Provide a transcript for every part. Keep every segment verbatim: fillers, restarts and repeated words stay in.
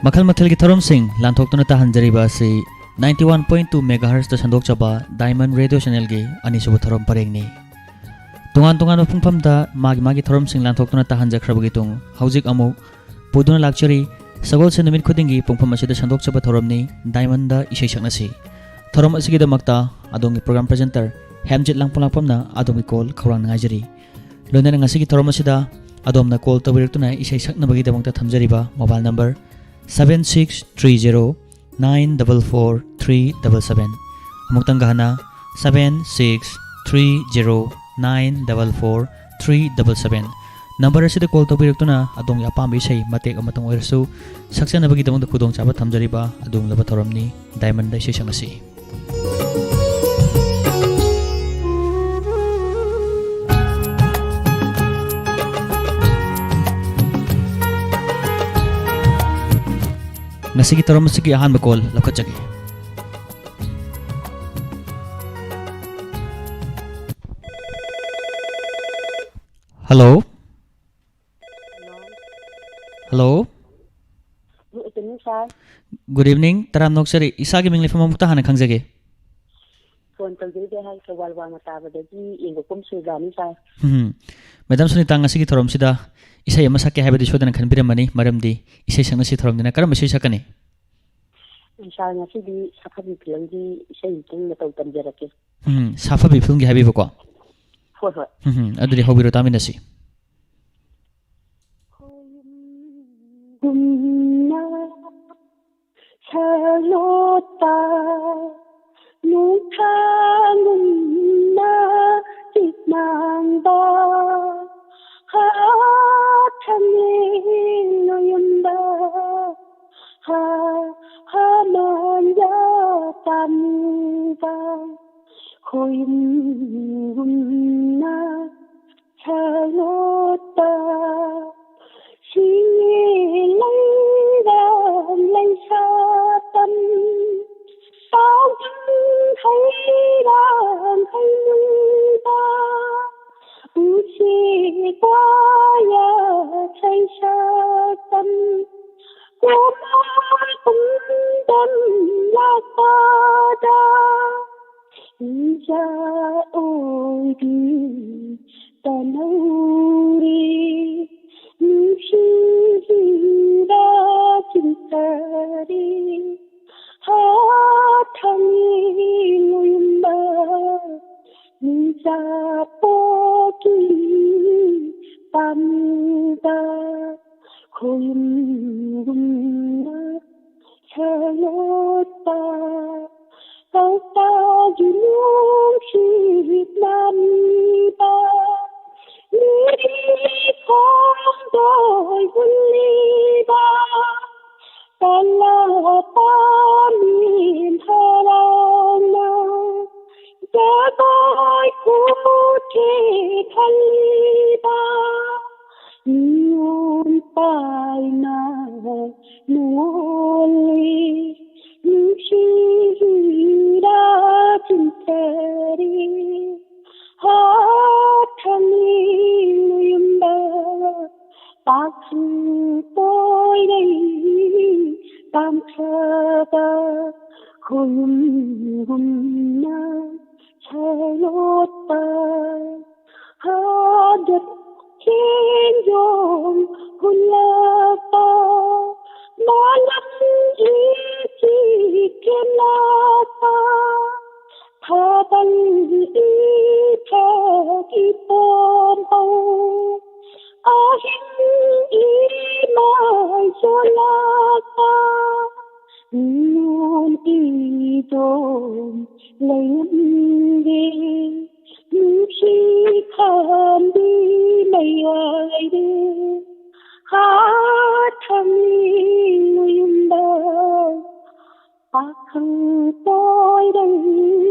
ꯃꯈꯜ ꯃꯊꯦꯜꯒꯤ ꯊꯧꯔꯝꯁꯤꯡ ꯂꯥꯟꯊꯣꯛꯇꯨꯅ ꯇꯥꯍꯟꯖꯔꯤꯕ ꯑꯁꯤ ninety one point two megahertzꯇ ꯁꯟꯗꯣꯛꯆꯕ Diamond Radio Channelꯒꯤ ꯑꯅꯤꯁꯨꯕ ꯊꯧꯔꯝ ꯄꯔꯦꯡꯅꯤ꯫ ꯇꯣꯉꯥꯟ ꯇꯣꯉꯥꯟꯕ ꯄꯨꯡꯐꯝꯗ ꯃꯥꯒꯤ ꯃꯥꯒꯤ ꯊꯧꯔꯝꯁꯤꯡ ꯂꯥꯟꯊꯣꯛꯇꯨꯅ ꯇꯥꯍꯟꯖꯈ꯭ꯔꯕꯒꯤ ꯇꯨꯡ, ꯍꯧꯖꯤꯛ ꯑꯃꯨꯛ ꯄꯨꯗꯨꯅ ꯂꯥꯛꯆꯔꯤ꯫ ꯁꯒꯣꯜꯁꯦꯟ ꯅꯨꯃꯤꯠ ꯈꯨꯗꯤꯡꯒꯤ ꯄꯨꯡꯐꯝ ꯑꯁꯤꯗ ꯁꯟꯗꯣꯛꯆꯕ ꯊꯧꯔꯝꯅꯤ, Diamondꯗ ꯏꯁꯩ ꯁꯛꯅꯁꯤ꯫ ꯊꯧꯔꯝ ꯑꯁꯤꯒꯤꯗꯃꯛꯇ ꯑꯗꯣꯝꯒꯤ program presenter ꯍꯦꯝꯖꯤꯠ ꯂꯥꯡꯄꯣꯛꯂꯥꯛꯄꯝꯅ ꯑꯗꯣꯝꯒꯤ call ꯈꯧꯔꯥꯡꯅ ꯉꯥꯏꯖꯔꯤ꯫ ꯂꯣꯏꯅꯅ ꯉꯁꯤꯒꯤ ꯊꯧꯔꯝ ꯑꯁꯤꯗ ꯑꯗꯣꯝꯅ call ꯇꯧꯕꯤꯔꯛꯇꯨꯅ ꯏꯁꯩ ꯁꯛꯅꯕꯒꯤꯗꯃꯛꯇ ꯊꯝꯖꯔꯤꯕ mobile number seven six three zero nine double four three double seven꯫ ꯑꯃꯨꯛꯇꯪꯒ ꯍꯟꯅ, seven six three zero nine double four three double seven꯫ Number ꯑꯁꯤꯗ call ꯇꯧꯕꯤꯔꯛꯇꯨꯅ ꯑꯗꯣꯝꯒꯤ ꯑꯄꯥꯝꯕ ꯏꯁꯩ ꯃꯇꯦꯛ ꯑꯃꯇꯪ ꯑꯣꯏꯔꯁꯨ ꯁꯛꯆꯅꯕꯒꯤꯗꯃꯛꯇ ꯈꯨꯗꯣꯡꯆꯥꯕ ꯊꯝꯖꯔꯤꯕ ꯑꯗꯨꯒꯨꯝꯂꯕ ꯊꯧꯔꯝꯅꯤ꯫ Diamondꯗ ꯏꯁꯩ ꯁꯛꯅꯁꯤ꯫ ꯉꯁꯤꯒꯤ ꯊꯧꯔꯝ ꯑꯁꯤꯒꯤ ꯑꯍꯥꯟꯕ call ꯂꯧꯈꯠꯆꯒꯦ꯫ Hello꯫ Hello꯫ Good evening, sir꯫ Good evening, ꯇꯔꯥꯝꯅ ꯑꯣꯛꯆꯔꯤ꯫ ꯏꯁꯥꯒꯤ ꯃꯤꯡ ꯂꯩꯐꯝ ꯑꯃꯨꯛꯇ ꯍꯥꯟꯅ ꯈꯪꯖꯒꯦ꯫ Phone ꯇꯧꯖꯔꯤꯕ ꯑꯩꯍꯥꯛ ꯊꯧꯕꯥꯜ ꯋꯥꯡꯃ ꯇꯥꯕꯗꯒꯤ ꯌꯦꯡꯕ ꯀꯨꯝ ꯁꯨꯖꯥꯅꯤ, sir꯫ ꯎꯝ꯫ Madam ꯁꯨꯅꯤꯇꯥ, ꯉꯁꯤꯒꯤ ꯊꯧꯔꯝꯁꯤꯗ ꯏꯁꯩ ꯑꯃ ꯁꯛꯀꯦ ꯍꯥꯏꯕꯗꯤ ꯁꯣꯏꯗꯅ ꯈꯟꯕꯤꯔꯝꯃꯅꯤ, ꯃꯔꯝꯗꯤ ꯏꯁꯩ ꯁꯛꯅꯁꯤ ꯊꯧꯔꯝꯅꯤꯅ ꯀꯔꯝꯕ ꯏꯁꯩ ꯁꯛꯀꯅꯤ? Sir, ꯉꯁꯤꯗꯤ ꯁꯥꯐꯕꯤ filmꯒꯤ ꯏꯁꯩ ꯑꯃꯇꯪ ꯃꯇꯧ ꯇꯝꯖꯔꯛꯀꯦ꯫ ꯎꯝ, ꯁꯥꯐꯕꯤ filmꯒꯤ ꯍꯥꯏꯕꯤꯕꯀꯣ? ꯍꯣꯏ, ꯍꯣꯏ꯫ ꯎꯝ, ꯑꯗꯨꯗꯤ ꯍꯧꯕꯤꯔꯣ, ꯇꯥꯃꯤꯟꯅꯁꯤ꯫ ꯈꯣꯏꯒꯨꯝꯅ ꯁꯥꯂꯣꯠꯄ ꯅꯣꯡꯊꯥꯡꯒꯨꯝꯅ ꯆꯤꯛ ꯃꯥꯡꯕ ꯍꯥꯊꯥꯡꯂꯦꯟ ꯅꯣꯏꯌꯨꯝꯕ ꯍꯥ ꯍꯥ ꯃꯥꯟꯖ ꯄꯥꯝꯃꯨꯕ ꯈꯣꯏꯒꯨꯝꯅ ꯁꯥꯂꯣꯠꯄ ꯁꯤꯡꯂꯩꯔꯥꯡ ꯂꯩꯁꯥꯄꯝ ꯄꯥꯎꯖꯤꯡ ꯍꯩꯔꯥꯡ ꯍꯩꯅꯨꯡꯕ ꯎꯆꯦꯛ ꯋꯥꯌꯥ ꯁꯩꯁꯥꯄꯝ ꯀꯨꯝꯗꯝ ꯂꯥꯛꯄꯗ ꯏꯆꯥ ꯑꯣꯏꯕꯤ ꯇꯅꯧꯔꯤ, ꯅꯨꯡꯁꯤꯕꯤꯕ ꯆꯤꯟꯊꯔꯤ꯫ ꯍꯥꯊꯥꯡ ꯂꯣꯌꯨꯝꯕ ꯅꯤꯡꯆꯥꯄꯣꯛꯀꯤ ꯄꯥꯝꯕ ꯈꯣꯌꯨꯝꯒꯨꯝꯅ ꯁꯥꯂꯣꯠꯄ ꯄꯥꯎꯇꯥꯛꯀꯤ ꯅꯨꯡꯁꯤꯠ ꯅꯝꯕ ꯂꯤꯔꯤ ꯈꯣꯡꯗꯣꯏ ꯍꯨꯜꯂꯤꯕ ꯀꯂꯥ ꯄꯥꯝꯃꯤ ꯍꯔꯥꯎꯅ ꯖꯒꯣꯏ ꯈꯨꯠꯊꯦꯛ ꯍꯜꯂꯤꯕ ꯅꯤꯉꯣꯜ ꯄꯥꯏꯅ ꯅꯣꯜꯂꯤ ꯅꯨꯡꯁꯤꯔꯥ ꯆꯤꯟꯊꯔꯤ꯫ ꯍꯥꯊꯥꯡ ꯂꯣꯌꯨꯝꯕ ꯄꯥꯈꯪ ꯄꯣꯏꯔꯩ ꯇꯥꯝꯊꯕ ꯈꯣꯌꯨꯝꯒꯨꯝꯅ ꯁꯥꯂꯣꯠꯄ ꯍꯥꯗꯠ ꯆꯦꯟꯖꯣꯡ ꯍꯨꯜꯂꯛꯄ ꯃꯥꯂꯪꯒꯤ ꯆꯤꯛ ꯀꯦꯜꯂꯛꯄ ꯊꯥꯕꯜ ꯏꯊꯛ ꯏꯄꯣꯝ ꯍꯧ ꯑꯍꯤꯡ ꯏꯃꯥꯏ ꯆꯣꯜꯂꯛꯄ ꯅꯤꯉꯣꯜ ꯏꯗꯣꯝ ꯂꯩꯔꯝꯗꯦ ꯅꯨꯡꯁꯤ ꯈꯥꯝꯕꯤ ꯃꯌꯥꯏꯗ ꯍꯥꯊꯥꯡ ꯂꯣꯌꯨꯝꯕ ꯄꯥꯈꯪ ꯄꯣꯏꯔꯩ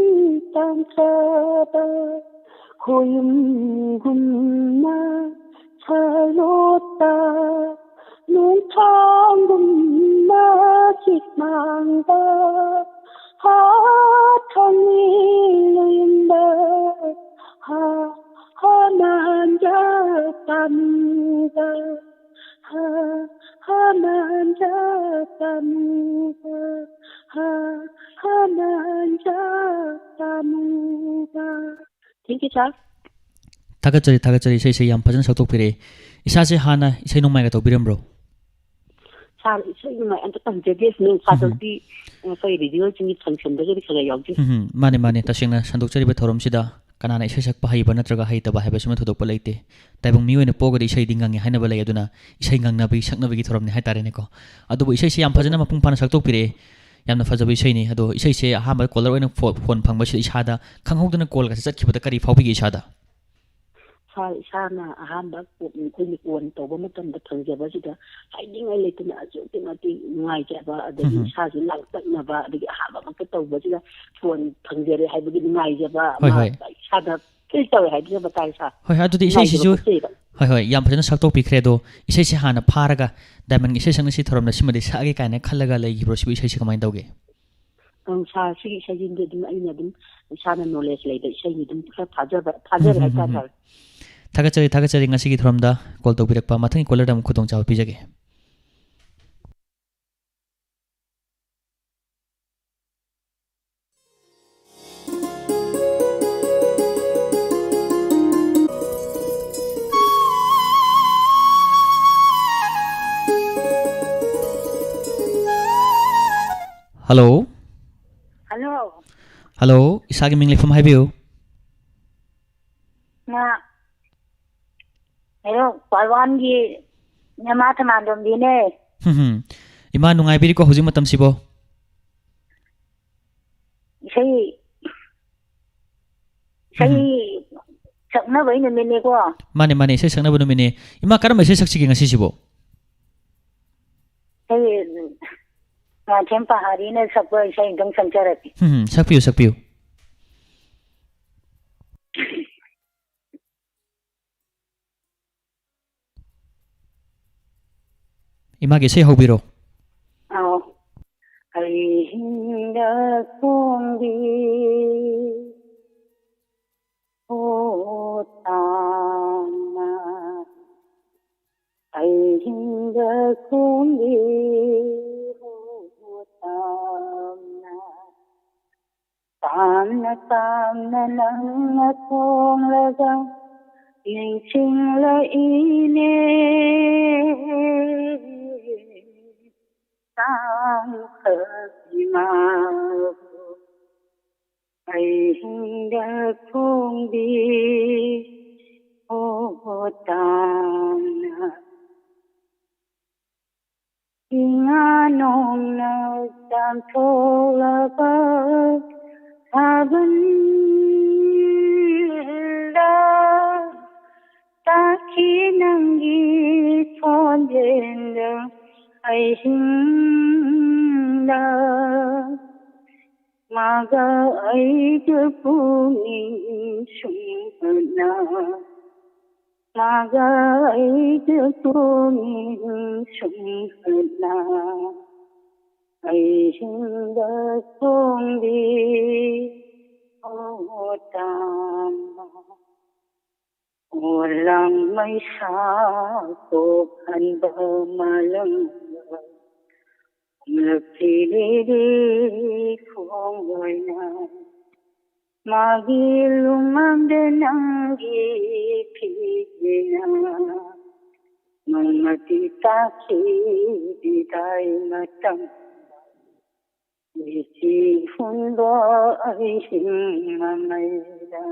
ꯇꯥꯝꯊꯕ ꯈꯣꯌꯨꯝꯒꯨꯝꯅ ꯁꯥꯂꯣꯠꯄ ꯅꯣꯡꯊꯥꯡꯒꯨꯝꯅ ꯆꯤꯛ ꯃꯥꯡꯕ ꯍꯥꯊꯥꯡ ꯂꯣꯌꯨꯝꯕ ꯍꯥ ꯍꯥ ꯃꯥꯟꯖ ꯄꯥꯝꯕ ꯍꯥ ꯍꯥ ꯃꯥꯟꯖ ꯑꯃꯨꯕ, ꯍꯥ, ꯍꯥ, ꯃꯥꯟꯖꯥ ꯑꯃꯨꯕ꯫ Thank you, sir. ꯊꯥꯒꯠꯆꯔꯤ, ꯊꯥꯒꯠꯆꯔꯤ꯫ ꯏꯁꯩꯁꯦ ꯌꯥꯝ ꯐꯖꯅ ꯁꯛꯇꯣꯛꯄꯤꯔꯛꯑꯦ꯫ ꯏꯁꯥꯁꯦ ꯍꯥꯟꯅ ꯏꯁꯩ ꯅꯣꯡꯃꯥꯏꯒ ꯇꯧꯕꯤꯔꯝꯕ꯭ꯔꯣ? Sir, ꯏꯁꯩ ꯅꯣꯡꯃꯥꯏ ꯑꯝꯇ ꯇꯝꯖꯗꯦ꯫ ꯅꯣꯡ ꯐꯥꯗꯣꯛꯇꯤ, ꯎꯝ꯫ ꯑꯩꯈꯣꯏ radioꯁꯤꯡꯒꯤ functionꯗꯒꯗꯤ ꯈꯔ ꯈꯔ ꯌꯥꯎꯖꯩ꯫ ꯎꯝ, ꯃꯥꯅꯦ, ꯃꯥꯅꯦ꯫ ꯇꯁꯦꯡꯅ ꯁꯟꯗꯣꯛꯆꯔꯤꯕ ꯊꯧꯔꯝꯁꯤꯗ ꯀꯅꯥꯅ ꯏꯁꯩ ꯁꯛꯄ ꯍꯩꯕ ꯅꯠꯇ꯭ꯔꯒ ꯍꯩꯇꯕ ꯍꯥꯏꯕꯁꯤꯃ ꯊꯣꯏꯗꯣꯛꯄ ꯂꯩꯇꯦ꯫ ꯇꯥꯏꯕꯪ ꯃꯤꯑꯣꯏꯅ ꯄꯣꯛꯑꯒꯗꯤ ꯏꯁꯩꯗꯤ ꯉꯪꯉꯤ ꯍꯥꯏꯅꯕ ꯂꯩ꯫ ꯑꯗꯨꯅ ꯏꯁꯩ ꯉꯪꯅꯕꯒꯤ, ꯁꯛꯅꯕꯒꯤ ꯊꯧꯔꯝꯅꯤ ꯍꯥꯏꯇꯥꯔꯦꯅꯦꯀꯣ꯫ ꯑꯗꯨꯕꯨ ꯏꯁꯩꯁꯦ ꯌꯥꯝ ꯐꯖꯅ ꯃꯄꯨꯡ ꯐꯥꯅ ꯁꯛꯇꯣꯛꯄꯤꯔꯛꯑꯦ꯫ ꯌꯥꯝꯅ ꯐꯖꯕ ꯏꯁꯩꯅꯤ꯫ ꯑꯗꯣ ꯏꯁꯩꯁꯦ ꯑꯍꯥꯟꯕ caller ꯑꯣꯏꯅ ꯐꯣ-, phone ꯐꯪꯕꯁꯤꯗ ꯏꯁꯥꯗ ꯈꯪꯍꯧꯗꯅ callꯒꯁꯦ ꯆꯠꯈꯤꯕꯗ ꯀꯔꯤ ꯐꯥꯎꯕꯤꯒꯦ ꯏꯁꯥꯗ? Sir, ꯏꯁꯥꯅ ꯑꯍꯥꯟꯕ ꯀꯣ-, ꯑꯩꯈꯣꯏꯒꯤ phone ꯇꯧꯕ ꯃꯇꯝꯗ ꯐꯪꯖꯕꯁꯤꯗ ꯍꯥꯏꯅꯤꯡꯉꯥꯏ ꯂꯩꯇꯅ ꯑꯁꯨꯛꯀꯤ ꯃꯇꯤꯛ ꯅꯨꯡꯉꯥꯏꯖꯕ, ꯑꯗꯒꯤ ꯎꯝ꯫ ꯏꯁꯥꯁꯨ ꯂꯥꯡꯇꯛꯅꯕ, ꯑꯗꯒꯤ ꯑꯍꯥꯟꯕꯃꯛꯇ ꯇꯧꯕꯁꯤꯗ phone ꯐꯪꯖꯔꯦ ꯍꯥꯏꯕꯒꯤ ꯅꯨꯡꯉꯥꯏꯖꯕ ꯍꯣꯏ, ꯑꯃ ꯍꯣꯏ꯫ ꯏꯁꯥꯗ feel ꯇꯧꯋꯦ ꯍꯥꯏꯖꯕ ꯇꯥꯔꯦ, sir꯫ ꯍꯣꯏ, ꯍꯣꯏ, ꯑꯗꯨꯗꯤ ꯏꯁꯩꯁꯤꯁꯨ ꯅꯨꯡꯉꯥꯏꯖꯕ ꯄꯣꯛꯆꯩꯕ꯫ ꯍꯣꯏ, ꯍꯣꯏ, ꯌꯥꯝ ꯐꯖꯅ ꯁꯛꯇꯣꯛꯄꯤꯈ꯭ꯔꯦ꯫ ꯑꯗꯣ ꯏꯁꯩꯁꯦ ꯍꯥꯟꯅ ꯐꯥꯔꯒ Diamondꯒꯤ ꯏꯁꯩ ꯁꯛꯅ ꯁꯤ ꯊꯧꯔꯝꯗ ꯁꯤꯃꯗꯤ ꯁꯛꯑꯒꯦ ꯀꯥꯏꯅ ꯈꯜꯂꯒ ꯂꯩꯈꯤꯕ꯭ꯔꯣ? ꯁꯤꯕꯨ ꯏꯁꯩꯁꯦ ꯀꯃꯥꯏꯅ ꯇꯧꯒꯦ? ꯑꯪ, sir, ꯁꯤꯒꯤ ꯏꯁꯩꯁꯤꯡꯗꯤ ꯑꯗꯨꯝ ꯑꯩꯅ ꯑꯗꯨꯝ ꯏꯁꯥꯅ knowledge ꯂꯩꯕ ꯏꯁꯩꯅꯤ, ꯑꯗꯨꯝ ꯈꯔ ꯐꯥꯖꯕ, ꯐꯥꯖꯔꯦ ꯎꯝ, ꯍꯝ, ꯍꯝ, ꯍꯥꯏꯇꯥꯔꯦ, ꯍꯝ꯫ Sir꯫ ꯊꯥꯒꯠꯆꯔꯤ, ꯊꯥꯒꯠꯆꯔꯤ ꯉꯁꯤꯒꯤ ꯊꯧꯔꯝꯗ call ꯇꯧꯕꯤꯔꯛꯄ꯫ ꯃꯊꯪꯒꯤ callerꯗ ꯑꯃꯨꯛ ꯈꯨꯗꯣꯡꯆꯥꯕ ꯄꯤꯖꯒꯦ꯫ Hello? Hello? Hello, ꯏꯁꯥꯒꯤ ꯃꯤꯡ ꯂꯩꯐꯝ ꯍꯥꯏꯕꯤꯌꯨ꯫ ꯃꯥ, ꯀꯩꯅꯣ, ꯄꯥꯜꯋꯥꯟꯒꯤ ꯅꯃꯥ ꯊꯃꯥꯟꯗꯣꯝꯕꯤꯅꯦ꯫ ꯍꯝ, ꯍꯝ꯫ ꯏꯃꯥ, ꯅꯨꯡꯉꯥꯏꯕꯤꯔꯤꯀꯣ ꯍꯧꯖꯤꯛ ꯃꯇꯝꯁꯤꯕꯣ? ꯏꯁꯩ, ꯏꯁꯩ ꯎꯝ꯫ ꯁꯛꯅꯕꯩ ꯅꯨꯃꯤꯠꯅꯤꯀꯣ? ꯃꯥꯅꯦ, ꯃꯥꯅꯦ, ꯏꯁꯩ ꯁꯛꯅꯕ ꯅꯨꯃꯤꯠꯅꯦ꯫ ꯏꯃꯥ, ꯀꯔꯝꯕ ꯏꯁꯩ ꯁꯛꯁꯤꯒꯦ ꯉꯁꯤꯁꯤꯕꯣ? ꯏꯁꯩ, ꯃꯥꯊꯦꯝ ꯄꯍꯥꯔꯤꯅ ꯁꯛꯄ ꯏꯁꯩ ꯑꯝꯇꯪ ꯁꯛꯆꯔꯛꯀꯦ꯫ ꯎꯝ, ꯁꯛꯄꯤꯌꯨ, ꯁꯛꯄꯤꯌꯨ꯫ ꯏꯃꯥꯒꯤ ꯏꯁꯩ ꯍꯧꯕꯤꯔꯣ꯫ ꯑꯧ꯫ ꯑꯩ ꯍꯤꯡꯗ ꯈꯣꯡꯕꯤ, ꯑꯣ ꯇꯥꯅ, ꯑꯩ ꯍꯤꯡꯗ ꯈꯣꯡꯕꯤ, ꯅꯪꯅ ꯊꯣꯡꯂꯒ ꯅꯤꯡꯁꯤꯡꯂꯛꯏꯅꯦ꯫ ꯇꯥꯡꯈꯛ ꯏꯃꯥꯕꯨ ꯑꯩ ꯍꯤꯡꯗ ꯈꯣꯡꯕꯤ꯫ ꯑꯣ ꯇꯥꯝꯅ ꯏꯉꯥ ꯅꯣꯡꯅ ꯆꯥꯝꯊꯣꯛꯂꯕ ꯊꯥꯕꯜꯗ ꯇꯥꯈꯤ ꯅꯪꯒꯤ ꯈꯣꯟꯖꯦꯜꯗ ꯑꯍꯤꯡꯗ ꯃꯥꯒ ꯑꯩꯒ ꯄꯨꯛꯅꯤꯡ ꯁꯨꯝꯍꯠꯅ ꯃꯥꯒ ꯑꯩꯒ ꯄꯨꯛꯅꯤꯡ ꯁꯨꯝꯍꯠꯅ ꯑꯍꯤꯡꯗ ꯈꯣꯡꯕꯤ꯫ ꯑꯣ ꯇꯥꯝꯅ ꯑꯣꯂꯥꯡ ꯃꯩꯁꯥ ꯀꯣꯛꯍꯟꯕ ꯃꯥꯂꯪꯕ ꯈꯣꯡꯂꯛꯄꯤ ꯂꯤꯔꯤ ꯈꯣꯡꯂꯣꯏꯅ ꯃꯥꯒꯤ ꯂꯨꯃꯥꯡꯗ ꯅꯪꯒꯤ ꯐꯤꯖꯤꯅ ꯅꯣꯡꯃꯗꯤ ꯇꯥꯈꯤ ꯕꯤꯗꯥꯏ ꯃꯇꯝ ꯂꯩꯆꯤ ꯍꯨꯟꯕ ꯑꯍꯤꯡ ꯃꯃꯩꯗ꯫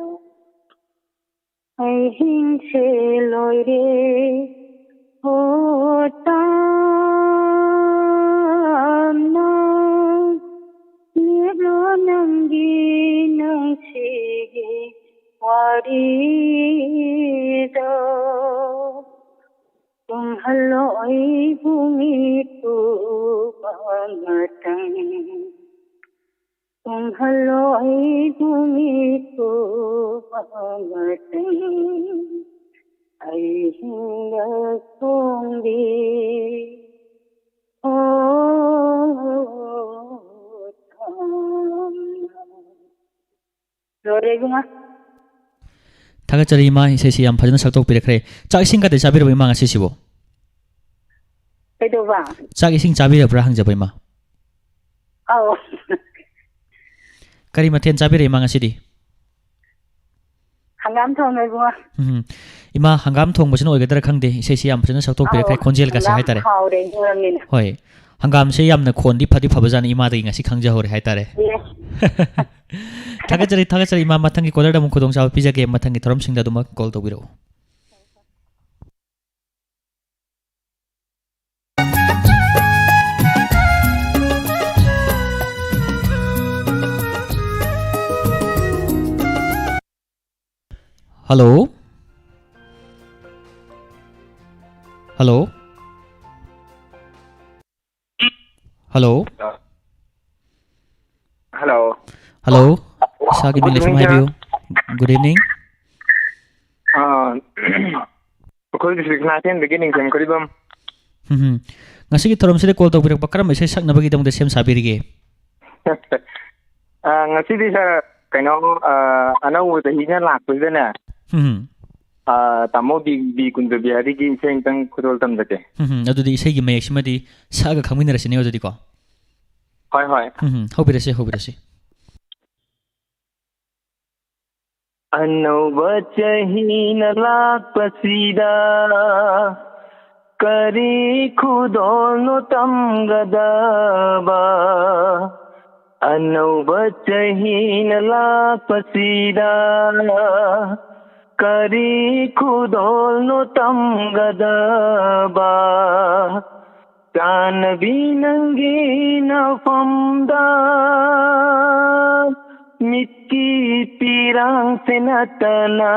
ꯑꯍꯤꯡꯁꯦ ꯂꯣꯏꯔꯦ ꯍꯣ ꯇꯥꯝꯅ ꯂꯦꯞꯂꯣ ꯅꯪꯒꯤ ꯅꯨꯡꯁꯤꯒꯤ ꯋꯥꯔꯤꯗꯣ꯫ ꯇꯨꯝꯍꯜꯂꯣ ꯑꯩꯕꯨ ꯃꯤꯠ ꯄꯨꯕ ꯉꯥꯛꯇꯪ꯫ ꯇꯨꯝꯍꯜꯂꯣ ꯑꯩꯕꯨ ꯃꯤꯠ ꯄꯨꯕ ꯉꯥꯛꯇꯪ꯫ ꯑꯍꯤꯡꯗ ꯈꯣꯡꯕꯤ꯫ ꯑꯣ ꯊꯥꯝꯅ꯫ ꯂꯣꯏꯔꯦ ꯏꯕꯨꯡꯉꯣ꯫ ꯊꯥꯒꯠꯆꯔꯤ ꯏꯃꯥ, ꯏꯁꯩꯁꯤ ꯌꯥꯝ ꯐꯖꯅ ꯁꯛꯇꯣꯛꯄꯤꯔꯛꯈ꯭ꯔꯦ꯫ ꯆꯥꯛ ꯏꯁꯤꯡꯒꯗꯤ ꯆꯥꯕꯤꯔꯕ ꯏꯃꯥ ꯉꯁꯤꯁꯤꯕꯨ? ꯀꯩꯗꯧꯕ? ꯆꯥꯛ ꯏꯁꯤꯡ ꯆꯥꯕꯤꯔꯕ꯭ꯔꯥ ꯍꯪꯖꯕ ꯏꯃꯥ꯫ ꯑꯧ꯫ ꯀꯔꯤ ꯃꯊꯦꯜ ꯆꯥꯕꯤꯔꯦ ꯏꯃꯥ ꯉꯁꯤꯗꯤ? ꯍꯪꯒꯥꯝ ꯊꯣꯡꯉꯦ ꯏꯕꯨꯡꯉꯣ꯫ ꯎꯝ꯫ ꯏꯃꯥ, ꯍꯪꯒꯥꯝ ꯊꯣꯡꯕꯁꯤꯅ ꯑꯣꯏꯒꯗ꯭ꯔꯥ ꯈꯪꯗꯦ, ꯏꯁꯩꯁꯤ ꯌꯥꯝ ꯐꯖꯅ ꯁꯛꯇꯣꯛꯄꯤꯔꯦ, ꯑꯧ, ꯈꯔ ꯈꯣꯟꯖꯦꯜꯒꯁꯦ ꯍꯪꯒꯥꯝ ꯍꯥꯏꯇꯥꯔꯦ꯫ ꯍꯥꯎꯔꯦ ꯏꯕꯨꯡꯉꯣꯅꯤꯅ꯫ ꯍꯣꯏ꯫ ꯍꯪꯒꯥꯝꯁꯦ ꯌꯥꯝꯅ ꯈꯣꯟꯗꯤ ꯐꯗꯤ ꯐꯕꯖꯥꯠꯅꯤ, ꯏꯃꯥꯗꯒꯤ ꯉꯁꯤ ꯈꯪꯖꯍꯧꯔꯦ ꯍꯥꯏꯇꯥꯔꯦ꯫ ꯌꯦ꯫ ꯊꯥꯒꯠꯆꯔꯤ, ꯊꯥꯒꯠꯆꯔꯤ ꯏꯃꯥ, ꯃꯊꯪꯒꯤ caller ꯗ ꯑꯃꯨꯛ ꯈꯨꯗꯣꯡꯆꯥꯕ ꯄꯤꯖꯒꯦ, ꯃꯊꯪꯒꯤ ꯊꯧꯔꯝꯁꯤꯡꯗ ꯑꯗꯨꯃꯛ call ꯇꯧꯕꯤꯔꯛꯎ꯫ Hello? Hello? Hello? Hello. Hello? ꯏꯁꯥꯒꯤ ꯃꯤꯡ Good ꯂꯩꯐꯝ evening, ꯍꯥꯏꯕꯤꯌꯨ꯫ Sir. Good evening. ꯑꯥ, ꯑꯩꯈꯣꯏ district ꯅꯥꯊꯦꯟꯗꯒꯤ ꯅꯤꯡꯊꯦꯝ ꯈꯨꯔꯤꯕꯝ꯫ ꯎꯝ ꯍꯝ꯫ ꯉꯁꯤꯒꯤ ꯊꯧꯔꯝꯁꯤꯗ call ꯇꯧꯕꯤꯔꯛꯄ ꯀꯔꯝꯕ ꯏꯁꯩ ꯁꯛꯅꯕꯒꯤꯗꯃꯛꯇ ꯁꯦꯝ ꯁꯥꯕꯤꯔꯤꯒꯦ? ꯑꯥ, ꯉꯁꯤꯗꯤ sir, ꯀꯩꯅꯣ, ꯑꯥ, ꯑꯅꯧꯕ ꯆꯍꯤꯅ ꯂꯥꯛꯄꯁꯤꯗꯅꯦ, ꯎꯝ꯫ ꯑꯥ, ꯇꯥꯃꯣ ꯕꯤ, ꯕꯤ ꯀꯨꯟꯖꯕꯤꯍꯥꯔꯤꯒꯤ ꯏꯁꯩ ꯑꯝꯇꯪ ꯈꯨꯗꯣꯜ ꯇꯝꯖꯒꯦ꯫ ꯎꯝ, ꯑꯗꯨꯗꯤ ꯏꯁꯩꯒꯤ ꯃꯌꯦꯛꯁꯤꯃꯗꯤ ꯁꯛꯑꯒ ꯈꯪꯃꯤꯟꯅꯔꯁꯤꯅꯦ ꯑꯗꯨꯗꯤꯀꯣ꯫ ꯍꯣꯏ, ꯍꯣꯏ꯫ ꯎꯝ, ꯍꯧꯕꯤꯔꯁꯤ, ꯍꯧꯕꯤꯔꯁꯤ꯫ ꯑꯅꯧꯕ ꯆꯍꯤꯅ ꯂꯥꯛꯄꯁꯤꯗ ꯀꯔꯤ ꯈꯨꯗꯣꯜꯅꯣ ꯇꯝꯒꯗꯕ? ꯑꯅꯧꯕ ꯆꯍꯤꯅ ꯂꯥꯛꯄꯁꯤꯗ ꯀꯔꯤ ꯈꯨꯗꯣꯜꯅꯣ ꯇꯝꯒꯗꯕ? ꯆꯥꯟꯅꯕꯤ ꯅꯪꯒꯤ ꯅꯐꯝꯗ ꯃꯤꯠꯀꯤ ꯄꯤꯔꯥꯡꯁꯦ ꯅꯠꯇꯅ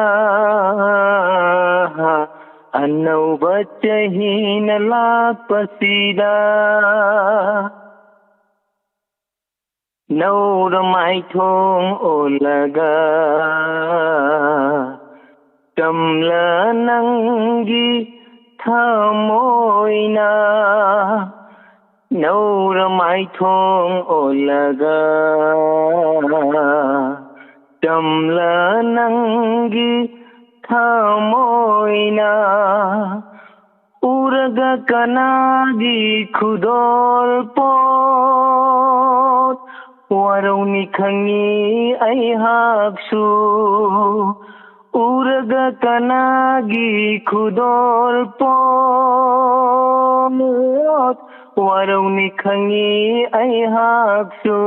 ꯑꯅꯧꯕ ꯆꯍꯤꯅ ꯂꯥꯛꯄꯁꯤꯗ ꯅꯧꯔ ꯃꯥꯏꯊꯣꯡ ꯑꯣꯜꯂꯒ ꯆꯝꯂ ꯅꯪꯒꯤ ꯊꯃꯣꯏꯅ ꯅꯧꯔ ꯃꯥꯏꯊꯣꯡ ꯑꯣꯜꯂꯒ ꯆꯝꯂ ꯅꯪꯒꯤ ꯊꯃꯣꯏꯅ ꯎꯔꯒ ꯀꯅꯥꯒꯤ ꯈꯨꯗꯣꯜ ꯄꯣꯠ ꯋꯥꯔꯧꯅꯤ ꯈꯪꯉꯤ ꯑꯩꯍꯥꯛꯁꯨ꯫ ꯎꯔꯒ ꯀꯅꯥꯒꯤ ꯈꯨꯗꯣꯜ ꯄꯣꯠ? ꯋꯥꯔꯧꯅꯤ ꯈꯪꯉꯤ ꯑꯩꯍꯥꯛꯁꯨ꯫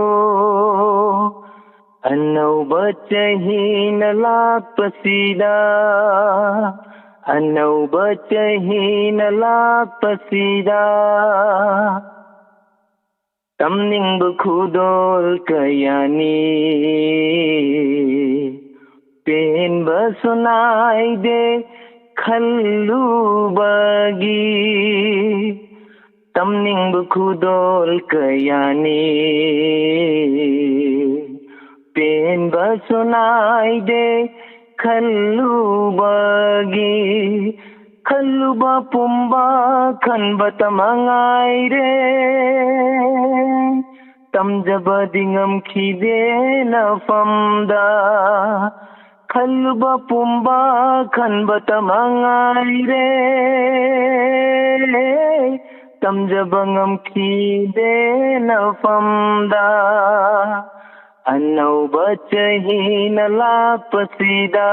ꯑꯅꯧꯕ ꯆꯍꯤꯅ ꯂꯥꯛꯄꯁꯤꯗ, ꯑꯅꯧꯕ ꯆꯍꯤꯅ ꯂꯥꯛꯄꯁꯤꯗ, ꯇꯝꯅꯤꯡꯕ ꯈꯨꯗꯣꯜ ꯀꯌꯥꯅꯤ, ꯄꯦꯟꯕꯁꯨ ꯅꯥꯏꯗꯦ ꯈꯜꯂꯨꯕꯒꯤ꯫ ꯇꯝꯅꯤꯡꯕ ꯈꯨꯗꯣꯜ ꯀꯌꯥꯅꯤ, ꯄꯦꯟꯕꯁꯨ ꯅꯥꯏꯗꯦ ꯈꯜꯂꯨꯕꯒꯤ꯫ ꯈꯜꯂꯨꯕ ꯄꯨꯝꯕ ꯈꯟꯕꯇ ꯃꯉꯥꯏꯔꯦ, ꯇꯝꯖꯕꯗꯤ ꯉꯝꯈꯤꯗꯦ ꯅꯐꯝꯗ꯫ ꯈꯜꯂꯨꯕ ꯄꯨꯝꯕ ꯈꯟꯕꯇ ꯃꯉꯥꯏꯔꯦ, ꯇꯝꯖꯕ ꯉꯝꯈꯤꯗꯦ ꯅꯐꯝꯗ꯫ ꯑꯅꯧꯕ ꯆꯍꯤꯅ ꯂꯥꯛꯄꯁꯤꯗ,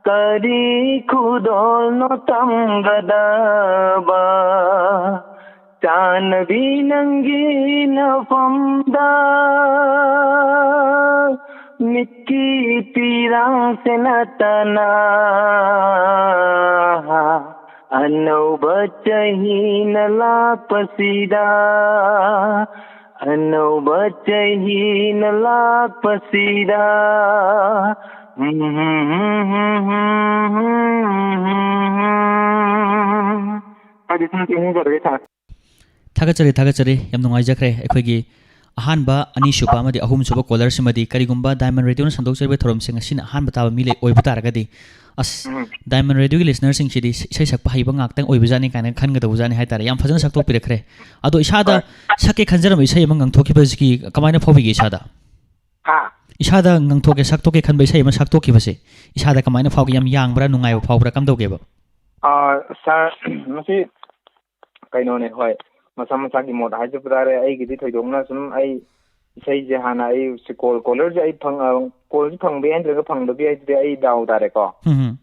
ꯀꯔꯤ ꯈꯨꯗꯣꯜꯅꯣ ꯇꯝꯒꯗꯕ? ꯆꯥꯟꯅꯕꯤ ꯅꯪꯒꯤ ꯅꯐꯝꯗ, ꯃꯤꯠꯀꯤ ꯄꯤꯔꯥꯡꯁꯦ ꯅꯠꯇꯅ꯫ ꯑꯅꯧꯕ ꯆꯍꯤꯅ ꯂꯥꯛꯄꯁꯤꯗ, ꯑꯅꯧꯕ ꯆꯍꯤꯅ ꯂꯥꯛꯄꯁꯤꯗ꯫ ꯍꯥꯏꯗꯤ ꯁꯨꯝ ꯄꯤꯅꯤꯡꯖꯕꯒꯤ ꯊꯥ꯫ ꯊꯥꯒꯠꯆꯔꯤ, ꯊꯥꯒꯠꯆꯔꯤ꯫ ꯌꯥꯝ ꯅꯨꯡꯉꯥꯏꯖꯈ꯭ꯔꯦ꯫ ꯑꯩꯈꯣꯏꯒꯤ ꯑꯍꯥꯟꯕ, ꯑꯅꯤꯁꯨꯕ ꯑꯃꯗꯤ ꯑꯍꯨꯝꯁꯨꯕ caller ꯁꯤꯃꯗꯤ ꯀꯔꯤꯒꯨꯝꯕ Diamond Radio ꯅ ꯁꯟꯗꯣꯛꯆꯔꯤꯕ ꯊꯧꯔꯝꯁꯤꯡ ꯑꯁꯤꯅ ꯑꯍꯥꯟꯕ ꯇꯥꯕ ꯃꯤ ꯂꯩ, ꯑꯣꯏꯕ ꯇꯥꯔꯒꯗꯤ, "ꯑꯁ, ꯎꯝ꯫ Diamond Radio ꯒꯤ listener ꯁꯤꯡꯁꯤꯗꯤ ꯏꯁꯩ ꯁꯛꯄ ꯍꯩꯕ ꯉꯥꯛꯇꯪ ꯑꯣꯏꯕꯖꯥꯠꯅꯤ" ꯀꯥꯏꯅ ꯈꯟꯒꯗꯧꯕꯖꯥꯠꯅꯤ ꯍꯥꯏꯇꯥꯔꯦ꯫ ꯌꯥꯝ ꯐꯖꯅ ꯁꯛꯇꯣꯛꯄꯤꯔꯛꯈ꯭ꯔꯦ꯫ ꯑꯗꯣ ꯏꯁꯥꯗ ꯍꯣꯏ꯫ ꯁꯛꯀꯦ ꯈꯟꯖꯔꯝꯕ ꯏꯁꯩ ꯑꯃ ꯉꯪꯊꯣꯛꯈꯤꯕꯁꯤꯒꯤ ꯀꯃꯥꯏꯅ ꯐꯥꯎꯕꯤꯒꯦ ꯏꯁꯥꯗ? ꯍꯥ? ꯏꯁꯥꯗ ꯉꯪꯊꯣꯛꯀꯦ, ꯁꯛꯇꯣꯛꯀꯦ ꯈꯟꯕ ꯏꯁꯩ ꯑꯃ ꯁꯛꯇꯣꯛꯈꯤꯕꯁꯦ ꯏꯁꯥꯗ ꯀꯃꯥꯏꯅ ꯐꯥꯎꯒꯦ? ꯌꯥꯝ ꯌꯥꯡꯕ꯭ꯔꯥ, ꯅꯨꯡꯉꯥꯏꯕ ꯐꯥꯎꯕ꯭ꯔꯥ, ꯀꯝꯗꯧꯒꯦꯕ? ꯑꯥ, ꯁꯥꯔ, ꯃꯁꯤ ꯀꯩꯅꯣꯅꯦ, ꯍꯣꯏ, ꯃꯁꯥ ꯃꯁꯥꯒꯤ ꯃꯣꯠ ꯍꯥꯏꯖꯕ ꯇꯥꯔꯦ꯫ ꯑꯩꯒꯤꯗꯤ ꯊꯣꯏꯗꯣꯛꯅ ꯁꯨꯝ ꯑꯩ ꯏꯁꯩꯁꯦ ꯍꯥꯟꯅ ꯑꯩ ꯁꯤ ꯀꯣꯜ, ꯀꯣꯂꯔꯁꯦ ꯑꯩ ꯐꯪ-, ꯑ, ꯀꯣꯜꯁꯦ ꯐꯪꯕ ꯌꯥꯏ ꯅꯠꯇ꯭ꯔꯒ ꯐꯪꯗꯕ ꯌꯥꯏ, ꯑꯗꯨꯗꯤ ꯑꯩ ꯗꯥꯎ ꯇꯥꯔꯦꯀꯣ꯫ ꯎꯝ ꯍꯝ꯫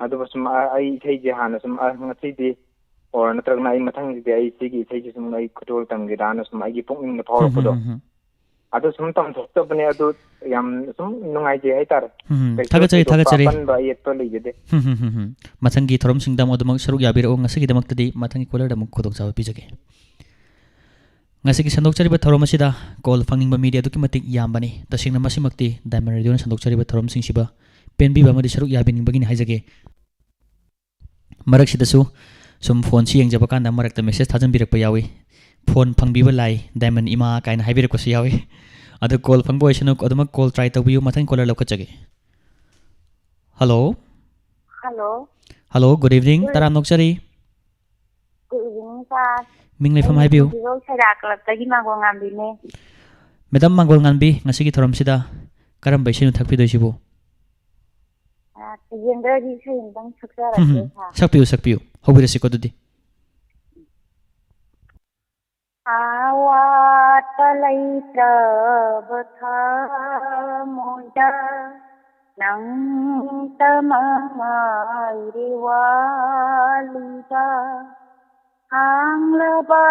ꯑꯗꯨꯕꯨ ꯁꯨꯝ ꯑ-, ꯑꯩ ꯏꯁꯩꯁꯦ ꯍꯥꯟꯅ ꯁꯨꯝ, ꯑ, ꯉꯁꯤꯗꯤ ꯑꯣꯔ ꯅꯠꯇ꯭ꯔꯒꯅ ꯑꯩ ꯃꯊꯪꯁꯤꯗꯤ ꯑꯩ ꯁꯤꯒꯤ ꯏꯁꯩꯁꯦ ꯁꯨꯝ ꯑꯩ ꯈꯨꯗꯣꯜ ꯇꯝꯒꯦꯗꯥꯅ ꯁꯨꯝ ꯑꯩꯒꯤ ꯄꯨꯛꯅꯤꯡꯗ ꯐꯥꯎꯔꯛꯄꯗꯣ꯫ ꯎꯝ ꯍꯝ ꯍꯝ꯫ ꯑꯗꯨ ꯁꯨꯝ ꯇꯝꯊꯣꯛꯆꯕꯅꯦ, ꯑꯗꯨ ꯌꯥꯝ ꯁꯨꯝ ꯅꯨꯡꯉꯥꯏꯖꯩ ꯍꯥꯏꯇꯥꯔꯦ꯫ ꯎꯝ, ꯀꯩꯁꯨ ꯊꯥꯒꯠꯆꯔꯤ, ꯊꯣꯏꯗꯣꯛꯄ ꯊꯥꯒꯠꯆꯔꯤ꯫ ꯑꯄꯟꯕ ꯑꯌꯦꯠꯄ ꯂꯩꯖꯗꯦ꯫ ꯎꯝ ꯍꯝ ꯍꯝ ꯍꯝ꯫ ꯃꯊꯪꯒꯤ ꯊꯧꯔꯝꯁꯤꯡꯗ ꯑꯃꯨꯛ ꯑꯗꯨꯃꯛ ꯁꯔꯨꯛ ꯌꯥꯕꯤꯔꯛꯎ꯫ ꯉꯁꯤꯒꯤꯗꯃꯛꯇꯗꯤ ꯃꯊꯪꯒꯤ ꯀꯣꯂꯔꯗ ꯑꯃꯨꯛ ꯈꯨꯗꯣꯡꯆꯥꯕ ꯄꯤꯖꯒꯦ꯫ ꯉꯁꯤꯒꯤ ꯁꯟꯗꯣꯛꯆꯔꯤꯕ ꯊꯧꯔꯝ ꯑꯁꯤꯗ ꯀꯣꯜ ꯐꯪꯅꯤꯡꯕ ꯃꯤꯗꯤ ꯑꯗꯨꯛꯀꯤ ꯃꯇꯤꯛ ꯌꯥꯝꯕꯅꯤ꯫ ꯇꯁꯦꯡꯅ ꯃꯁꯤꯃꯛꯇꯤ ꯗꯥꯏꯃꯟ ꯔꯦꯗꯤꯑꯣꯅ ꯁꯟꯗꯣꯛꯆꯔꯤꯕ ꯊꯧꯔꯝꯁꯤꯡꯁꯤꯕ ꯄꯦꯟꯕꯤꯕ ꯑꯃꯗꯤ ꯁꯔꯨꯛ ꯌꯥꯕꯤꯅꯤꯡꯕꯒꯤꯅꯤ ꯍꯥꯏꯖꯒꯦ꯫ ꯃꯔꯛꯁꯤꯗꯁꯨ ꯁꯨꯝ ꯐꯣꯟꯁꯤ ꯌꯦꯡꯖꯕ ꯀꯥꯟꯗ ꯃꯔꯛꯇ ꯃꯦꯁꯦꯖ ꯊꯥꯖꯤꯟꯕꯤꯔꯛꯄ ꯌꯥꯎꯏ, "ꯐꯣꯟ ꯐꯪꯕꯤꯕ ꯂꯥꯏ, ꯗꯥꯏꯃꯟ ꯏꯃꯥ" ꯀꯥꯏꯅ ꯍꯥꯏꯕꯤꯔꯛꯄꯁꯨ ꯌꯥꯎꯏ꯫ ꯑꯗꯨ ꯀꯣꯜ ꯐꯪꯕ ꯑꯣꯏꯁꯅꯨ, ꯑꯗꯨꯃꯛ ꯀꯣꯜ ꯇ꯭ꯔꯥꯏ ꯇꯧꯕꯤꯌꯨ꯫ ꯃꯊꯪ ꯀꯣꯂꯔ ꯂꯧꯈꯠꯆꯒꯦ꯫ Hello. Hello. Hello, good evening. Good ꯇꯔꯥꯝꯅ ꯑꯣꯛꯆꯔꯤ꯫ ꯒꯨꯗ ꯏꯚꯤꯅꯤꯡ, ꯁꯥꯔ꯫ ꯃꯤꯡ ꯂꯩꯐꯝ ꯑꯩ ꯍꯥꯏꯕꯤꯌꯨ꯫ ꯁꯤꯔꯣꯏ ꯁꯩꯔꯥꯛ ꯀ꯭ꯂꯕꯇꯒꯤ ꯃꯥꯡꯒꯣꯜ ꯉꯥꯟꯕꯤꯅꯦ꯫ ꯃꯦꯗꯥꯝ ꯃꯥꯡꯒꯣꯜ ꯉꯥꯟꯕꯤ, ꯉꯁꯤꯒꯤ ꯊꯧꯔꯝꯁꯤꯗ ꯀꯔꯝꯕ ꯏꯁꯩꯅꯣ ꯊꯛꯄꯤꯗꯣꯏꯁꯤꯕꯨ? ꯑ, ꯇꯤꯖꯦꯟꯗ꯭ꯔꯒꯤ ꯏꯁꯩ ꯑꯃꯇꯪ ꯁꯛꯆꯔꯛꯀꯦ, ꯎꯝ, ꯁꯥꯔ꯫ ꯁꯛꯄꯤꯌꯨ, ꯁꯛꯄꯤꯌꯨ꯫ ꯍꯧꯕꯤꯔꯁꯤꯀꯣ ꯑꯗꯨꯗꯤ꯫ ꯑꯋꯥꯠꯄ ꯂꯩꯇ꯭ꯔꯕ ꯊꯃꯣꯏꯗ ꯅꯪꯇ ꯃꯉꯥꯏꯔꯦ ꯋꯥꯠꯂꯤꯕ꯫ ꯍꯥꯡꯂꯕ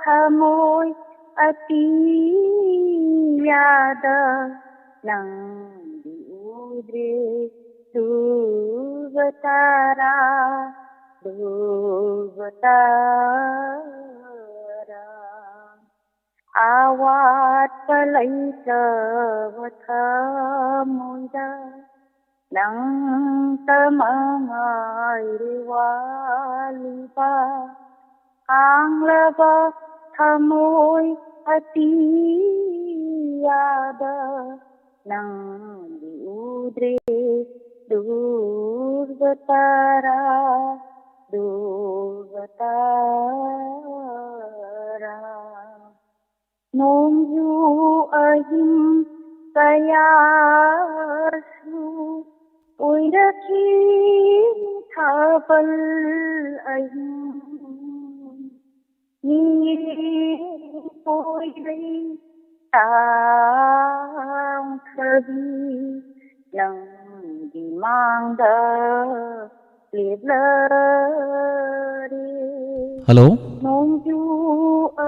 ꯊꯃꯣꯏ ꯑꯇꯤꯌꯥꯗ ꯅꯪꯗꯤ ꯎꯗ꯭ꯔꯦ, ꯗꯨꯕ ꯇꯥꯔꯥ, ꯗꯨꯕ ꯇꯥꯔꯥ꯫ ꯑꯋꯥꯠꯄ ꯂꯩꯇꯕ ꯊꯃꯣꯏꯗ ꯅꯪꯇ ꯃꯉꯥꯏꯔꯦ ꯋꯥꯠꯂꯤꯕ꯫ ꯍꯥꯡꯂꯕ ꯊꯃꯣꯏ ꯑꯇꯤꯌꯥꯗ ꯅꯪꯗꯤ ꯎꯗ꯭ꯔꯦ, ꯗꯨꯕ ꯇꯥꯔꯥ, ꯗꯨꯕ ꯇꯥꯔꯥ꯫ ꯅꯣꯡꯖꯨ ꯑꯍꯤꯡ ꯀꯌꯥꯁꯨ ꯑꯣꯏꯔꯛꯈꯤ ꯊꯥꯕꯜ ꯑꯍꯤꯡ꯫ ꯃꯤꯔꯦꯝ ꯑꯣꯏꯔꯩ ꯇꯥꯡꯈ꯭ꯔꯕꯤ ꯅꯪꯒꯤ ꯃꯥꯡꯗ ꯂꯦꯞꯂꯔꯦ꯫ ꯍꯜꯂꯣ? ꯅꯣꯡꯖꯨ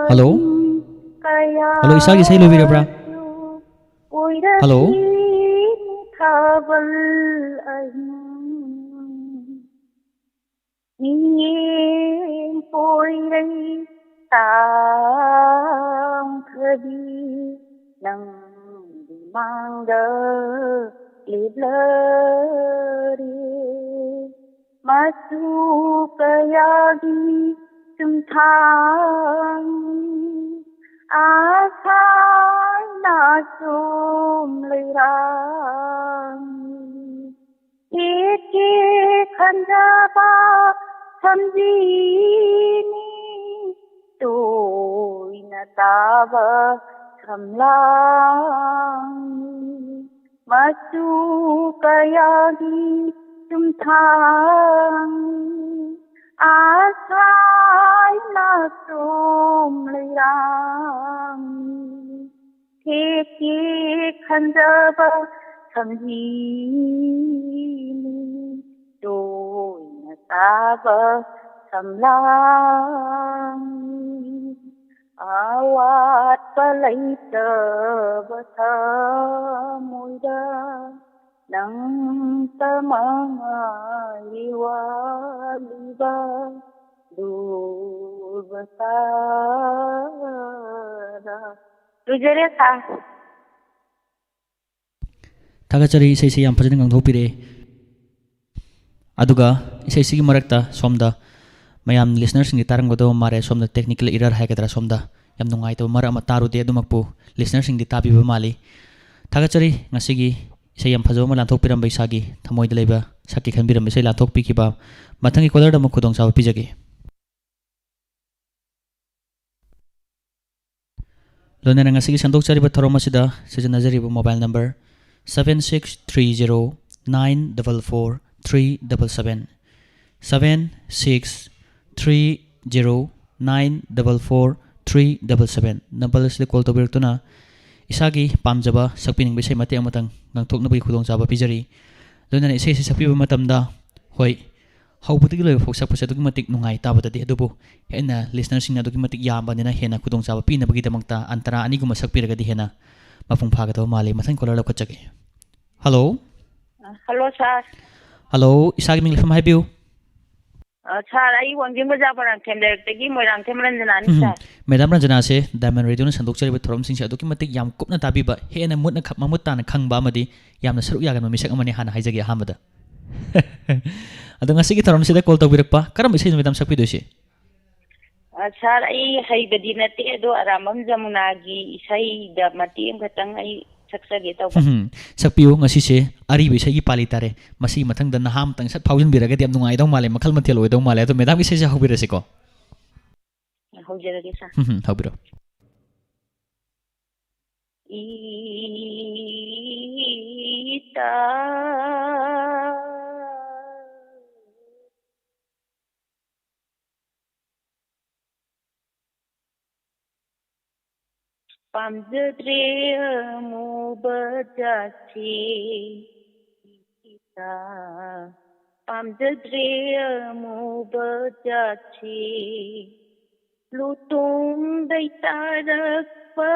ꯍꯜꯂꯣ? ꯑꯍꯤꯡ ꯀꯌꯥ ꯍꯜꯂꯣ, ꯏꯁꯥꯒꯤ ꯏꯁꯩ ꯂꯣꯏꯕꯤꯔꯕ꯭ꯔꯥ? ꯍꯜꯂꯣ? ꯑꯣꯏꯔꯛꯂꯤ ꯊꯥꯕꯜ ꯑꯍꯤꯡ꯫ ꯃꯤꯠꯌꯦꯡ ꯄꯣꯏꯔꯩ ꯇꯥꯡꯈ꯭ꯔꯕꯤ ꯅꯪꯒꯤ ꯃꯥꯡꯗ ꯂꯦꯞꯂꯔꯦ꯫ ꯃꯆꯨ ꯀꯌꯥꯒꯤ ꯆꯨꯝꯊꯥꯡ ꯑꯁꯥꯏꯅ ꯁꯨꯝ ꯂꯩꯔꯥꯡ꯫ ꯍꯦꯛꯀꯦ ꯈꯟꯖꯕ ꯁꯝꯖꯤꯅꯤ ꯇꯣꯏꯅ ꯇꯥꯕ ꯁꯝꯂꯥꯡꯅꯤ꯫ ꯃꯆꯨ ꯀꯌꯥꯒꯤ ꯆꯨꯝꯊꯥꯡꯅꯤ ꯑꯁꯥꯏꯅ ꯁꯨꯝ ꯂꯩꯔꯥꯡꯅꯤ꯫ ꯍꯦꯛꯀꯦ ꯈꯟꯖꯕ ꯁꯝꯖꯤꯅꯤ ꯇꯣꯏꯅ ꯇꯥꯕ ꯁꯝꯂꯥꯡꯅꯤ꯫ ꯑꯋꯥꯠꯄ ꯂꯩꯇꯕ ꯊꯃꯣꯏꯗ ꯅꯪꯇ ꯃꯉꯥꯏꯔꯦ ꯋꯥꯠꯂꯤꯕ ꯂꯨꯕ ꯇꯥꯔꯥ꯫ ꯂꯣꯏꯖꯔꯦ, ꯁꯥꯔ꯫ ꯊꯥꯒꯠꯆꯔꯤ, ꯏꯁꯩꯁꯤ ꯌꯥꯝ ꯐꯖꯅ ꯉꯥꯡꯊꯣꯛꯄꯤꯔꯛꯑꯦ꯫ ꯑꯗꯨꯒ ꯏꯁꯩꯁꯤꯒꯤ ꯃꯔꯛꯇ ꯁꯣꯝꯗ ꯃꯌꯥꯝ ꯂꯤꯁꯅꯔꯁꯤꯡꯒꯤ ꯇꯥꯔꯝꯒꯗꯕ ꯃꯥꯜꯂꯦ, ꯁꯣꯝꯗ ꯇꯦꯛꯅꯤꯀꯦꯜ ꯏꯔꯔ ꯍꯥꯏꯒꯗ꯭ꯔꯥ, ꯁꯣꯝꯗ ꯌꯥꯝ ꯅꯨꯡꯉꯥꯏꯇꯕ ꯃꯔꯛ ꯑꯃ ꯇꯥꯔꯨꯗꯦ꯫ ꯑꯗꯨꯃꯛꯄꯨ ꯂꯤꯁꯅꯔꯁꯤꯡꯗꯤ ꯇꯥꯕꯤꯕ ꯃꯥꯜꯂꯤ꯫ ꯊꯥꯒꯠꯆꯔꯤ, ꯉꯁꯤꯒꯤ ꯏꯁꯩ ꯌꯥꯝ ꯐꯖꯕ ꯑꯃ ꯂꯥꯟꯊꯣꯛꯄꯤꯔꯝꯕ, ꯏꯁꯥꯒꯤ ꯊꯃꯣꯏꯗ ꯂꯩꯕ ꯁꯛꯀꯦ ꯈꯟꯕꯤꯔꯝꯕ ꯏꯁꯩ ꯂꯥꯟꯊꯣꯛꯄꯤꯈꯤꯕ꯫ ꯃꯊꯪꯒꯤ ꯀꯣꯂꯔꯗ ꯑꯃꯨꯛ ꯈꯨꯗꯣꯡꯆꯥꯕ ꯄꯤꯖꯒꯦ꯫ ꯂꯣꯏꯅꯅ ꯉꯁꯤꯒꯤ ꯁꯟꯗꯣꯛꯆꯔꯤꯕ ꯊꯧꯔꯝ ꯑꯁꯤꯗ ꯁꯤꯖꯤꯟꯅꯖꯔꯤꯕ mobile number seven six three zero nine double four three double seven, seven six three zero nine double four three double seven number ꯑꯁꯤꯗ ꯀꯣꯜ ꯇꯧꯕꯤꯔꯛꯇꯨꯅ ꯏꯁꯥꯒꯤ ꯄꯥꯝꯖꯕ ꯁꯛꯄꯤꯅꯤꯡꯕ ꯏꯁꯩ ꯃꯇꯦꯛ ꯑꯃꯇꯪ ꯉꯥꯡꯊꯣꯛꯅꯕꯒꯤ ꯈꯨꯗꯣꯡꯆꯥꯕ ꯄꯤꯖꯔꯤ꯫ ꯂꯣꯏꯅꯅ ꯏꯁꯩ ꯑꯁꯤ ꯁꯛꯄꯤꯕ ꯃꯇꯝꯗ, ꯍꯣꯏ, ꯍꯧꯕꯗꯒꯤ ꯂꯣꯏꯕ ꯐꯥꯎ ꯁꯛꯄꯁꯦ ꯑꯗꯨꯛꯀꯤ ꯃꯇꯤꯛ ꯅꯨꯡꯉꯥꯏ ꯇꯥꯕꯗꯗꯤ, ꯑꯗꯨꯕꯨ ꯍꯦꯟꯅ listenerꯁꯤꯡꯅ ꯑꯗꯨꯛꯀꯤ ꯃꯇꯤꯛ ꯌꯥꯝꯕꯅꯤꯅ ꯍꯦꯟꯅ ꯈꯨꯗꯣꯡꯆꯥꯕ ꯄꯤꯅꯕꯒꯤꯗꯃꯛꯇ ꯑꯟꯇꯔꯥ ꯑꯅꯤꯒꯨꯝꯕ ꯁꯛꯄꯤꯔꯒꯗꯤ ꯍꯦꯟꯅ ꯃꯄꯨꯡ ꯐꯥꯒꯗꯕ ꯃꯥꯜꯂꯤ꯫ ꯃꯊꯪ caller ꯂꯧꯈꯠꯆꯒꯦ꯫ ꯍꯜꯂꯣ꯫ ꯑ, ꯍꯜꯂꯣ, ꯁꯥꯔ꯫ ꯍꯜꯂꯣ, ꯏꯁꯥꯒꯤ ꯃꯤꯡ ꯂꯩꯐꯝ ꯍꯥꯏꯕꯤꯌꯨ꯫ ꯑ, ꯁꯥꯔ, ꯑꯩ ꯋꯥꯡꯖꯤꯡ ꯕꯖꯥꯔ ꯃꯣꯏꯔꯥꯡꯊꯦꯝ ꯂꯩꯔꯛꯇꯒꯤ ꯃꯣꯏꯔꯥꯡꯊꯦꯝ ꯔꯟꯖꯅꯥꯅꯤ, ꯎꯝ, ꯁꯥꯔ꯫ ꯃꯦꯗꯥꯝ ꯔꯟꯖꯅꯥꯁꯦ Diamond Radioꯅ ꯁꯟꯗꯣꯛꯆꯔꯤꯕ ꯊꯧꯔꯝꯁꯤꯡꯁꯦ ꯑꯗꯨꯛꯀꯤ ꯃꯇꯤꯛ ꯌꯥꯝ ꯀꯨꯞꯅ ꯇꯥꯕꯤꯕ, ꯍꯦꯟꯅ ꯃꯨꯠꯅ ꯈ-, ꯃꯃꯨꯠ ꯇꯥꯅ ꯈꯪꯕ ꯑꯃꯗꯤ ꯌꯥꯝꯅ ꯁꯔꯨꯛ ꯌꯥꯒꯟꯕ ꯃꯤꯁꯛ ꯑꯃꯅꯤ ꯍꯥꯟꯅ ꯍꯥꯏꯖꯒꯦ ꯑꯍꯥꯟꯕꯗ꯫ ꯑꯗꯣ ꯉꯁꯤꯒꯤ ꯊꯧꯔꯝꯁꯤꯗ call ꯇꯧꯕꯤꯔꯛꯄ, ꯀꯔꯝꯕ ꯏꯁꯩꯅꯣ ꯃꯦꯗꯥꯝ ꯁꯛꯄꯤꯗꯣꯏꯁꯦ? ꯑ, ꯁꯥꯔ, ꯑꯩ ꯍꯩꯕꯗꯤ ꯅꯠꯇꯦ, ꯑꯗꯣ ꯑꯔꯥꯝꯕꯝ ꯖꯃꯨꯅꯥꯒꯤ ꯏꯁꯩꯗ ꯃꯇꯦꯛ ꯑꯃꯈꯛꯇꯪ ꯑꯩ ꯁꯛꯆꯒꯦ ꯇꯧꯕ꯫ ꯎꯝ, ꯁꯛꯄꯤꯌꯨ꯫ ꯉꯁꯤꯁꯦ ꯑꯔꯤꯕ ꯏꯁꯩꯒꯤ ꯄꯥꯂꯤ ꯇꯥꯔꯦ꯫ ꯃꯁꯤꯒꯤ ꯃꯊꯪꯗ ꯅꯍꯥ ꯑꯃꯇꯪ ꯁꯠ ꯐꯥꯎꯖꯤꯟꯕꯤꯔꯒꯗꯤ ꯌꯥꯝ ꯅꯨꯡꯉꯥꯏꯗꯧ ꯃꯥꯜꯂꯦ, ꯃꯈꯜ ꯃꯊꯦꯜ ꯑꯣꯏꯗꯧ ꯃꯥꯜꯂꯦ꯫ ꯑꯗꯣ ꯃꯦꯗꯥꯝꯒꯤ ꯏꯁꯩꯁꯦ ꯍꯧꯕꯤꯔꯁꯤꯀꯣ꯫ ꯍꯧꯖꯔꯒꯦ, ꯁꯥꯔ꯫ ꯎꯝ, ꯍꯧꯕꯤꯔꯣ꯫ ꯏꯇꯥ ꯄꯥꯝꯖꯗ꯭ꯔꯦ ꯑꯃꯨꯕ ꯖꯥꯠꯁꯤ, ꯏꯇꯥ, ꯄꯥꯝꯖꯗ꯭ꯔꯦ ꯑꯃꯨꯕ ꯖꯥꯠꯁꯤ꯫ ꯂꯨꯇꯣꯡꯗꯩ ꯇꯥꯔꯛꯄ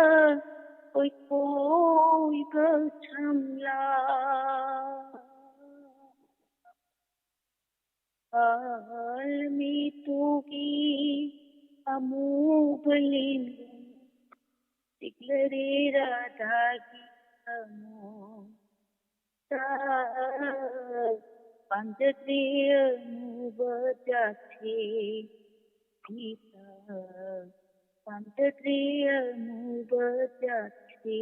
ꯀꯣꯏꯀꯣꯏꯕ ꯁꯝꯂꯥ꯫ ꯂꯝꯃꯤꯇꯨꯒꯤ ꯑꯃꯨꯕ ꯂꯦꯡꯉꯨ, ꯆꯤꯛꯂꯔꯦ ꯔꯥꯙꯥꯒꯤ ꯊꯃꯣꯏ꯫ ꯄꯥꯝꯖꯗ꯭ꯔꯦ ꯑꯃꯨꯕ ꯖꯥꯠꯁꯦ, ꯄꯥꯝꯖꯗ꯭ꯔꯦ ꯑꯃꯨꯕ ꯖꯥꯠꯁꯦ꯫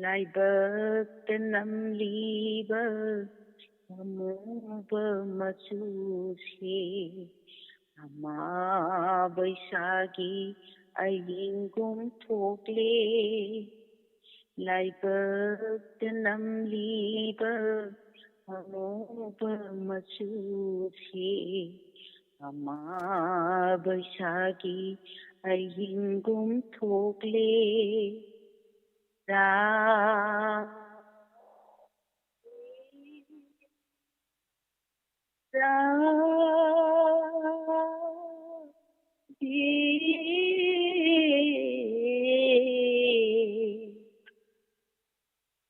ꯂꯥꯏꯕꯛꯇ ꯅꯝꯂꯤꯕ ꯑꯃꯨꯕ ꯃꯆꯨꯁꯦ, ꯑꯃꯥ ꯕꯩꯁꯥꯒꯤ ꯑꯌꯤꯡꯒꯨꯝ ꯊꯣꯛꯂꯦ꯫ ꯂꯥꯏꯕꯛꯇ ꯅꯝꯂꯤꯕ ꯑꯃꯨꯕ ꯃꯆꯨꯁꯦ, ꯑꯃꯥ ꯕꯩꯁꯥꯒꯤ ꯑꯍꯤꯡꯒꯨꯝ ꯊꯣꯛꯂꯦ꯫ ꯔꯥ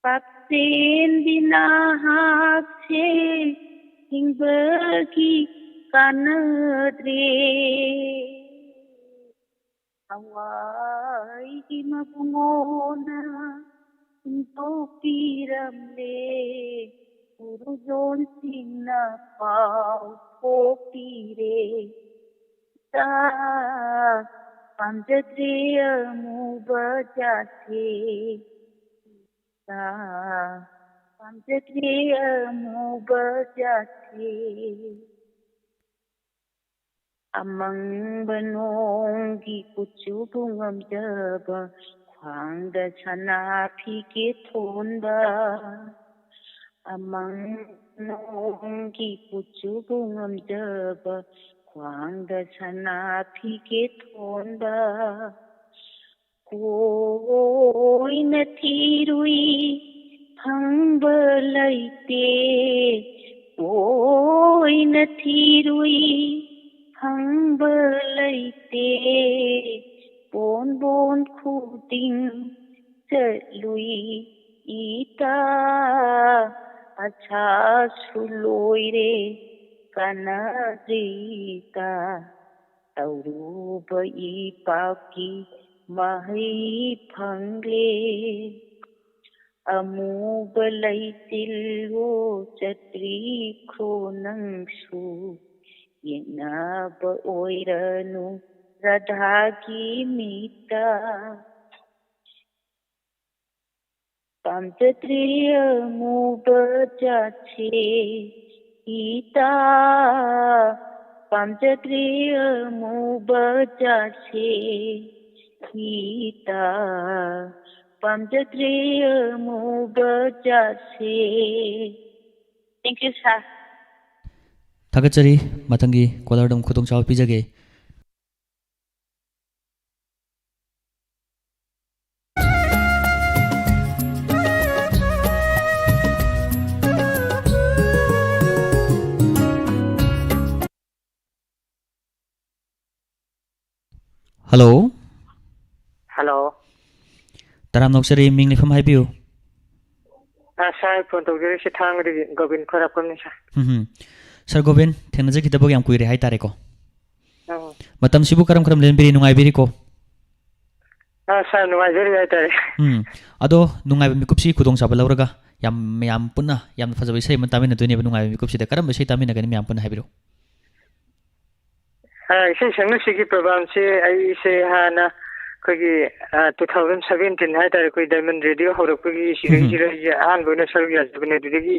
ꯄꯥꯛꯆꯦꯟꯕꯤ ꯅꯍꯥꯛꯁꯦ ꯍꯤꯡꯕꯒꯤ ꯀꯥꯟꯅꯗ꯭ꯔꯦ꯫ ꯊꯋꯥꯏꯒꯤ ꯃꯕꯨꯡꯉꯣꯅ ꯍꯨꯟꯗꯣꯛꯄꯤꯔꯝꯂꯦ, ꯎꯔꯨꯖꯣꯟꯁꯤꯡꯅ ꯄꯥꯎ ꯊꯣꯛꯄꯤꯔꯦ꯫ ꯏꯇꯥ, ꯄꯥꯝꯖꯗ꯭ꯔꯦ ꯑꯃꯨꯕ ꯖꯥꯠꯁꯦ꯫ ꯏꯇꯥ, ꯄꯥꯝꯖꯗ꯭ꯔꯦ ꯑꯃꯨꯕ ꯖꯥꯠꯁꯦ꯫ ꯑꯃꯪꯕ ꯅꯣꯡꯒꯤ ꯀꯨꯆꯨꯕꯨ ꯉꯝꯖꯕ, ꯈ꯭ꯋꯥꯡꯗ ꯁꯅꯥ ꯐꯤꯒꯦ ꯊꯣꯟꯕ꯫ ꯑꯃꯪꯕ ꯅꯣꯡꯒꯤ ꯀꯨꯆꯨꯕꯨ ꯉꯝꯖꯕ, ꯈ꯭ꯋꯥꯡꯗ ꯁꯅꯥ ꯐꯤꯒꯦ ꯊꯣꯟꯕ꯫ ꯀꯣꯏꯅ ꯊꯤꯔꯨꯏ, ꯐꯪꯕ ꯂꯩꯇꯦ꯫ ꯀꯣꯏꯅ ꯊꯤꯔꯨꯏ, ꯐꯪꯕ ꯂꯩꯇꯦ꯫ ꯕꯣꯟ ꯕꯣꯟ ꯈꯨꯗꯤꯡ ꯆꯠꯂꯨꯏ ꯏꯇꯥ, ꯑꯁꯥꯁꯨ ꯂꯣꯏꯔꯦ, ꯀꯥꯟꯅꯗ꯭ꯔꯦ ꯏꯇꯥ꯫ ꯇꯧꯔꯨꯕ ꯏꯄꯥꯛꯀꯤ ꯃꯍꯩ ꯐꯪꯂꯦ꯫ ꯑꯃꯨꯕ ꯂꯩꯆꯤꯜꯂꯣ ꯆꯠꯇ꯭ꯔꯤꯈ꯭ꯔꯣ ꯅꯪꯁꯨ, ꯌꯦꯡꯅꯕ ꯑꯣꯏꯔꯅꯨ ꯔꯥꯙꯥꯒꯤ ꯃꯤꯠꯇ꯫ ꯄꯥꯝꯖꯗ꯭ꯔꯦ ꯑꯃꯨꯕ ꯖꯥꯠꯁꯦ ꯏꯇꯥ, ꯄꯥꯝꯖꯗ꯭ꯔꯦ ꯑꯃꯨꯕ ꯖꯥꯠꯁꯦ ꯏꯇꯥ, ꯄꯥꯝꯖꯗ꯭ꯔꯦ ꯑꯃꯨꯕ ꯖꯥꯠꯁꯦ꯫ Thank you, sir. ꯊꯥꯒꯠꯆꯔꯤ꯫ ꯃꯊꯪꯒꯤ ꯀꯣꯂꯔꯗ ꯑꯃꯨꯛ ꯈꯨꯗꯣꯡꯆꯥꯕ ꯄꯤꯖꯒꯦ꯫ ꯍꯜꯂꯣ꯫ ꯍꯜꯂꯣ꯫ ꯇꯔꯥꯝꯅ ꯑꯣꯛꯆꯔꯤ, ꯃꯤꯡ ꯂꯩꯐꯝ ꯍꯥꯏꯕꯤꯌꯨ꯫ ꯑ, ꯁꯥꯔ, ꯐꯣꯟ ꯇꯧꯖꯔꯛꯏꯁꯦ ꯊꯥꯡꯒꯗꯒꯤ ꯒꯣꯕꯤꯟ ꯈ꯭ꯋꯥꯏꯔꯥꯛꯄꯝꯅꯤ, ꯁꯥꯔ꯫ ꯎꯝ ꯍꯝ꯫ ꯁꯥꯔ ꯒꯣꯕꯤꯟ, ꯊꯦꯡꯅꯖꯈꯤꯗꯕ ꯌꯥꯝ ꯀꯨꯏꯔꯦ ꯍꯥꯏꯇꯥꯔꯦꯀꯣ꯫ ꯎꯝ꯫ ꯃꯇꯝꯁꯤꯕꯨ ꯀꯔꯝ ꯀꯔꯝ ꯂꯦꯟꯕꯤꯔꯤ, ꯅꯨꯡꯉꯥꯏꯕꯤꯔꯤꯀꯣ? ꯑ, ꯁꯥꯔ, ꯅꯨꯡꯉꯥꯏꯖꯔꯤ ꯍꯥꯏꯇꯥꯔꯦ꯫ ꯎꯝ꯫ ꯑꯗꯣ ꯅꯨꯡꯉꯥꯏꯕ ꯃꯤꯀꯨꯞꯁꯤ ꯈꯨꯗꯣꯡꯆꯥꯕ ꯂꯧꯔꯒ ꯌꯥꯝ, ꯃꯌꯥꯝ ꯄꯨꯟꯅ ꯌꯥꯝꯅ ꯐꯖꯕ ꯏꯁꯩ ꯑꯃ ꯇꯥꯃꯤꯟꯅꯗꯣꯏꯅꯦꯕ꯫ ꯅꯨꯡꯉꯥꯏꯕ ꯃꯤꯀꯨꯞꯁꯤꯗ ꯀꯔꯝꯕ ꯏꯁꯩ ꯇꯥꯃꯤꯟꯅꯒꯅꯤ, ꯃꯌꯥꯝ ꯄꯨꯟꯅ ꯍꯥꯏꯕꯤꯔꯛꯎ꯫ ꯑ, ꯏꯁꯩ ꯁꯛꯅꯁꯤꯒꯤ ꯄ꯭ꯔꯣꯒ꯭ꯔꯥꯝꯁꯦ ꯑꯩꯁꯦ ꯍꯥꯟꯅ ꯑꯩꯈꯣꯏꯒꯤ, ꯑ, two thousand seventeen ꯍꯥꯏꯇꯥꯔꯦ, ꯑꯩꯈꯣꯏ ꯗꯥꯏꯃꯟ ꯔꯦꯗꯤꯑꯣ ꯍꯧꯔꯛꯄꯒꯤ ꯎꯝ ꯍꯝ꯫ ꯁꯤꯗꯩꯁꯤꯗ ꯑꯩꯁꯦ ꯑꯍꯥꯟꯕ ꯑꯣꯏꯅ ꯁꯔꯨꯛ ꯌꯥꯖꯕꯅꯦ꯫ ꯑꯗꯨꯗꯒꯤ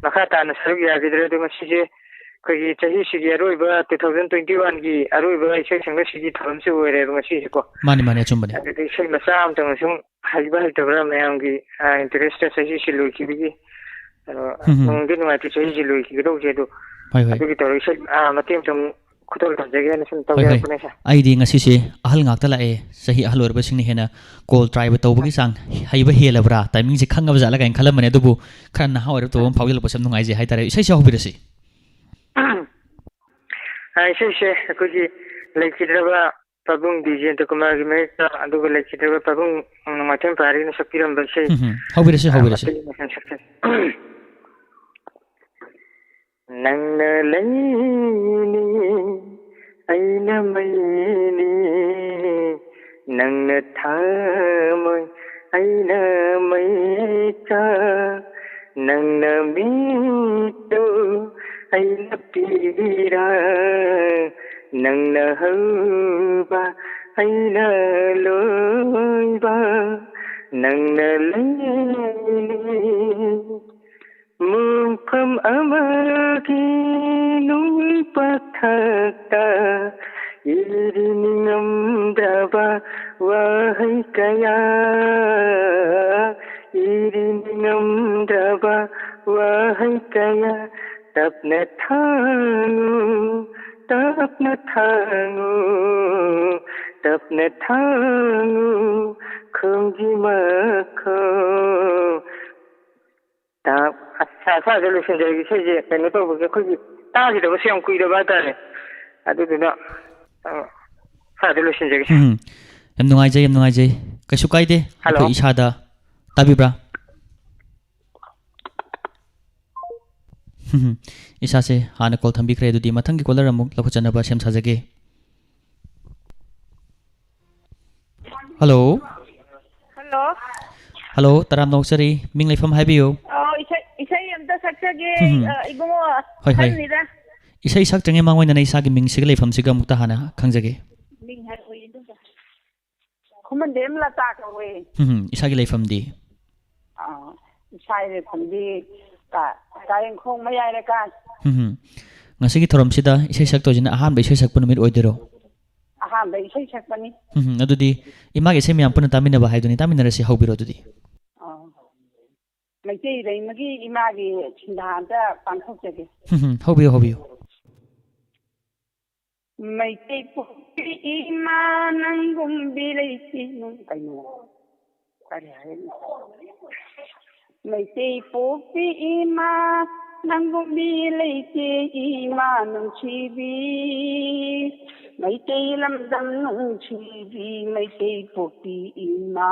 ꯃꯈꯥ ꯇꯥꯅ ꯁꯔꯨꯛ ꯌꯥꯈꯤꯗ꯭ꯔꯦ꯫ ꯑꯗꯣ ꯉꯁꯤꯁꯦ ꯑꯩꯈꯣꯏꯒꯤ ꯆꯍꯤꯁꯤꯒꯤ ꯑꯔꯣꯏꯕ, two thousand twenty-oneꯒꯤ ꯑꯔꯣꯏꯕ ꯏꯁꯩ ꯁꯛꯅꯁꯤꯒꯤ ꯊꯧꯔꯝꯁꯨ ꯑꯣꯏꯔꯦꯕ ꯉꯁꯤꯁꯦꯀꯣ꯫ ꯃꯥꯅꯤ, ꯃꯥꯅꯤ, ꯑꯆꯨꯝꯕꯅꯤ꯫ ꯑꯗꯨꯗ ꯏꯁꯩ ꯃꯆꯥ ꯑꯃꯇꯪ ꯁꯨꯝ ꯍꯩꯕ ꯍꯩꯇꯕ꯭ꯔꯥ ꯃꯌꯥꯝꯒꯤ, ꯑ, interest ꯆꯍꯤꯁꯤ ꯂꯣꯏꯈꯤꯕꯒꯤ, ꯑꯗꯣ ꯎꯝ ꯍꯝ꯫ ꯅꯨꯡꯗꯤ ꯅꯨꯡꯉꯥꯏꯇꯦ ꯆꯍꯤꯁꯤ ꯂꯣꯏꯈꯤꯒꯗꯧꯁꯦ꯫ ꯑꯗꯣ ꯍꯣꯏ, ꯍꯣꯏ꯫ ꯑꯗꯨꯒꯤ ꯇꯧꯔ ꯏꯁꯩ, ꯑ, ꯃꯇꯦꯛ ꯑꯃꯇꯪ ꯈꯨꯗꯣꯜ ꯇꯝꯖꯒꯦ ꯍꯥꯏꯅ ꯁꯨꯝ ꯍꯣꯏ, ꯍꯣꯏ꯫ ꯇꯧꯖꯔꯛꯄꯅꯦ, ꯁꯥꯔ꯫ ꯑꯩꯗꯤ ꯉꯁꯤꯁꯦ ꯑꯍꯜ ꯉꯥꯛꯇ ꯂꯥꯛꯑꯦ, ꯆꯍꯤ ꯑꯍꯜ ꯑꯣꯏꯔꯕꯁꯤꯡꯅ ꯍꯦꯟꯅ call try ꯇꯧꯕꯒꯤ ꯆꯥꯡ ꯍꯩꯕ ꯍꯦꯜꯂꯕ꯭ꯔꯥ, timingꯁꯦ ꯈꯪꯉꯕ ꯖꯥꯠꯂ ꯀꯥꯏꯅ ꯈꯜꯂꯝꯕꯅꯦ, ꯑꯗꯨꯕꯨ ꯈꯔ ꯅꯍꯥ ꯑꯣꯏꯔꯞ ꯇꯧꯕ ꯑꯃ ꯐꯥꯎꯖꯤꯜꯂꯛꯄꯁꯦ ꯌꯥꯝ ꯅꯨꯡꯉꯥꯏꯖꯩ ꯍꯥꯏꯇꯥꯔꯦ꯫ ꯏꯁꯩꯁꯦ ꯍꯧꯕꯤꯔꯁꯤ꯫ ꯑ, ꯏꯁꯩꯁꯦ ꯑꯩꯈꯣꯏꯒꯤ ꯂꯩꯈꯤꯗ꯭ꯔꯕ ꯄꯥꯕꯨꯡ ꯕꯤꯖꯦꯟꯗ꯭ꯔ ꯀꯨꯃꯥꯔꯒꯤ ꯃꯥꯌꯣꯛꯇ, ꯑꯗꯨꯒ ꯂꯩꯈꯤꯗ꯭ꯔꯕ ꯄꯥꯕꯨꯡ ꯅꯣꯡꯃꯥꯏꯊꯦꯝ ꯄꯥꯔꯤꯅ ꯁꯛꯄꯤꯔꯝꯕ ꯏꯁꯩ, ꯎꯝ ꯍꯝ꯫ ꯍꯧꯕꯤꯔꯁꯤ, ꯑ, ꯍꯧꯕꯤꯔꯁꯤ꯫ ꯃꯇꯦꯛ ꯑꯃ ꯁꯛꯆꯒꯦ꯫ ꯅꯪꯅ ꯂꯩꯅꯤ, ꯑꯩꯅ ꯃꯩꯅꯤ, ꯅꯪꯅ ꯊꯥꯃꯣꯏ, ꯑꯩꯅ ꯃꯩꯆꯥ, ꯅꯪꯅ ꯃꯤꯠꯇꯨ, ꯑꯩꯅ ꯄꯤꯔꯥ, ꯅꯪꯅ ꯍꯧꯕ, ꯑꯩꯅ ꯂꯣꯏꯕ, ꯅꯪꯅ ꯂꯩꯅꯤ꯫ ꯃꯐꯝ ꯑꯃꯒꯤ ꯅꯨꯡ ꯄꯊꯛꯇ ꯏꯔꯤ ꯅꯤꯡꯉꯝꯗ꯭ꯔꯕ ꯋꯥꯍꯩ ꯀꯌꯥ, ꯏꯔꯤ ꯅꯤꯡꯉꯝꯗ꯭ꯔꯕ ꯋꯥꯍꯩ ꯀꯌꯥ, ꯇꯞꯅ ꯊꯥꯡꯉꯨ, ꯇꯞꯅ ꯊꯥꯡꯉꯨ, ꯇꯞꯅ ꯊꯥꯡꯉꯨ, ꯈꯣꯡꯒꯤ ꯃꯈꯣꯡ꯫ ꯇꯥ-, ꯑꯁ, ꯁ꯭ꯋꯥꯏꯗ ꯂꯣꯏꯁꯤꯟꯖꯔꯒꯦ꯫ ꯏꯁꯩꯁꯦ ꯀꯩꯅꯣ ꯇꯧꯕꯒꯤ ꯑꯩꯈꯣꯏꯒꯤ ꯇꯥꯈꯤꯗꯕꯁꯨ ꯌꯥꯝ ꯀꯨꯏꯔꯕ ꯍꯥꯏꯇꯥꯔꯦ꯫ ꯑꯗꯨꯗꯨꯅ, ꯑ, ꯁ꯭ꯋꯥꯏꯗ ꯂꯣꯏꯁꯤꯟꯖꯔꯒꯦ꯫ ꯎꯝ, ꯌꯥꯝ ꯅꯨꯡꯉꯥꯏꯖꯩ, ꯌꯥꯝ ꯅꯨꯡꯉꯥꯏꯖꯩ꯫ ꯀꯩꯁꯨ ꯀꯥꯏꯗꯦ꯫ ꯍꯜꯂꯣ꯫ ꯑꯩꯈꯣꯏ ꯏꯁꯥꯗ, ꯇꯥꯕꯤꯕ꯭ꯔꯥ? ꯏꯁꯥꯁꯦ ꯍꯥꯟꯅ ꯀꯣꯜ ꯊꯝꯕꯤꯈ꯭ꯔꯦ꯫ ꯑꯗꯨꯗꯤ ꯃꯊꯪꯒꯤ ꯀꯣꯂꯔ ꯑꯃꯨꯛ ꯂꯧꯈꯠꯆꯅꯕ ꯁꯦꯝ ꯁꯥꯖꯒꯦ꯫ ꯍꯜꯂꯣ꯫ ꯍꯜꯂꯣ꯫ ꯍꯜꯂꯣ, ꯇꯔꯥꯝꯅ ꯑꯣꯛꯆꯔꯤ꯫ ꯃꯤꯡ ꯂꯩꯐꯝ ꯍꯥꯏꯕꯤꯌꯨ꯫ ꯑꯣ, ꯏꯁꯩ, ꯏꯁꯩ ꯑꯝꯇ ꯁꯛꯆꯒꯦ, ꯎꯝ꯫ ꯑ, ꯏꯕꯨꯡꯉꯣ꯫ ꯍꯣꯏ, ꯍꯣꯏ꯫ ꯈꯜꯂꯤꯗ꯫ ꯏꯁꯩ ꯁꯛꯇ꯭ꯔꯤꯉꯩ ꯃꯥꯡꯑꯣꯏꯅꯅ ꯏꯁꯥꯒꯤ ꯃꯤꯡꯁꯤꯒ ꯂꯩꯐꯝꯁꯤꯒ ꯑꯃꯨꯛꯇ ꯍꯥꯟꯅ ꯈꯪꯖꯒꯦ꯫ ꯃꯤꯡ ꯍꯥꯏꯔꯛꯑꯣ, ꯏꯕꯨꯡꯉꯣ꯫ ꯈꯨꯃꯟꯗꯦꯝ ꯂꯇꯥ ꯀꯧꯋꯦ꯫ ꯎꯝ, ꯏꯁꯥꯒꯤ ꯂꯩꯐꯝꯗꯤ? ꯑꯥ, ꯏꯁꯥꯒꯤ ꯂꯩꯐꯝꯗꯤ ꯀ-, ꯀꯥꯔꯦꯟꯈꯣꯡ ꯃꯌꯥꯏ ꯂꯩꯀꯥꯏ꯫ ꯎꯝ, ꯉꯁꯤꯒꯤ ꯊꯧꯔꯝꯁꯤꯗ ꯏꯁꯩ ꯁꯛꯇꯣꯏꯁꯤꯅ ꯑꯍꯥꯟꯕ ꯏꯁꯩ ꯁꯛꯄ ꯅꯨꯃꯤꯠ ꯑꯣꯏꯗꯣꯏꯔꯣ? ꯑꯍꯥꯟꯕ ꯏꯁꯩ ꯁꯛꯄꯅꯤ꯫ ꯎꯝ, ꯑꯗꯨꯗꯤ ꯏꯃꯥꯒꯤ ꯏꯁꯩ ꯃꯌꯥꯝ ꯄꯨꯟꯅ ꯇꯥꯃꯤꯟꯅꯕ ꯍꯥꯏꯗꯨꯅꯤ, ꯇꯥꯃꯤꯟꯅꯔꯁꯤ, ꯍꯧꯕꯤꯔꯣ ꯑꯗꯨꯗꯤ꯫ ꯑꯥ, ꯃꯩꯇꯩ ꯂꯩꯃꯒꯤ ꯏꯃꯥꯒꯤ ꯁꯤꯟꯊꯥ ꯑꯝꯇ ꯄꯥꯡꯊꯣꯛꯆꯒꯦ꯫ ꯎꯝ, ꯍꯧꯕꯤꯌꯨ, ꯍꯧꯕꯤꯌꯨ꯫ ꯃꯩꯇꯩ ꯄꯣꯛꯄꯤ ꯏꯃꯥ ꯅꯪꯒꯨꯝꯕꯤ ꯂꯩꯇꯦ, ꯅꯪ ꯀꯩꯅꯣ, ꯀꯔꯤ ꯍꯥꯏꯅꯤ? ꯃꯩꯇꯩ ꯄꯣꯛꯄꯤ ꯏꯃꯥ ꯅꯪꯒꯨꯝꯕꯤ ꯂꯩꯇꯦ, ꯏꯃꯥ ꯅꯨꯡꯁꯤꯕꯤ, ꯃꯩꯇꯩ ꯂꯝꯗꯝ ꯅꯨꯡꯁꯤꯕꯤ, ꯃꯩꯇꯩ ꯄꯣꯛꯄꯤ ꯏꯃꯥ꯫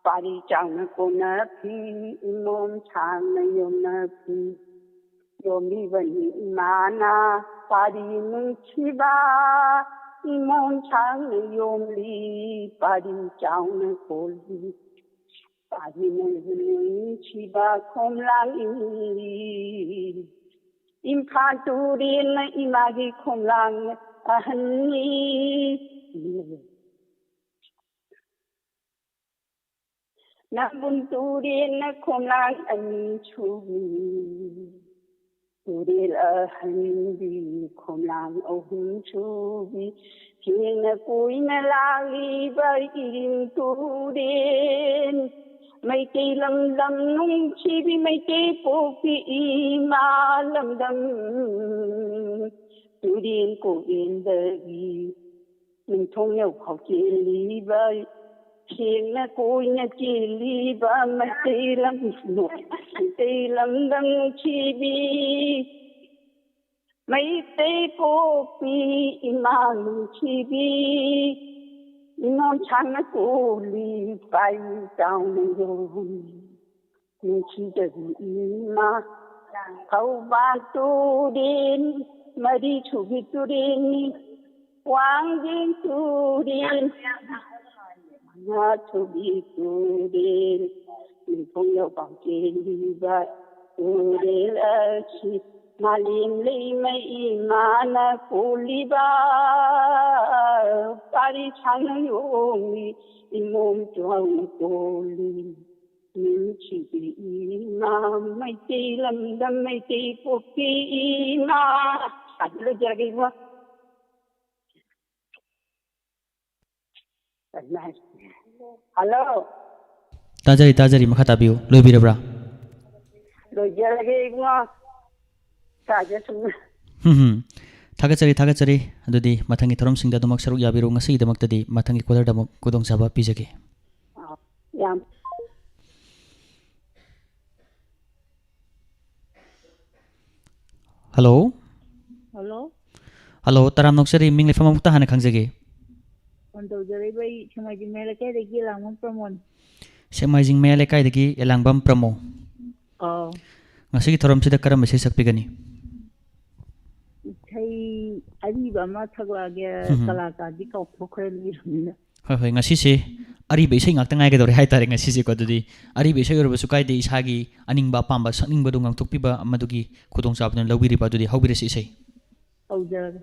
ꯄꯥꯔꯤ ꯆꯥꯎꯅ ꯀꯣꯟꯅ ꯐꯤ, ꯏꯃꯣꯝ ꯁꯥꯡꯅ ꯌꯣꯝꯅ ꯐꯤ꯫ ꯌꯣꯝꯂꯤꯕꯅꯤ ꯏꯃꯥꯅ ꯄꯥꯔꯤ ꯅꯨꯡꯁꯤꯕ, ꯏꯃꯣꯝ ꯁꯥꯡꯅ ꯌꯣꯝꯂꯤ, ꯄꯥꯔꯤ ꯆꯥꯎꯅ ꯀꯣꯜꯂꯤ꯫ ꯄꯥꯔꯤ ꯅꯨꯡꯁꯤꯕ ꯈꯣꯝꯂꯥꯡ ꯏꯜꯂꯤ꯫ ꯏꯝꯐꯥꯜ ꯇꯨꯔꯦꯜꯅ ꯏꯃꯥꯒꯤ ꯈꯣꯝꯂꯥꯡ ꯑꯍꯟꯅꯤ꯫ ꯅꯝꯕꯨꯜ ꯇꯨꯔꯦꯜꯅ ꯈꯣꯝꯂꯥꯡ ꯑꯅꯤ ꯁꯨꯕꯤ, ꯇꯨꯔꯦꯜ ꯑꯍꯟꯕꯤ ꯈꯣꯝꯂꯥꯡ ꯑꯍꯨꯝ ꯁꯨꯕꯤ, ꯍꯦꯟꯅ ꯀꯣꯏꯅ ꯂꯥꯛꯂꯤꯕ ꯏꯔꯤꯜ ꯇꯨꯔꯦꯜ, ꯃꯩꯇꯩ ꯂꯝꯗꯝ ꯅꯨꯡꯁꯤꯕꯤ ꯃꯩꯇꯩ ꯄꯣꯛꯄꯤ ꯏꯃꯥ ꯂꯝꯗꯝ, ꯇꯨꯔꯦꯟ ꯀꯣꯛꯌꯦꯟꯗꯒꯤ ꯅꯤꯡꯊꯧ ꯌꯧꯐꯥꯎ ꯆꯦꯜꯂꯤꯕ, ꯁꯦꯡꯅ ꯀꯣꯏꯅ ꯆꯦꯜꯂꯤꯕ ꯃꯩꯇꯩ ꯂꯝ, ꯃꯩꯇꯩ ꯂꯝꯗꯝ ꯅꯨꯡꯁꯤꯕꯤ, ꯃꯩꯇꯩ ꯄꯣꯛꯄꯤ ꯏꯃꯥ ꯅꯨꯡꯁꯤꯕꯤ, ꯏꯃꯣꯟ ꯁꯥꯡꯅ ꯀꯣꯜꯂꯤ ꯄꯥꯏ ꯆꯥꯎꯅ ꯌꯣꯜꯂꯤ꯫ ꯅꯨꯡꯁꯤꯖꯕꯤ ꯏꯃꯥ, ꯊꯧꯕꯥꯜ ꯇꯨꯔꯦꯟ, ꯃꯔꯤ ꯁꯨꯕꯤ ꯇꯨꯔꯦꯟꯅꯤ, ꯋꯥꯡꯖꯤꯡ ꯇꯨꯔꯦꯟ, ꯃꯉꯥ ꯁꯨꯕꯤ ꯇꯨꯔꯦꯟ, ꯅꯤꯡꯊꯧ ꯌꯧꯐꯥꯎ ꯆꯦꯜꯂꯤꯕ ꯇꯨꯔꯦꯜ ꯑꯁꯤ, ꯃꯥꯂꯦꯝ ꯂꯩꯃ ꯏꯃꯥꯅ ꯀꯣꯜꯂꯤꯕ, ꯄꯥꯔꯤ ꯁꯥꯡꯅ ꯌꯣꯡꯉꯤ ꯏꯃꯣꯝ ꯆꯥꯎꯅ ꯀꯣꯜꯂꯤ꯫ ꯅꯨꯡꯁꯤꯕꯤ ꯏꯃꯥ, ꯃꯩꯇꯩ ꯂꯝꯗꯝ ꯃꯩꯇꯩ ꯄꯣꯛꯄꯤ ꯏꯃꯥ꯫ ꯑꯗꯨ ꯂꯣꯏꯖꯔꯒꯦ ꯏꯕꯨꯡꯉꯣ꯫ ꯍꯜꯂꯣ꯫ ꯇꯥꯖꯔꯤ, ꯇꯥꯖꯔꯤ, ꯃꯈꯥ ꯇꯥꯕꯤꯌꯨ꯫ ꯂꯣꯏꯕꯤꯔꯕ꯭ꯔꯥ? ꯂꯣꯏꯖꯔꯒꯦ ꯏꯕꯨꯡꯉꯣ꯫ ꯇꯥꯖꯁꯅꯨ꯫ ꯍꯝ ꯍꯝ꯫ ꯊꯥꯒꯠꯆꯔꯤ, ꯊꯥꯒꯠꯆꯔꯤ꯫ ꯑꯗꯨꯗꯤ ꯃꯊꯪꯒꯤ ꯊꯧꯔꯝꯁꯤꯡꯗ ꯑꯗꯨꯃꯛ ꯁꯔꯨꯛ ꯌꯥꯕꯤꯔꯨ꯫ ꯉꯁꯤꯒꯤꯗꯃꯛꯇꯗꯤ ꯃꯊꯪꯒꯤ caller ꯗ ꯑꯃꯨꯛ ꯈꯨꯗꯣꯡꯆꯥꯕ ꯄꯤꯖꯒꯦ꯫ ꯑꯥ, ꯌꯥꯝ ꯍꯜꯂꯣ꯫ ꯍꯜꯂꯣ꯫ ꯍꯜꯂꯣ, ꯇꯔꯥꯝꯅ ꯑꯣꯛꯆꯔꯤ꯫ ꯃꯤꯡ ꯂꯩꯐꯝ ꯑꯃꯨꯛꯇ ꯍꯥꯟꯅ ꯈꯪꯖꯒꯦ꯫ ꯐꯣꯟ ꯇꯧꯖꯔꯛꯏꯕ ꯑꯩ ꯁꯦꯛꯃꯥꯏꯖꯤꯡ ꯃꯌꯥꯏ ꯂꯩꯀꯥꯏꯗꯒꯤ ꯑꯦꯂꯥꯡꯕꯝ ꯄ꯭ꯔꯃꯣꯟ꯫ ꯁꯦꯛꯃꯥꯏꯖꯤꯡ ꯃꯌꯥꯏ ꯂꯩꯀꯥꯏꯗꯒꯤ ꯑꯦꯂꯥꯡꯕꯝ ꯄ꯭ꯔꯃꯣ꯫ ꯑꯥꯎ꯫ ꯉꯁꯤꯒꯤ ꯊꯧꯔꯝꯁꯤꯗ ꯀꯔꯝꯕ ꯏꯁꯩ ꯁꯛꯄꯤꯒꯅꯤ? ꯏꯁꯩ ꯑꯔꯤꯕ ꯑꯃ ꯁꯛꯂꯛꯑꯒꯦ, ꯎꯝ꯫ ꯀꯂꯥꯀꯥꯔꯗꯤ ꯀꯥꯎꯊꯣꯛꯈ꯭ꯔꯦ ꯂꯤꯔꯕꯅꯤꯅ꯫ ꯍꯣꯏ, ꯍꯣꯏ, ꯉꯁꯤꯁꯦ ꯑꯔꯤꯕ ꯏꯁꯩ ꯉꯥꯛꯇ ꯉꯥꯏꯒꯗꯧꯔꯦ ꯍꯥꯏꯇꯥꯔꯦ ꯉꯁꯤꯁꯦꯀꯣ꯫ ꯑꯗꯨꯗꯤ ꯑꯔꯤꯕ ꯏꯁꯩ ꯑꯣꯏꯔꯕꯁꯨ ꯀꯥꯏꯗꯦ, ꯏꯁꯥꯒꯤ ꯑꯅꯤꯡꯕ ꯑꯄꯥꯝꯕ ꯁꯛꯅꯤꯡꯕꯗꯨ ꯉꯥꯡꯊꯣꯛꯄꯤꯕ, ꯃꯗꯨꯒꯤ ꯈꯨꯗꯣꯡꯆꯥꯕꯗꯨꯅ ꯂꯧꯕꯤꯔꯤꯕ꯫ ꯑꯗꯨꯗꯤ ꯍꯧꯕꯤꯔꯁꯤ ꯏꯁꯩ꯫ ꯍꯧꯖꯔꯒꯦ꯫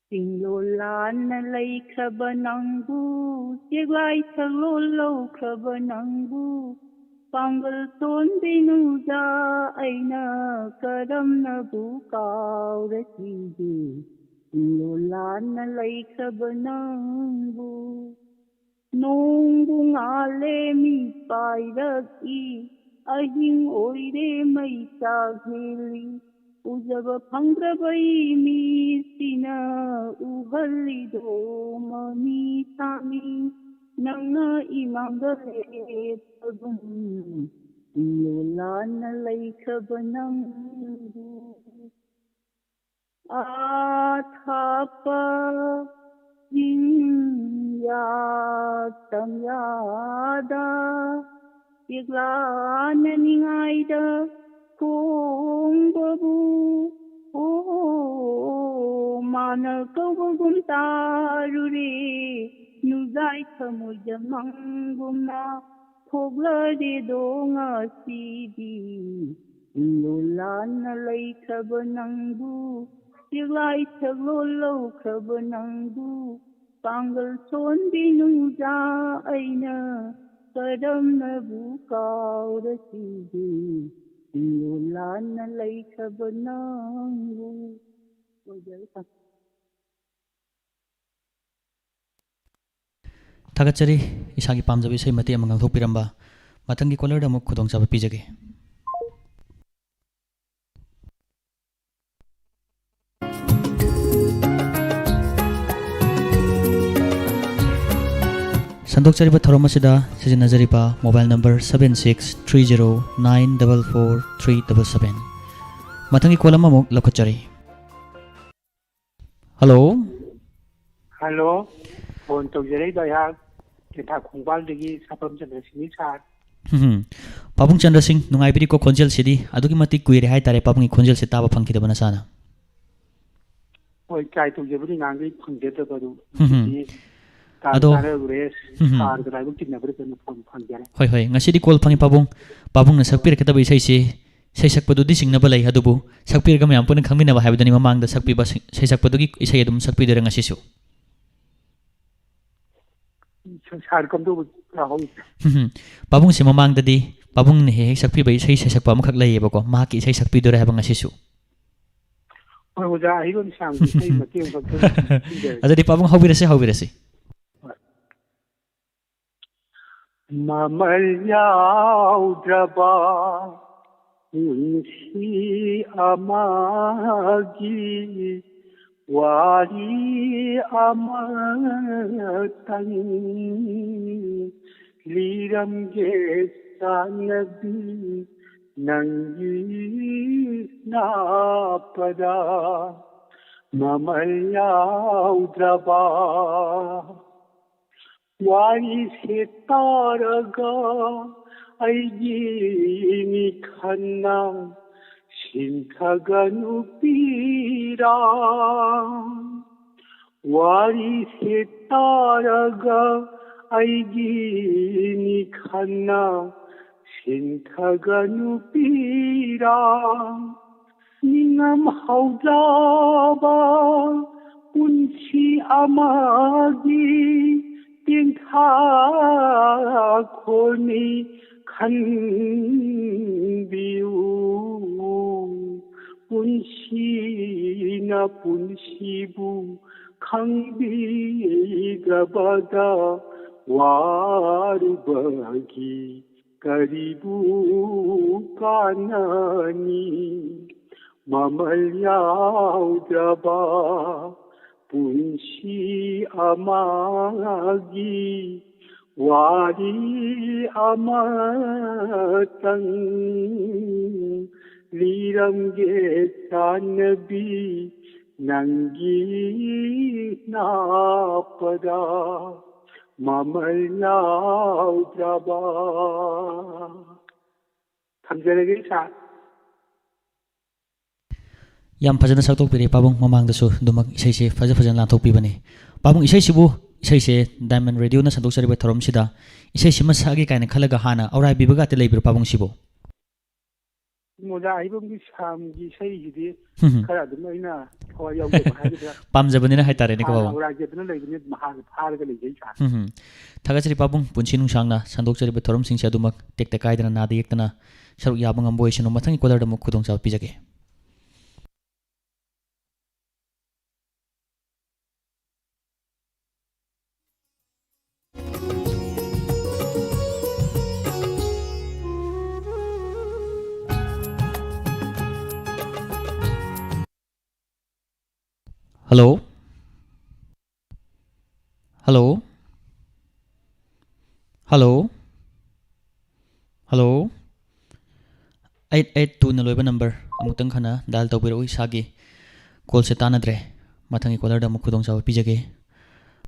ꯆꯤꯡꯂꯣꯜ ꯂꯥꯟꯅ ꯂꯩꯈ꯭ꯔꯕ ꯅꯪꯕꯨ, ꯆꯦꯛꯂꯥꯏ ꯁꯛꯂꯣꯜ ꯂꯧꯈ꯭ꯔꯕ ꯅꯪꯕꯨ, ꯄꯥꯡꯒꯜ ꯁꯣꯟꯕꯤ ꯅꯨꯡꯖꯥ ꯑꯩꯅ ꯀꯔꯝꯅꯕꯨ ꯀꯥꯎꯔꯁꯤꯒꯦ? ꯆꯤꯡꯂꯣꯜ ꯂꯥꯟꯅ ꯂꯩꯈ꯭ꯔꯕ ꯅꯪꯕꯨ꯫ ꯅꯣꯡꯕꯨ ꯉꯥꯜꯂꯦ ꯃꯤ ꯄꯥꯏꯔꯛꯏ, ꯑꯍꯤꯡ ꯑꯣꯏꯔꯦ ꯃꯩ ꯆꯥꯛ ꯍꯦꯜꯂꯤ, ꯎꯖꯕ ꯐꯪꯗ꯭ꯔꯕ ꯏ ꯃꯤꯁꯤꯅ ꯎꯍꯜꯂꯤꯗꯣ ꯃꯃꯤ ꯁꯥꯃꯤ, ꯅꯪꯅ ꯏꯃꯥꯡꯗ ꯂꯦꯞꯄꯒꯨꯝ ꯂꯣꯂꯥꯟꯅ ꯂꯩꯈ꯭ꯔꯕ ꯅꯪꯕꯨ꯫ ꯑꯊꯥꯞꯄ ꯆꯤꯡꯌꯥ ꯇꯝꯌꯥꯗ ꯌꯦꯛꯂꯥꯅ ꯅꯤꯡꯉꯥꯏꯗ ꯈꯣꯡꯕꯕꯨ, ꯑꯣ, ꯃꯥꯅ ꯀꯧꯕꯒꯨꯝ ꯇꯥꯔꯨꯔꯦ, ꯅꯨꯡꯖꯥꯏ ꯊꯃꯣꯏꯗ ꯃꯪꯒꯨꯝꯅ ꯊꯣꯛꯂꯔꯦꯗꯣ ꯉꯁꯤꯗꯤ꯫ ꯂꯣꯂꯥꯟꯅ ꯂꯩꯈ꯭ꯔꯕ ꯅꯪꯕꯨ, ꯆꯦꯛꯂꯥꯏ ꯁꯛꯂꯣꯟ ꯂꯧꯈ꯭ꯔꯕ ꯅꯪꯕꯨ, ꯄꯥꯡꯒꯜ ꯁꯣꯟꯕꯤ ꯅꯨꯡꯖꯥ ꯑꯩꯅ ꯀꯔꯝꯅꯕꯨ ꯀꯥꯎꯔꯁꯤꯒꯦ? ꯂꯣꯂꯥꯟꯅ ꯂꯩꯈ꯭ꯔꯕ ꯅꯪꯕꯨ꯫ ꯑꯣꯏꯖꯔꯦ꯫ ꯊꯥꯒꯠꯆꯔꯤ, ꯏꯁꯥꯒꯤ ꯄꯥꯝꯖꯕ ꯏꯁꯩ ꯃꯇꯦꯛ ꯑꯃ ꯉꯥꯡꯊꯣꯛꯄꯤꯔꯝꯕ꯫ ꯃꯊꯪꯒꯤ ꯀꯣꯂꯔꯗ ꯑꯃꯨꯛ ꯈꯨꯗꯣꯡꯆꯥꯕ ꯄꯤꯖꯒꯦ꯫ ꯁꯟꯗꯣꯛꯆꯔꯤꯕ ꯊꯧꯔꯝ ꯑꯁꯤꯗ ꯁꯤꯖꯤꯟꯅꯖꯔꯤꯕ mobile number seven six three zero nine double four three double seven꯫ ꯃꯊꯪꯒꯤ ꯀꯣꯜ ꯑꯃꯃꯨꯛ ꯂꯧꯈꯠꯆꯔꯤ꯫ ꯍꯜꯂꯣ꯫ ꯍꯜꯂꯣ꯫ ꯐꯣꯟ ꯇꯧꯖꯔꯛꯏꯕ ꯑꯩꯍꯥꯛ ꯇꯦꯟꯊꯥ ꯈꯣꯡꯕꯥꯜꯗꯒꯤ ꯁꯥꯄꯝ ꯆꯟꯗ꯭ꯔꯁꯤꯡꯅꯤ ꯁꯥꯔ꯫ ꯎꯝ꯫ ꯄꯥꯕꯨꯡ ꯆꯟꯗ꯭ꯔꯁꯤꯡ, ꯅꯨꯡꯉꯥꯏꯕꯤꯔꯤꯀꯣ? ꯈꯣꯟꯖꯦꯜꯁꯤꯗꯤ ꯑꯗꯨꯛꯀꯤ ꯃꯇꯤꯛ ꯀꯨꯏꯔꯦ ꯍꯥꯏꯇꯥꯔꯦ, ꯄꯥꯕꯨꯡꯒꯤ ꯈꯣꯟꯖꯦꯜꯁꯦ ꯇꯥꯕ ꯐꯪꯈꯤꯗꯕ ꯅꯁꯥꯅ꯫ ꯍꯣꯏ, ꯇ꯭ꯔꯥꯏ ꯇꯧꯖꯕꯅꯤ, ꯉꯥꯡꯒꯩ ꯐꯪꯖꯗꯕ ꯑꯗꯨ꯫ ꯎꯝ꯫ ꯉꯁꯤꯗꯤ ꯇꯥꯟ ꯑꯗꯣ, ꯆꯥꯅꯔꯨꯔꯦ꯫ ꯎꯝ꯫ ꯁꯥꯔꯒ ꯂꯥꯏꯕꯛ ꯆꯤꯟꯅꯕꯗ ꯀꯩꯅꯣ ꯐꯣꯟ ꯐꯪꯖꯔꯦ꯫ ꯍꯣꯏ, ꯍꯣꯏ, ꯉꯁꯤꯗꯤ ꯀꯣꯜ ꯐꯪꯉꯤ ꯄꯥꯕꯨꯡ꯫ ꯄꯥꯕꯨꯡꯅ ꯁꯛꯄꯤꯔꯛꯀꯗꯕ ꯏꯁꯩꯁꯤ ꯏꯁꯩ ꯁꯛꯄꯗꯨꯗꯤ ꯆꯤꯡꯅꯕ ꯂꯩ, ꯑꯗꯨꯕꯨ ꯁꯛꯄꯤꯔꯒ ꯃꯌꯥꯝ ꯄꯨꯟꯅ ꯈꯪꯃꯤꯟꯅꯕ ꯍꯥꯏꯕꯗꯨꯅꯤ ꯃꯃꯥꯡꯗ ꯁꯛꯄꯤꯕ ꯁꯤ-, ꯏꯁꯩ ꯁꯛꯄꯗꯨꯒꯤ ꯏꯁꯩ ꯑꯗꯨꯝ ꯁꯛꯄꯤꯗꯣꯏꯔꯥ ꯉꯁꯤꯁꯨ? ꯁ-, ꯁꯥꯔ ꯀꯝꯗꯧꯕ ꯇꯥꯍꯧꯗ꯭ꯔꯦ꯫ ꯎꯝ꯫ ꯄꯥꯕꯨꯡꯁꯦ ꯃꯃꯥꯡꯗꯗꯤ ꯄꯥꯕꯨꯡꯅ ꯍꯦꯛ ꯍꯦꯛ ꯁꯛꯄꯤꯕ ꯏꯁꯩ ꯁꯩꯁꯛꯄ ꯑꯃꯈꯛ ꯂꯩꯌꯦꯕꯀꯣ, ꯃꯍꯥꯛꯀꯤ ꯏꯁꯩ ꯁꯛꯄꯤꯗꯣꯏꯔꯥ ꯍꯥꯏꯕ ꯉꯁꯤꯁꯨ? ꯍꯣꯏ, ꯑꯣꯖꯥ ꯑꯍꯤꯔꯣꯟ ꯁꯥꯡꯕꯒꯤ ꯏꯁꯩ ꯃꯇꯦꯛ ꯑꯃꯈꯛꯇꯪ ꯁꯤꯟꯖꯔꯒꯦ꯫ ꯑꯗꯨꯗꯤ ꯄꯥꯕꯨꯡ ꯍꯧꯕꯤꯔꯁꯤ, ꯍꯧꯕꯤꯔꯁꯤ꯫ ꯍꯣꯏ꯫ ꯃꯃꯜ ꯌꯥꯎꯗ꯭ꯔꯕ ꯄꯨꯟꯁꯤ ꯑꯃꯒꯤ ꯋꯥꯔꯤ ꯑꯃꯇꯪ ꯂꯤꯔꯝꯒꯦ ꯆꯥꯟꯅꯕꯤ, ꯅꯪꯒꯤ ꯅꯥꯞꯄꯗ ꯃꯃꯜ ꯌꯥꯎꯗ꯭ꯔꯕ꯫ ꯋꯥꯔꯤꯁꯦ ꯇꯥꯔꯒ ꯑꯩꯒꯤ ꯃꯤꯈꯟꯅ ꯁꯤꯟꯊꯒꯅꯨ ꯄꯤꯔꯥ꯫ ꯋꯥꯔꯤꯁꯦ ꯇꯥꯔꯒ ꯑꯩꯒꯤ ꯃꯤꯈꯟꯅ ꯁꯤꯟꯊꯒꯅꯨ ꯄꯤꯔꯥ꯫ ꯅꯤꯡꯉꯝ ꯍꯧꯗ꯭ꯔꯕ ꯄꯨꯟꯁꯤ ꯑꯃꯒꯤ ꯇꯦꯟꯊꯥꯈꯣꯅꯤ ꯈꯟꯕꯤꯌꯨ꯫ ꯄꯨꯟꯁꯤꯅ ꯄꯨꯟꯁꯤꯕꯨ ꯈꯪꯕꯤꯗ꯭ꯔꯕꯗ ꯋꯥꯔꯨꯕꯒꯤ ꯀꯔꯤꯕꯨ ꯀꯥꯟꯅꯅꯤ? ꯃꯃꯜ ꯌꯥꯎꯗ꯭ꯔꯕ ꯄꯨꯟꯁꯤ ꯑꯃꯒꯤ ꯋꯥꯔꯤ ꯑꯃꯇꯪ ꯂꯤꯔꯝꯒꯦ ꯆꯥꯟꯅꯕꯤ, ꯅꯪꯒꯤ ꯅꯥꯞꯄꯗ ꯃꯃꯜ ꯌꯥꯎꯗ꯭ꯔꯕ꯫ ꯊꯝꯖꯔꯒꯦ ꯁꯥꯔ꯫ ꯌꯥꯝ ꯐꯖꯅ ꯁꯛꯇꯣꯛꯄꯤꯔꯦ ꯄꯥꯕꯨꯡ꯫ ꯃꯃꯥꯡꯗꯁꯨ ꯑꯗꯨꯃꯛ ꯏꯁꯩꯁꯦ ꯐꯖ ꯐꯖꯅ ꯂꯥꯟꯊꯣꯛꯄꯤꯕꯅꯤ꯫ ꯄꯥꯕꯨꯡ, ꯏꯁꯩꯁꯤꯕꯨ, ꯏꯁꯩꯁꯦ ꯗꯥꯏꯃꯟ ꯔꯦꯗꯤꯑꯣꯅ ꯁꯟꯗꯣꯛꯆꯔꯤꯕ ꯊꯧꯔꯝꯁꯤꯗ ꯏꯁꯩꯁꯤꯃ ꯁꯛꯑꯒꯦ ꯀꯥꯏꯅ ꯈꯜꯂꯒ ꯍꯥꯟꯅ ꯑꯧꯔꯥꯏꯕꯤꯕꯒ ꯂꯩꯕꯤꯔꯣ ꯄꯥꯕꯨꯡꯁꯤꯕꯨ? ꯃꯣꯖꯥ ꯑꯍꯩꯕꯝꯒꯤ ꯁꯥꯝꯒꯤ ꯏꯁꯩꯁꯤꯗꯤ ꯍꯝ ꯍꯝ꯫ ꯈꯔ ꯑꯗꯨꯝ ꯑꯩꯅ ꯊꯋꯥꯏ ꯌꯥꯎꯖꯕ ꯍꯥꯏꯒꯗ꯭ꯔꯥ? ꯄꯥꯝꯖꯕꯅꯤꯅ ꯍꯥꯏꯇꯥꯔꯦꯅꯦꯀꯣ ꯍꯥꯟꯅ ꯄꯥꯕꯨꯡ꯫ ꯑꯧꯔꯥꯏꯖꯗꯨꯅ ꯂꯩꯕꯅꯤ, ꯃꯍꯥꯛ ꯐꯥꯔꯒ ꯂꯩꯖꯩ ꯁꯥꯔ꯫ ꯍꯝ ꯍꯝ꯫ ꯊꯥꯒꯠꯆꯔꯤ ꯄꯥꯕꯨꯡ, ꯄꯨꯟꯁꯤ ꯅꯨꯡꯁꯥꯡꯅ ꯁꯟꯗꯣꯛꯆꯔꯤꯕ ꯊꯧꯔꯝꯁꯤꯡꯁꯦ ꯑꯗꯨꯃꯛ ꯇꯦꯛꯇ ꯀꯥꯏꯗꯅ ꯅꯥꯗ ꯌꯦꯛꯇꯅ ꯁꯔꯨꯛ ꯌꯥꯕ ꯉꯝꯕ ꯑꯣꯏꯁꯅꯨ꯫ ꯃꯊꯪꯒꯤ ꯀꯣꯂꯔꯗ ꯑꯃꯨꯛ ꯈꯨꯗꯣꯡꯆꯥꯕ ꯄꯤꯖꯒꯦ꯫ Hello? Hello? Hello? Hello? Eight eight ꯇꯨꯅ ꯂꯣꯏꯕ ꯅꯝꯕꯔ ꯑꯃꯨꯛꯇꯪ ꯍꯟꯅ ꯗꯥꯏꯜ ꯇꯧꯕꯤꯔꯛꯎ꯫ ꯏꯁꯥꯒꯤ ꯀꯣꯜꯁꯦ ꯇꯥꯟꯅꯗ꯭ꯔꯦ꯫ ꯃꯊꯪꯒꯤ ꯀꯣꯂꯔꯗ ꯑꯃꯨꯛ ꯈꯨꯗꯣꯡꯆꯥꯕ ꯄꯤꯖꯒꯦ꯫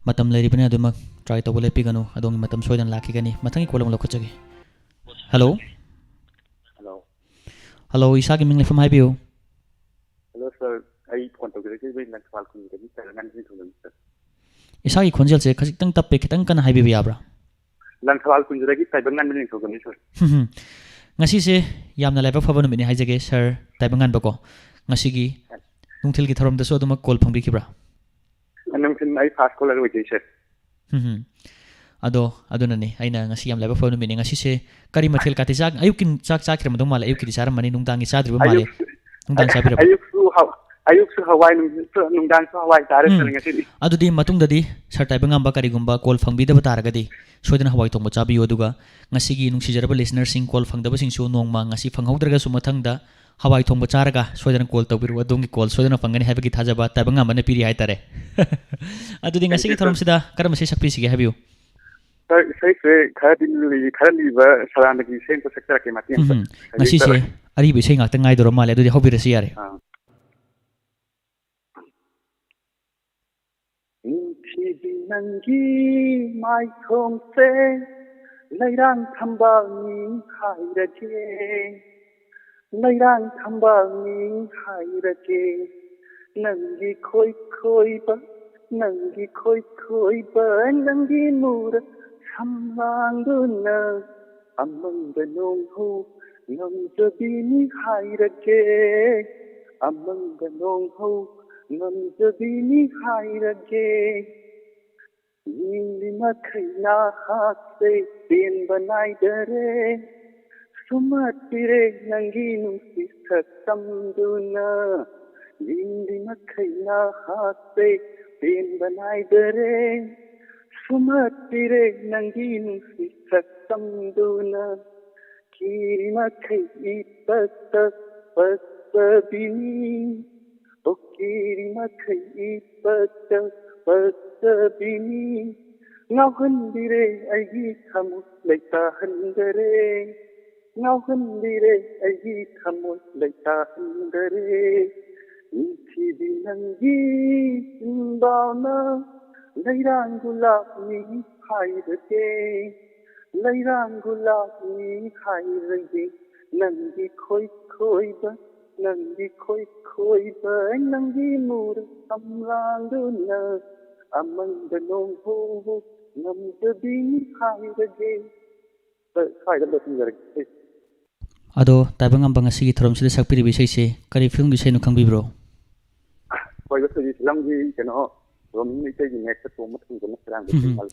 ꯃꯇꯝ ꯂꯩꯔꯤꯕꯅꯤ ꯑꯗꯨꯃꯛ ꯇ꯭ꯔꯥꯏ ꯇꯧꯕ ꯂꯦꯞꯄꯤꯒꯅꯨ꯫ ꯑꯗꯣꯝꯒꯤ ꯃꯇꯝ ꯁꯣꯏꯗꯅ ꯂꯥꯛꯈꯤꯒꯅꯤ꯫ ꯃꯊꯪꯒꯤ ꯀꯣꯜ ꯑꯃꯨꯛ ꯂꯧꯈꯠꯆꯒꯦ꯫ ꯍꯜꯂꯣ꯫ ꯍꯜꯂꯣ꯫ ꯍꯜꯂꯣ, ꯏꯁꯥꯒꯤ ꯃꯤꯡ ꯂꯩꯐꯝ ꯍꯥꯏꯕꯤꯌꯨ꯫ ꯍꯜꯂꯣ ꯁꯥꯔ, ꯑꯩ ꯐꯣꯟ ꯇꯧꯖꯔꯛꯈꯤꯕꯁꯤ ꯂꯪꯊꯕꯥꯜ ꯈꯨꯟꯗꯒꯤ ꯁꯥꯔ ꯉꯥꯟꯕꯤ ꯅꯤꯡꯊꯧꯖꯝꯅꯤ ꯁꯥꯔ꯫ ꯏꯁꯥꯒꯤ ꯈꯣꯟꯖꯦꯜꯁꯦ ꯈꯖꯤꯛꯇꯪ ꯇꯞꯄꯦ, ꯈꯤꯇꯪ ꯀꯟꯅ ꯍꯥꯏꯕꯤꯕ ꯌꯥꯕ꯭ꯔꯥ? ꯂꯪꯊꯕꯥꯜ ꯈꯨꯟꯗꯒꯤ ꯇꯥꯏꯕꯪ ꯉꯥꯟꯕꯤ ꯅꯤꯡꯊꯧꯖꯝꯅꯤ ꯁꯥꯔ꯫ ꯍꯝ ꯍꯝ꯫ ꯉꯁꯤꯁꯦ ꯌꯥꯝꯅ ꯂꯥꯏꯕꯛ ꯐꯕ ꯅꯨꯃꯤꯠꯅꯤ ꯍꯥꯏꯖꯒꯦ ꯁꯥꯔ ꯇꯥꯏꯕꯪ ꯉꯥꯟꯕꯀꯣ꯫ ꯉꯁꯤꯒꯤ ꯅꯨꯡꯊꯤꯜꯒꯤ ꯊꯧꯔꯝꯗꯁꯨ ꯑꯗꯨꯃꯛ ꯀꯣꯜ ꯐꯪꯕꯤꯈꯤꯕ꯭ꯔꯥ? ꯅꯨꯡꯊꯤꯜ ꯑꯩ ꯐꯥꯔꯁ ꯀꯣꯂꯔ ꯑꯣꯏꯖꯩ ꯁꯥꯔ꯫ ꯎꯝ ꯍꯝ꯫ ꯑꯗꯣ ꯑꯗꯨꯅꯅꯤ ꯑꯩꯅ ꯉꯁꯤ ꯌꯥꯝ ꯂꯥꯏꯕꯛ ꯐꯕ ꯅꯨꯃꯤꯠꯅꯤ꯫ ꯉꯁꯤꯁꯦ ꯀꯔꯤ ꯃꯊꯦꯜ ꯀꯥꯇꯤ ꯆꯥ-, ꯑꯌꯨꯛꯀꯤ ꯆꯥꯛ ꯆꯥꯈꯤꯔꯝꯃꯗꯧ ꯃꯥꯜꯂꯦ, ꯑꯌꯨꯛꯀꯤꯗꯤ ꯆꯥꯔꯝꯃꯅꯤ, ꯅꯨꯡꯗꯥꯡꯒꯤ ꯆꯥꯗ꯭ꯔꯤꯕ ꯃꯥꯜꯂꯦ꯫ ꯑꯌꯨꯛ-, ꯅꯨꯡꯗꯥꯡ ꯆꯥꯕꯤꯔꯕ? ꯑꯌꯨꯛꯁꯨ ꯍ-, ꯑꯌꯨꯛꯁꯨ ꯍꯋꯥꯏ, ꯅꯨꯡꯊꯤꯜꯁꯨ, ꯅꯨꯡꯗꯥꯡꯁꯨ ꯍꯋꯥꯏ ꯆꯥꯔꯦ ꯎꯝ꯫ ꯁꯥꯔ ꯉꯁꯤꯗꯤ꯫ ꯑꯗꯨꯗꯤ ꯃꯇꯨꯡꯗꯗꯤ ꯁꯥꯔ ꯇꯥꯏꯕꯪꯉꯥꯟꯕ ꯀꯔꯤꯒꯨꯝꯕ ꯀꯣꯜ ꯐꯪꯕꯤꯗꯕ ꯇꯥꯔꯒꯗꯤ ꯁꯣꯏꯗꯅ ꯍꯋꯥꯏ ꯊꯣꯡꯕ ꯆꯥꯕꯤꯌꯨ꯫ ꯑꯗꯨꯒ ꯉꯁꯤꯒꯤ ꯅꯨꯡꯁꯤꯖꯔꯕ ꯂꯤꯁꯅꯔꯁꯤꯡ, ꯀꯣꯜ ꯐꯪꯗꯕꯁꯤꯡꯁꯨ ꯅꯣꯡꯃ ꯉꯁꯤ ꯐꯪꯍꯧꯗ꯭ꯔꯒꯁꯨ ꯃꯊꯪꯗ ꯍꯋꯥꯏ ꯊꯣꯡꯕ ꯆꯥꯔꯒ ꯁꯣꯏꯗꯅ ꯀꯣꯜ ꯇꯧꯕꯤꯔꯛꯎ꯫ ꯑꯗꯣꯝꯒꯤ ꯀꯣꯜ ꯁꯣꯏꯗꯅ ꯐꯪꯒꯅꯤ ꯍꯥꯏꯕꯒꯤ ꯊꯥꯖꯕ ꯇꯥꯏꯕꯪꯉꯥꯟꯕꯅ ꯄꯤꯔꯤ ꯍꯥꯏꯇꯥꯔꯦ꯫ ꯑꯗꯨꯗꯤ Thank you ꯉꯁꯤꯒꯤ sir꯫ ꯊꯧꯔꯝꯁꯤꯗ ꯀꯔꯝꯕ ꯏꯁꯩ ꯁꯛꯄꯤꯁꯤꯒꯦ ꯍꯥꯏꯕꯤꯌꯨ꯫ ꯁꯥꯔ, ꯏꯁꯩꯁꯦ ꯈꯔꯗꯤ ꯂꯨꯏ, ꯈꯔ ꯂꯨꯏꯕ ꯁꯔꯥꯟꯗꯒꯤ ꯏꯁꯩ ꯑꯝꯇ ꯁꯛꯆꯔꯛꯀꯦ ꯃꯇꯦꯛ ꯑꯝꯇ꯫ ꯎꯝ, ꯍꯥꯏꯕꯤꯌꯨ ꯉꯁꯤꯁꯦ ꯁꯥꯔ꯫ ꯑꯔꯤꯕ ꯏꯁꯩ ꯉꯥꯛꯇ ꯉꯥꯏꯗꯧꯔ ꯃꯥꯜꯂꯦ, ꯑꯗꯨꯗꯤ ꯍꯧꯕꯤꯔꯁꯨ ꯌꯥꯔꯦ꯫ ꯑꯥ꯫ ꯅꯨꯡꯁꯤꯕꯤ ꯅꯪꯒꯤ ꯃꯥꯏꯊꯣꯡꯁꯦ ꯂꯩꯔꯥꯡ ꯊꯝꯕꯥꯜꯅꯤ ꯍꯥꯏꯔꯒꯦ, ꯂꯩꯔꯥꯡ ꯊꯝꯕꯥꯜꯅꯤ ꯍꯥꯏꯔꯒꯦ꯫ ꯅꯪꯒꯤ ꯈꯣꯏ ꯈꯣꯏꯕ, ꯅꯪꯒꯤ ꯈꯣꯏ ꯈꯣꯏꯕ, ꯅꯪꯒꯤ ꯃꯨꯔ ꯁꯝꯂꯥꯡꯗꯨꯅ ꯑꯃꯪꯕ ꯅꯣꯡꯍꯧ ꯉꯝꯖꯕꯤꯅꯤ ꯍꯥꯏꯔꯒꯦ, ꯑꯃꯪꯕ ꯅꯣꯡꯍꯧ ꯉꯝꯖꯕꯤꯅꯤ ꯍꯥꯏꯔꯒꯦ꯫ ꯌꯦꯡꯂꯤ ꯃꯈꯩ ꯅꯍꯥꯛꯁꯦ ꯄꯦꯟꯕ ꯅꯥꯏꯗꯔꯦ, ꯁꯨꯝꯍꯠꯄꯤꯔꯦ ꯅꯪꯒꯤ ꯅꯨꯡꯁꯤ ꯁꯛꯇꯝꯗꯨꯅ꯫ ꯌꯦꯡꯂꯤ ꯃꯈꯩ ꯅꯍꯥꯛꯁꯦ ꯄꯦꯟꯕ ꯅꯥꯏꯗꯔꯦ, ꯁꯨꯝꯍꯠꯄꯤꯔꯦ ꯅꯪꯒꯤ ꯅꯨꯡꯁꯤ ꯁꯛꯇꯝꯗꯨꯅ꯫ ꯀꯤꯔꯤ ꯃꯈꯩ ꯏꯄꯠꯇ ꯄꯠꯆꯕꯤꯅꯤ, ꯀꯣꯀꯤꯔꯤ ꯃꯈꯩ ꯏꯄꯠꯇ ꯄꯠꯇꯕꯤꯅꯤ꯫ ꯉꯥꯎꯍꯟꯕꯤꯔꯦ ꯑꯩꯒꯤ ꯊꯃꯣꯏ ꯂꯩꯇꯥꯍꯟꯗꯔꯦ꯫ ꯉꯥꯎꯍꯟꯕꯤꯔꯦ ꯑꯩꯒꯤ ꯊꯃꯣꯏ ꯂꯩꯇꯥꯍꯟꯗꯔꯦ꯫ ꯅꯤꯡꯊꯤꯕꯤ ꯅꯪꯒꯤ ꯆꯤꯟꯕꯥꯜꯅ ꯂꯩꯔꯥꯡ ꯒꯨꯂꯥꯞꯅꯤ ꯍꯥꯏꯔꯒꯦ꯫ ꯂꯩꯔꯥꯡ ꯒꯨꯂꯥꯞꯅꯤ ꯍꯥꯏꯔꯒꯦ꯫ ꯅꯪꯒꯤ ꯈꯣꯏ ꯈꯣꯏꯕ, ꯅꯪꯒꯤ ꯈꯣꯏ ꯈꯣꯏꯕ, ꯅꯪꯒꯤ ꯃꯨꯔ ꯁꯝꯂꯥꯡꯗꯨꯅ ꯑꯃꯪꯕ ꯅꯣꯡꯍꯧꯕ ꯉꯝꯖꯕꯤꯅꯤ ꯍꯥꯏꯔꯒꯦ꯫ ꯁ꯭ꯋꯥꯏꯗ ꯂꯣꯏꯁꯤꯟꯖꯔꯒꯦ꯫ ꯑꯗꯣ ꯇꯥꯏꯕꯪꯉꯝꯕ ꯉꯁꯤꯒꯤ ꯊꯧꯔꯝꯁꯤꯗ ꯁꯛꯄꯤꯔꯤꯕ ꯏꯁꯩꯁꯦ ꯀꯔꯤ ꯐꯤꯂꯝꯒꯤ ꯏꯁꯩꯅꯣ ꯈꯪꯕꯤꯕ꯭ꯔꯣ? ꯍꯣꯏ, ꯑꯩꯈꯣꯏꯒꯤ ꯐꯤꯂꯝꯒꯤ ꯀꯩꯅꯣ, ꯔꯣꯃꯤꯌꯣ ꯏꯁꯩꯒꯤ ꯃꯌꯦꯛꯇ ꯇꯣꯝꯕ ꯊꯨꯡꯖꯅ ꯁꯦꯔꯥꯡꯕ ꯍꯝ, ꯍꯝ꯫ ꯏꯁꯩ ꯃꯥꯜꯂꯤ꯫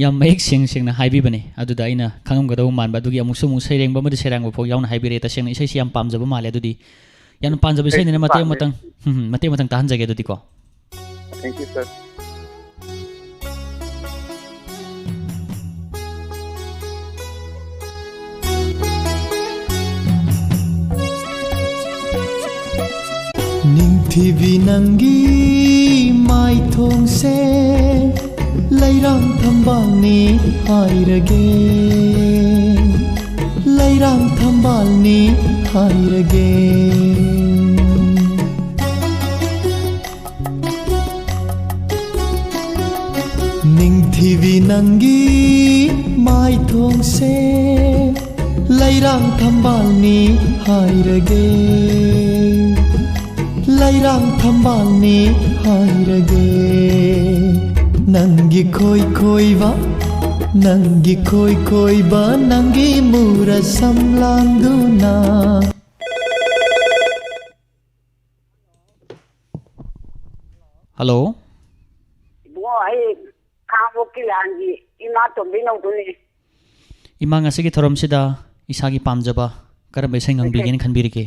ꯌꯥꯝ ꯃꯌꯦꯛ ꯁꯦꯡ ꯁꯦꯡꯅ ꯍꯥꯏꯕꯤꯕꯅꯦ꯫ ꯑꯗꯨꯗ ꯑꯩꯅ ꯈꯪꯉꯝꯒꯗꯧꯕ ꯃꯥꯟꯕ, ꯑꯗꯨꯒꯤ ꯑꯃꯨꯛꯁꯨ ꯑꯃꯨꯛ ꯁꯩꯔꯦꯡꯕ ꯑꯃꯗꯤ ꯁꯩꯔꯥꯡꯕ ꯐꯥꯎ ꯌꯥꯎꯅ ꯍꯥꯏꯕꯤꯔꯛꯑꯦ꯫ ꯇꯁꯦꯡꯅ ꯏꯁꯩꯁꯤ ꯌꯥꯝ ꯄꯥꯝꯖꯕ ꯃꯥꯜꯂꯦ꯫ ꯑꯗꯨꯗꯤ ꯌꯥꯝꯅ ꯄꯥꯝꯖꯕ ꯑꯩꯁꯨ ꯏꯁꯩꯅꯤꯅ ꯃꯇꯦꯛ ꯄꯥꯝꯃꯦ꯫ ꯑꯃꯇꯪ, ꯍꯝ, ꯍꯝ, ꯃꯇꯦꯛ ꯑꯃꯇꯪ ꯇꯥꯍꯟꯖꯒꯦ ꯑꯗꯨꯗꯤꯀꯣ꯫ Thank you, sir. ꯅꯤꯡꯊꯤꯕꯤ ꯅꯪꯒꯤ ꯃꯥꯏꯊꯣꯡꯁꯦ ꯂꯩꯔꯥꯡ ꯊꯝꯕꯥꯜꯅꯤ ꯍꯥꯏꯔꯒꯦ, ꯂꯩꯔꯥꯡ ꯊꯝꯕꯥꯜꯅꯤ ꯍꯥꯏꯔꯒꯦ꯫ ꯅꯤꯡꯊꯤꯕꯤ ꯅꯪꯒꯤ ꯃꯥꯏꯊꯣꯡꯁꯦ ꯂꯩꯔꯥꯡ ꯊꯝꯕꯥꯜꯅꯤ ꯍꯥꯏꯔꯒꯦ, ꯂꯩꯔꯥꯡ ꯊꯝꯕꯥꯜꯅꯤ ꯍꯥꯏꯔꯒꯦ꯫ ꯅꯪꯒꯤ ꯈꯣꯏ ꯈꯣꯏꯕ, ꯅꯪꯒꯤ ꯈꯣꯏ ꯈꯣꯏꯕ, ꯅꯪꯒꯤ ꯃꯨꯔ ꯁꯝꯂꯥꯡꯗꯨꯅ꯫ ꯍꯜꯂꯣ꯫ ꯏꯕꯨꯡꯉꯣ, ꯑꯩ ꯈꯥꯉꯕꯣꯛꯀꯤ ꯂꯥꯟꯒꯤ ꯏꯃꯥ ꯇꯣꯝꯕꯤ ꯅꯧꯗꯣꯏꯅꯦ꯫ ꯏꯃꯥ, ꯉꯁꯤꯒꯤ ꯊꯧꯔꯝꯁꯤꯗ ꯏꯁꯥꯒꯤ ꯄꯥꯝꯖꯕ ꯀꯔꯝꯕ ꯏꯁꯩ ꯉꯪꯕꯤꯒꯦꯅ ꯈꯟꯕꯤꯔꯤꯒꯦ?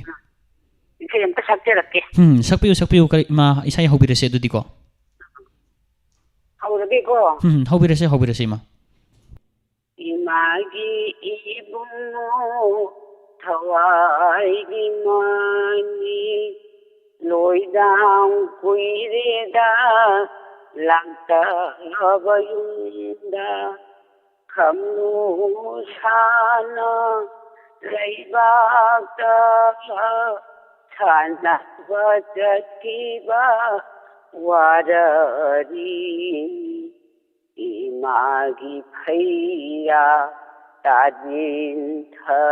ꯏꯁꯩ ꯑꯝꯇ ꯁꯛꯆꯔꯛꯀꯦ꯫ ꯎꯝ, ꯁꯛꯄꯤꯌꯨ, ꯁꯛꯄꯤꯌꯨ꯫ ꯀꯔꯤ, ꯏꯃꯥ, ꯏꯁꯩ ꯍꯧꯕꯤꯔꯁꯦ ꯑꯗꯨꯗꯤꯀꯣ꯫ ꯍꯧꯔꯒꯦꯀꯣ꯫ ꯎꯝ, ꯍꯧꯕꯤꯔꯁꯦ, ꯍꯧꯕꯤꯔꯁꯦ, ꯏꯃꯥ꯫ ꯏꯃꯥꯒꯤ ꯏꯕꯨꯡꯉꯣ ꯊꯋꯥꯏꯒꯤ ꯃꯥꯅꯤ, ꯂꯣꯏꯗꯥꯡ ꯀꯨꯏꯔꯦꯗ ꯂꯥꯛꯇꯕ ꯌꯨꯝꯗ, ꯈꯝꯂꯨ ꯁꯥꯅ ꯂꯩꯕꯥꯛꯇ ꯁꯥꯟꯅꯕ ꯆꯠꯈꯤꯕ ꯋꯥꯔꯔꯤ꯫ ꯏꯃꯥꯒꯤ ꯐꯩꯔꯥ ꯇꯥꯁꯤꯟꯊ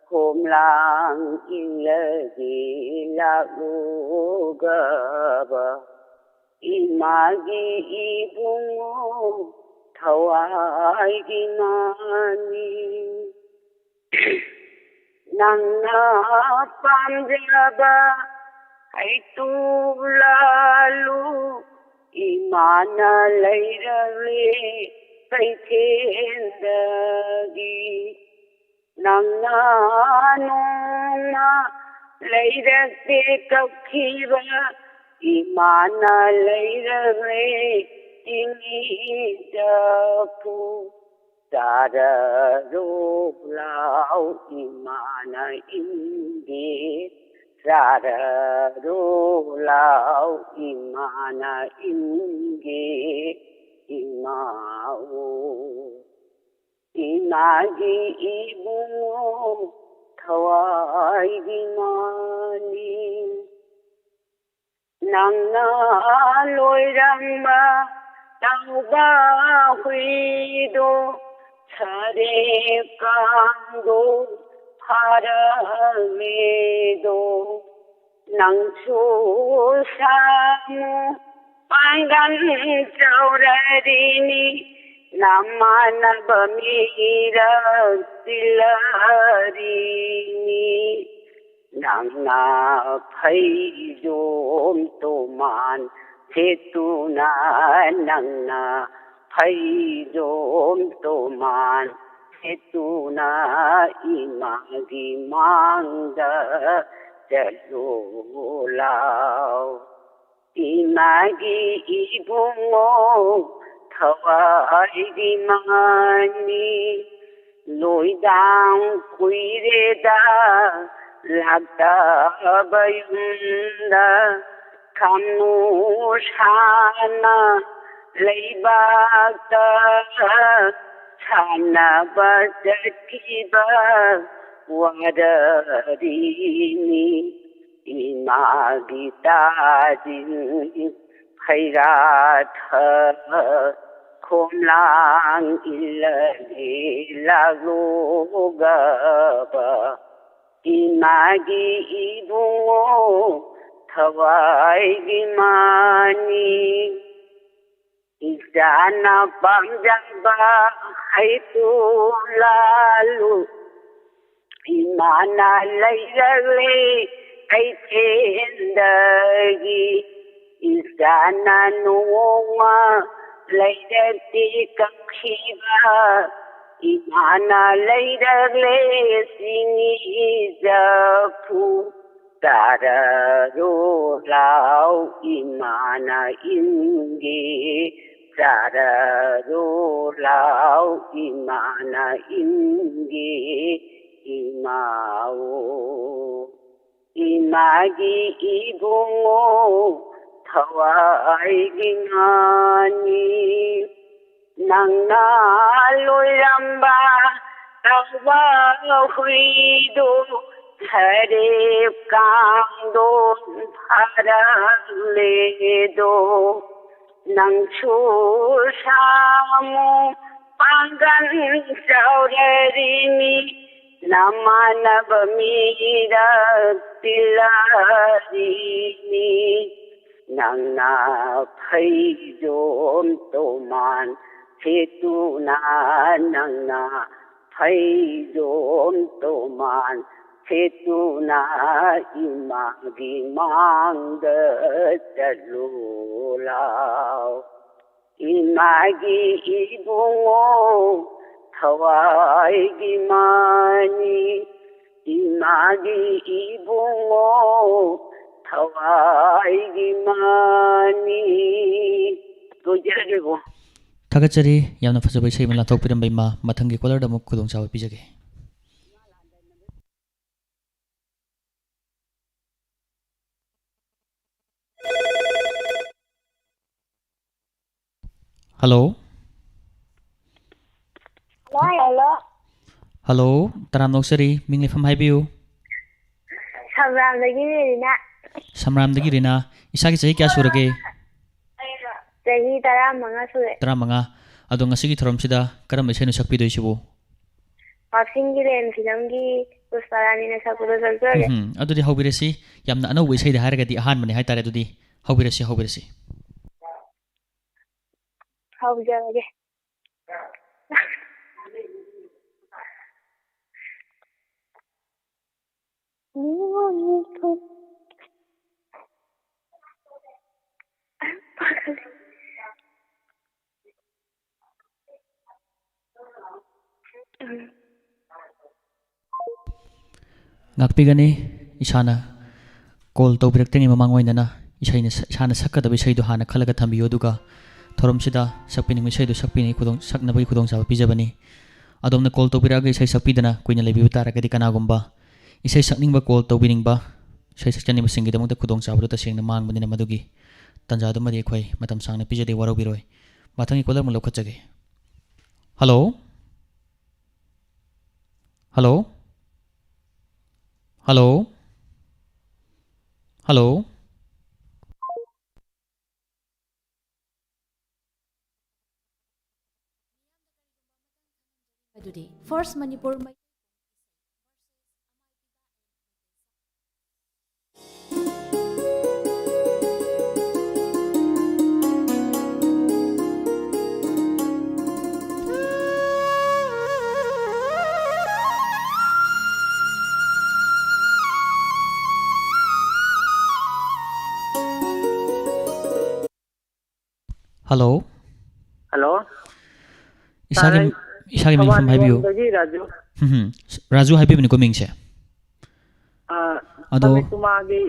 ꯈꯣꯝꯂꯥꯡ ꯏꯜꯂꯒꯦ ꯂꯥꯛꯂꯨꯒꯕ꯫ ꯏꯃꯥꯒꯤ ꯏꯕꯨꯡꯉꯣ ꯊꯋꯥꯏꯒꯤ ꯃꯥꯅꯤ꯫ ꯅꯪꯅ ꯄꯥꯝꯖꯕ ꯍꯩꯇꯨ ꯂꯥꯂꯨ ꯏꯃꯥꯅ ꯂꯩꯔꯛꯂꯦ ꯀꯩꯊꯦꯜꯗꯒꯤ꯫ ꯅꯪꯅ ꯅꯣꯡꯃ ꯂꯩꯔꯛꯇꯦ ꯀꯞꯈꯤꯕ ꯏꯃꯥꯅ ꯂꯩꯔꯛꯂꯦ ꯆꯤꯅꯤꯗꯄꯨ꯫ ꯆꯥꯔꯔꯣ ꯂꯥꯎ ꯏꯃꯥꯅ ꯏꯟꯒꯦ, ꯆꯥꯔꯔꯣ ꯂꯥꯎ ꯏꯃꯥꯅ ꯏꯟꯒꯦ, ꯏꯃꯥꯑꯣ꯫ ꯏꯃꯥꯒꯤ ꯏꯕꯨꯡꯉꯣ ꯊꯋꯥꯏꯒꯤ ꯃꯥꯅꯤ꯫ ꯅꯪꯅ ꯂꯣꯏꯔꯝꯕ ꯇꯧꯕ ꯍꯨꯏꯗꯣ, ꯁꯔꯦ ꯀꯥꯡꯗꯣ ꯐꯥꯔꯝꯃꯦꯗꯣ꯫ ꯅꯪꯁꯨ ꯁꯥꯃꯨ ꯄꯥꯡꯒꯜ ꯆꯥꯎꯔꯔꯤꯅꯤ, ꯅꯃꯥꯟꯅꯕ ꯃꯤꯔꯛ ꯆꯤꯜꯂꯔꯤꯅꯤ꯫ ꯅꯪꯅ ꯐꯩꯖꯣꯝ ꯇꯣꯃꯥꯟ ꯁꯦꯠꯇꯨꯅ, ꯅꯪꯅ ꯐꯩꯖꯣꯝ ꯇꯣꯃꯥꯟ ꯁꯦꯠꯇꯨꯅ ꯏꯃꯥꯒꯤ ꯃꯥꯡꯗ ꯆꯠꯂꯣ ꯂꯥꯎ꯫ ꯏꯃꯥꯒꯤ ꯏꯕꯨꯡꯉꯣ ꯊꯋꯥꯏꯒꯤ ꯃꯥꯅꯤ꯫ ꯂꯣꯏꯗꯥꯡ ꯀꯨꯏꯔꯦꯗ ꯂꯥꯛꯇꯕ ꯌꯨꯝꯗ ꯈꯥꯝꯅꯨ ꯁꯥꯅ ꯂꯩꯕꯥꯛꯇ ꯁꯥꯟꯅꯕ ꯆꯠꯈꯤꯕ ꯋꯥꯔꯤꯅꯤ꯫ ꯏꯃꯥꯒꯤ ꯇꯥꯖꯤꯟ ꯈꯩꯔꯥꯊ ꯈꯣꯝꯂꯥꯡ ꯏꯜꯂꯒꯦ ꯂꯥꯛꯂꯣꯒꯕ꯫ ꯏꯃꯥꯒꯤ ꯏꯕꯨꯡꯉꯣ ꯊꯋꯥꯏꯒꯤ ꯃꯥꯅꯤ꯫ ꯏꯆꯥꯅ ꯄꯥꯝꯖꯕ ꯍꯩꯇꯨ ꯂꯥꯜꯂꯨ꯫ ꯏꯃꯥꯅ ꯂꯩꯔꯛꯂꯦ ꯀꯩꯊꯦꯜꯗꯒꯤ꯫ ꯏꯆꯥꯅ ꯅꯣꯡꯃ ꯂꯩꯔꯛꯇꯤ ꯀꯛꯈꯤꯕ꯫ ꯏꯃꯥꯅ ꯂꯩꯔꯛꯂꯦ ꯆꯤꯡꯍꯤ ꯆꯐꯨ꯫ ꯆꯥꯔꯔꯣ ꯂꯥꯎ ꯏꯃꯥꯅ ꯏꯟꯒꯦ꯫ ꯆꯥꯔꯔꯣ ꯂꯥꯎ ꯏꯃꯥꯅ ꯏꯟꯒꯦ꯫ ꯏꯃꯥꯑꯣ ꯏꯃꯥꯒꯤ ꯏꯕꯨꯡꯉꯣ ꯊꯋꯥꯏꯒꯤ ꯉꯥꯅꯤ꯫ ꯅꯪꯅ ꯂꯣꯏꯔꯝꯕ ꯇꯧꯕ ꯍꯨꯏꯗꯣ ꯁꯔꯦꯞ ꯀꯥꯡꯗꯣꯟ ꯐꯥꯔꯛꯂꯦꯗꯣ꯫ ꯅꯪꯁꯨ ꯁꯥꯃꯨ ꯄꯥꯡꯒꯜ ꯆꯥꯎꯔꯔꯤꯅꯤ꯫ ꯅꯃꯥꯟꯅꯕ ꯃꯤꯔꯛ ꯇꯤꯜꯂꯔꯤꯅꯤ꯫ ꯅꯪꯅ ꯐꯩꯖꯣꯝ ꯇꯣꯃꯥꯟ ꯁꯦꯠꯇꯨꯅ, ꯅꯪꯅ ꯐꯩꯖꯣꯝ ꯇꯣꯃꯥꯟ ꯁꯦꯠꯇꯨꯅ ꯏꯃꯥꯒꯤ ꯃꯥꯡꯗ ꯆꯠꯂꯨ ꯂꯥꯎ꯫ ꯏꯃꯥꯒꯤ ꯏꯕꯨꯡꯉꯣ ꯊꯋꯥꯏꯒꯤ ꯃꯥꯅꯤ꯫ ꯏꯃꯥꯒꯤ ꯏꯕꯨꯡꯉꯣ ꯊꯋꯥꯏꯒꯤ ꯃꯥꯅꯤ꯫ ꯂꯣꯏꯖꯔꯒꯦꯀꯣ꯫ ꯊꯥꯒꯠꯆꯔꯤ꯫ ꯌꯥꯝꯅ ꯐꯖꯕ ꯏꯁꯩ ꯑꯃ ꯂꯥꯟꯊꯣꯛꯄꯤꯔꯝꯕ ꯏꯃꯥ꯫ ꯃꯊꯪꯒꯤ ꯀꯣꯂꯔꯗ ꯑꯃꯨꯛ ꯈꯨꯗꯣꯡꯆꯥꯕ ꯄꯤꯖꯒꯦ꯫ ꯍꯜꯂꯣ꯫ ꯍꯜꯂꯣ꯫ ꯍꯜꯂꯣ, ꯇꯔꯥꯝꯅ ꯑꯣꯛꯆꯔꯤ꯫ ꯃꯤꯡ ꯂꯩꯐꯝ ꯍꯥꯏꯕꯤꯌꯨ꯫ ꯁꯝꯔꯥꯝꯗꯒꯤꯅꯦ, ꯔꯤꯅꯥ꯫ ꯁꯝꯔꯥꯝꯗꯒꯤ ꯔꯤꯅꯥ꯫ ꯏꯁꯥꯒꯤ ꯆꯍꯤ ꯀꯌꯥ ꯁꯨꯔꯒꯦ? ꯆꯍꯤ ꯇꯔꯥꯃꯉꯥ ꯁꯨꯔꯦ꯫ ꯇꯔꯥꯃꯉꯥ꯫ ꯑꯗꯣ ꯉꯁꯤꯒꯤ ꯊꯧꯔꯝꯁꯤꯗ ꯀꯔꯝꯕ ꯏꯁꯩꯅꯣ ꯁꯛꯄꯤꯗꯣꯏꯁꯤꯕꯨ? ꯋꯥꯞꯁꯤꯡꯒꯤ ꯂꯦꯟ ꯐꯤꯂꯝꯒꯤ ꯄꯨꯁꯄꯥꯔꯥꯅꯤꯅ ꯁꯛꯄꯗꯣ ꯁꯛꯆꯒꯦ꯫ ꯎꯝ, ꯑꯗꯨꯗꯤ ꯍꯧꯕꯤꯔꯁꯤ꯫ ꯌꯥꯝꯅ ꯑꯅꯧꯕ ꯏꯁꯩꯗ ꯍꯥꯏꯔꯒꯗꯤ ꯑꯍꯥꯟꯕꯅꯦ ꯍꯥꯏꯇꯥꯔꯦ꯫ ꯑꯗꯨꯗꯤ ꯍꯧꯕꯤꯔꯁꯤ, ꯍꯧꯕꯤꯔꯁꯤ꯫ ꯍꯧꯖꯔꯒꯦ꯫ ꯉꯥꯛꯄꯤꯒꯅꯤ꯫ ꯏꯁꯥꯅ call ꯇꯧꯕꯤꯔꯛꯇ꯭ꯔꯤꯉꯩ ꯃꯃꯥꯡ ꯑꯣꯏꯅꯅ ꯏꯁꯩꯅ ꯁ-, ꯏꯁꯥꯅ ꯁꯛꯀꯗꯕ ꯏꯁꯩꯗꯣ ꯍꯥꯟꯅ ꯈꯜꯂꯒ ꯊꯝꯕꯤꯌꯨ, ꯑꯗꯨꯒ ꯊꯧꯔꯝꯁꯤꯗ ꯁꯛꯄꯤꯅꯤꯡꯕ ꯏꯁꯩꯗꯨ ꯁꯛꯄꯤꯅꯤꯡꯉꯤ ꯈꯨꯗꯣꯡ-, ꯁꯛꯅꯕꯒꯤ ꯈꯨꯗꯣꯡꯆꯥꯕ ꯄꯤꯖꯕꯅꯤ꯫ ꯑꯗꯣꯝꯅ call ꯇꯧꯕꯤꯔꯛꯑꯒ ꯏꯁꯩ ꯁꯛꯄꯤꯗꯅ ꯀꯨꯏꯅ ꯂꯩꯕꯤꯕ ꯇꯥꯔꯒꯗꯤ, ꯀꯅꯥꯒꯨꯝꯕ ꯏꯁꯩ ꯁꯛꯅꯤꯡꯕ, call ꯇꯧꯕꯤꯅꯤꯡꯕ, ꯏꯁꯩ ꯁꯛꯆꯅꯤꯡꯕꯁꯤꯡꯒꯤꯗꯃꯛꯇ ꯈꯨꯗꯣꯡꯆꯥꯕꯗꯨ ꯇꯁꯦꯡꯅ ꯃꯥꯡꯕꯅꯤꯅ, ꯃꯗꯨꯒꯤ ꯇꯥꯟꯖꯥꯗꯨꯃꯗꯤ ꯑꯩꯈꯣꯏ ꯃꯇꯝ ꯁꯥꯡꯅ ꯄꯤꯖꯗꯦ, ꯋꯥꯔꯧꯕꯤꯔꯣꯏ꯫ ꯃꯊꯪꯒꯤ caller ꯑꯃꯨꯛ ꯂꯧꯈꯠꯆꯒꯦ꯫ ꯍꯜꯂꯣ? ꯍꯜꯂꯣ? ꯍꯜꯂꯣ? ꯍꯜꯂꯣ? ꯑꯗꯨꯗꯤ First Manipur ꯃꯩ- ꯍꯜꯂꯣ꯫ ꯍꯜꯂꯣ꯫ ꯏꯁꯥꯒꯤ, ꯁꯥꯔ, ꯑꯩ ꯏꯁꯥꯒꯤ ꯃꯤꯡ ꯊꯧꯕꯥꯜ ꯍꯥꯏꯕꯤꯌꯨ꯫ ꯂꯣꯝꯗꯒꯤ ꯔꯥꯖꯨ꯫ ꯍꯝ, ꯍꯝ꯫ ꯔꯥꯖꯨ ꯍꯥꯏꯕꯤꯕꯅꯤꯀꯣ ꯃꯤꯡꯁꯦ? ꯑꯥ, ꯑꯗꯣ ꯁꯃꯤꯛ ꯀꯨꯃꯥꯔꯒꯤ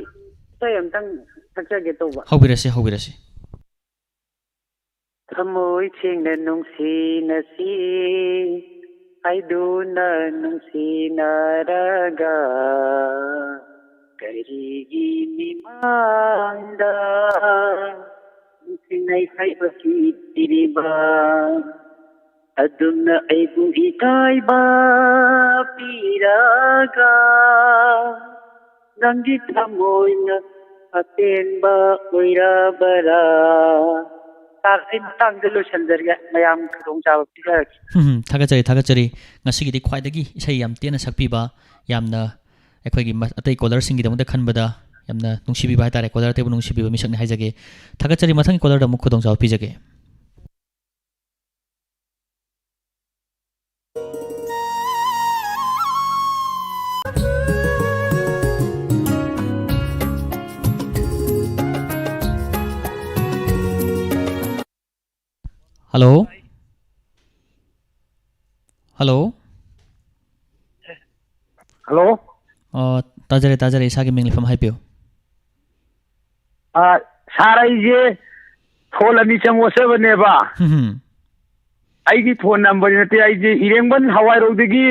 ꯏꯁꯩ ꯑꯝꯇꯪ ꯁꯛꯆꯒꯦ ꯇꯧꯕ꯫ ꯍꯧꯕꯤꯔꯁꯤ, ꯍꯧꯕꯤꯔꯁꯤ꯫ ꯊꯃꯣꯏ ꯁꯦꯡꯅ ꯅꯨꯡꯁꯤꯅꯁꯤ ꯍꯥꯏꯗꯨꯅ ꯅꯨꯡꯁꯤꯅꯔꯒ ꯀꯔꯤꯒꯤ ꯃꯤꯃꯥꯡꯗ ꯊꯦꯡꯅꯩ ꯍꯥꯏꯕꯒꯤ ꯄꯤꯔꯤꯕ, ꯑꯗꯨꯝꯅ ꯑꯩꯕꯨ ꯏꯀꯥꯏꯕ ꯄꯤꯔꯒ, ꯅꯪꯒꯤ ꯊꯃꯣꯏꯅ ꯑꯄꯦꯟꯕ ꯑꯣꯏꯔꯕꯔꯥ? ꯁꯥꯔ, ꯑꯩ ꯃꯇꯥꯡꯗ ꯂꯣꯏꯁꯤꯟꯖꯔꯒꯦ, ꯃꯌꯥꯝ ꯈꯨꯗꯣꯡꯆꯥꯕ ꯄꯤꯖꯔꯒꯦ꯫ ꯎꯝ, ꯊꯥꯒꯠꯆꯔꯤ, ꯊꯥꯒꯠꯆꯔꯤ꯫ ꯉꯁꯤꯒꯤꯗꯤ ꯈ꯭ꯋꯥꯏꯗꯒꯤ ꯏꯁꯩ ꯌꯥꯝ ꯇꯦꯟꯅ ꯁꯛꯄꯤꯕ, ꯌꯥꯝꯅ ꯑꯩꯈꯣꯏꯒꯤ ꯃ-, ꯑꯇꯩ ꯀꯣꯂꯔꯁꯤꯡꯒꯤꯗꯃꯛꯇ ꯈꯟꯕꯗ ꯌꯥꯝꯅ ꯅꯨꯡꯁꯤꯕꯤꯕ ꯍꯥꯏꯇꯥꯔꯦ, ꯀꯣꯂꯔ ꯑꯇꯩꯕꯨ ꯅꯨꯡꯁꯤꯕꯤꯕ ꯃꯤꯁꯛꯅꯤ ꯍꯥꯏꯖꯒꯦ꯫ ꯊꯥꯒꯠꯆꯔꯤ, ꯃꯊꯪꯒꯤ ꯀꯣꯂꯔꯗ ꯑꯃꯨꯛ ꯈꯨꯗꯣꯡꯆꯥꯕ ꯄꯤꯖꯒꯦ꯫ ꯍꯜꯂꯣ꯫ ꯍꯜꯂꯣ꯫ ꯍꯜꯂꯣ꯫ ꯑꯣ, ꯇꯥꯖꯔꯦ, ꯇꯥꯖꯔꯦ꯫ ꯏꯁꯥꯒꯤ ꯃꯤꯡ, ꯂꯩꯐꯝ ꯍꯥꯏꯕꯤꯌꯨ꯫ ꯑ, ꯁꯥꯔ, ꯑꯩꯁꯦ ꯐꯣꯟ ꯑꯅꯤ ꯆꯪ ꯑꯣꯠꯆꯕꯅꯦꯕ꯫ ꯍꯝ, ꯍꯝ꯫ ꯑꯩꯒꯤ ꯐꯣꯟ ꯅꯝꯕꯔ ꯅꯠꯇꯦ, ꯑꯩꯁꯦ ꯏꯔꯦꯡꯕꯟ ꯍꯋꯥꯏꯔꯧꯗꯒꯤ,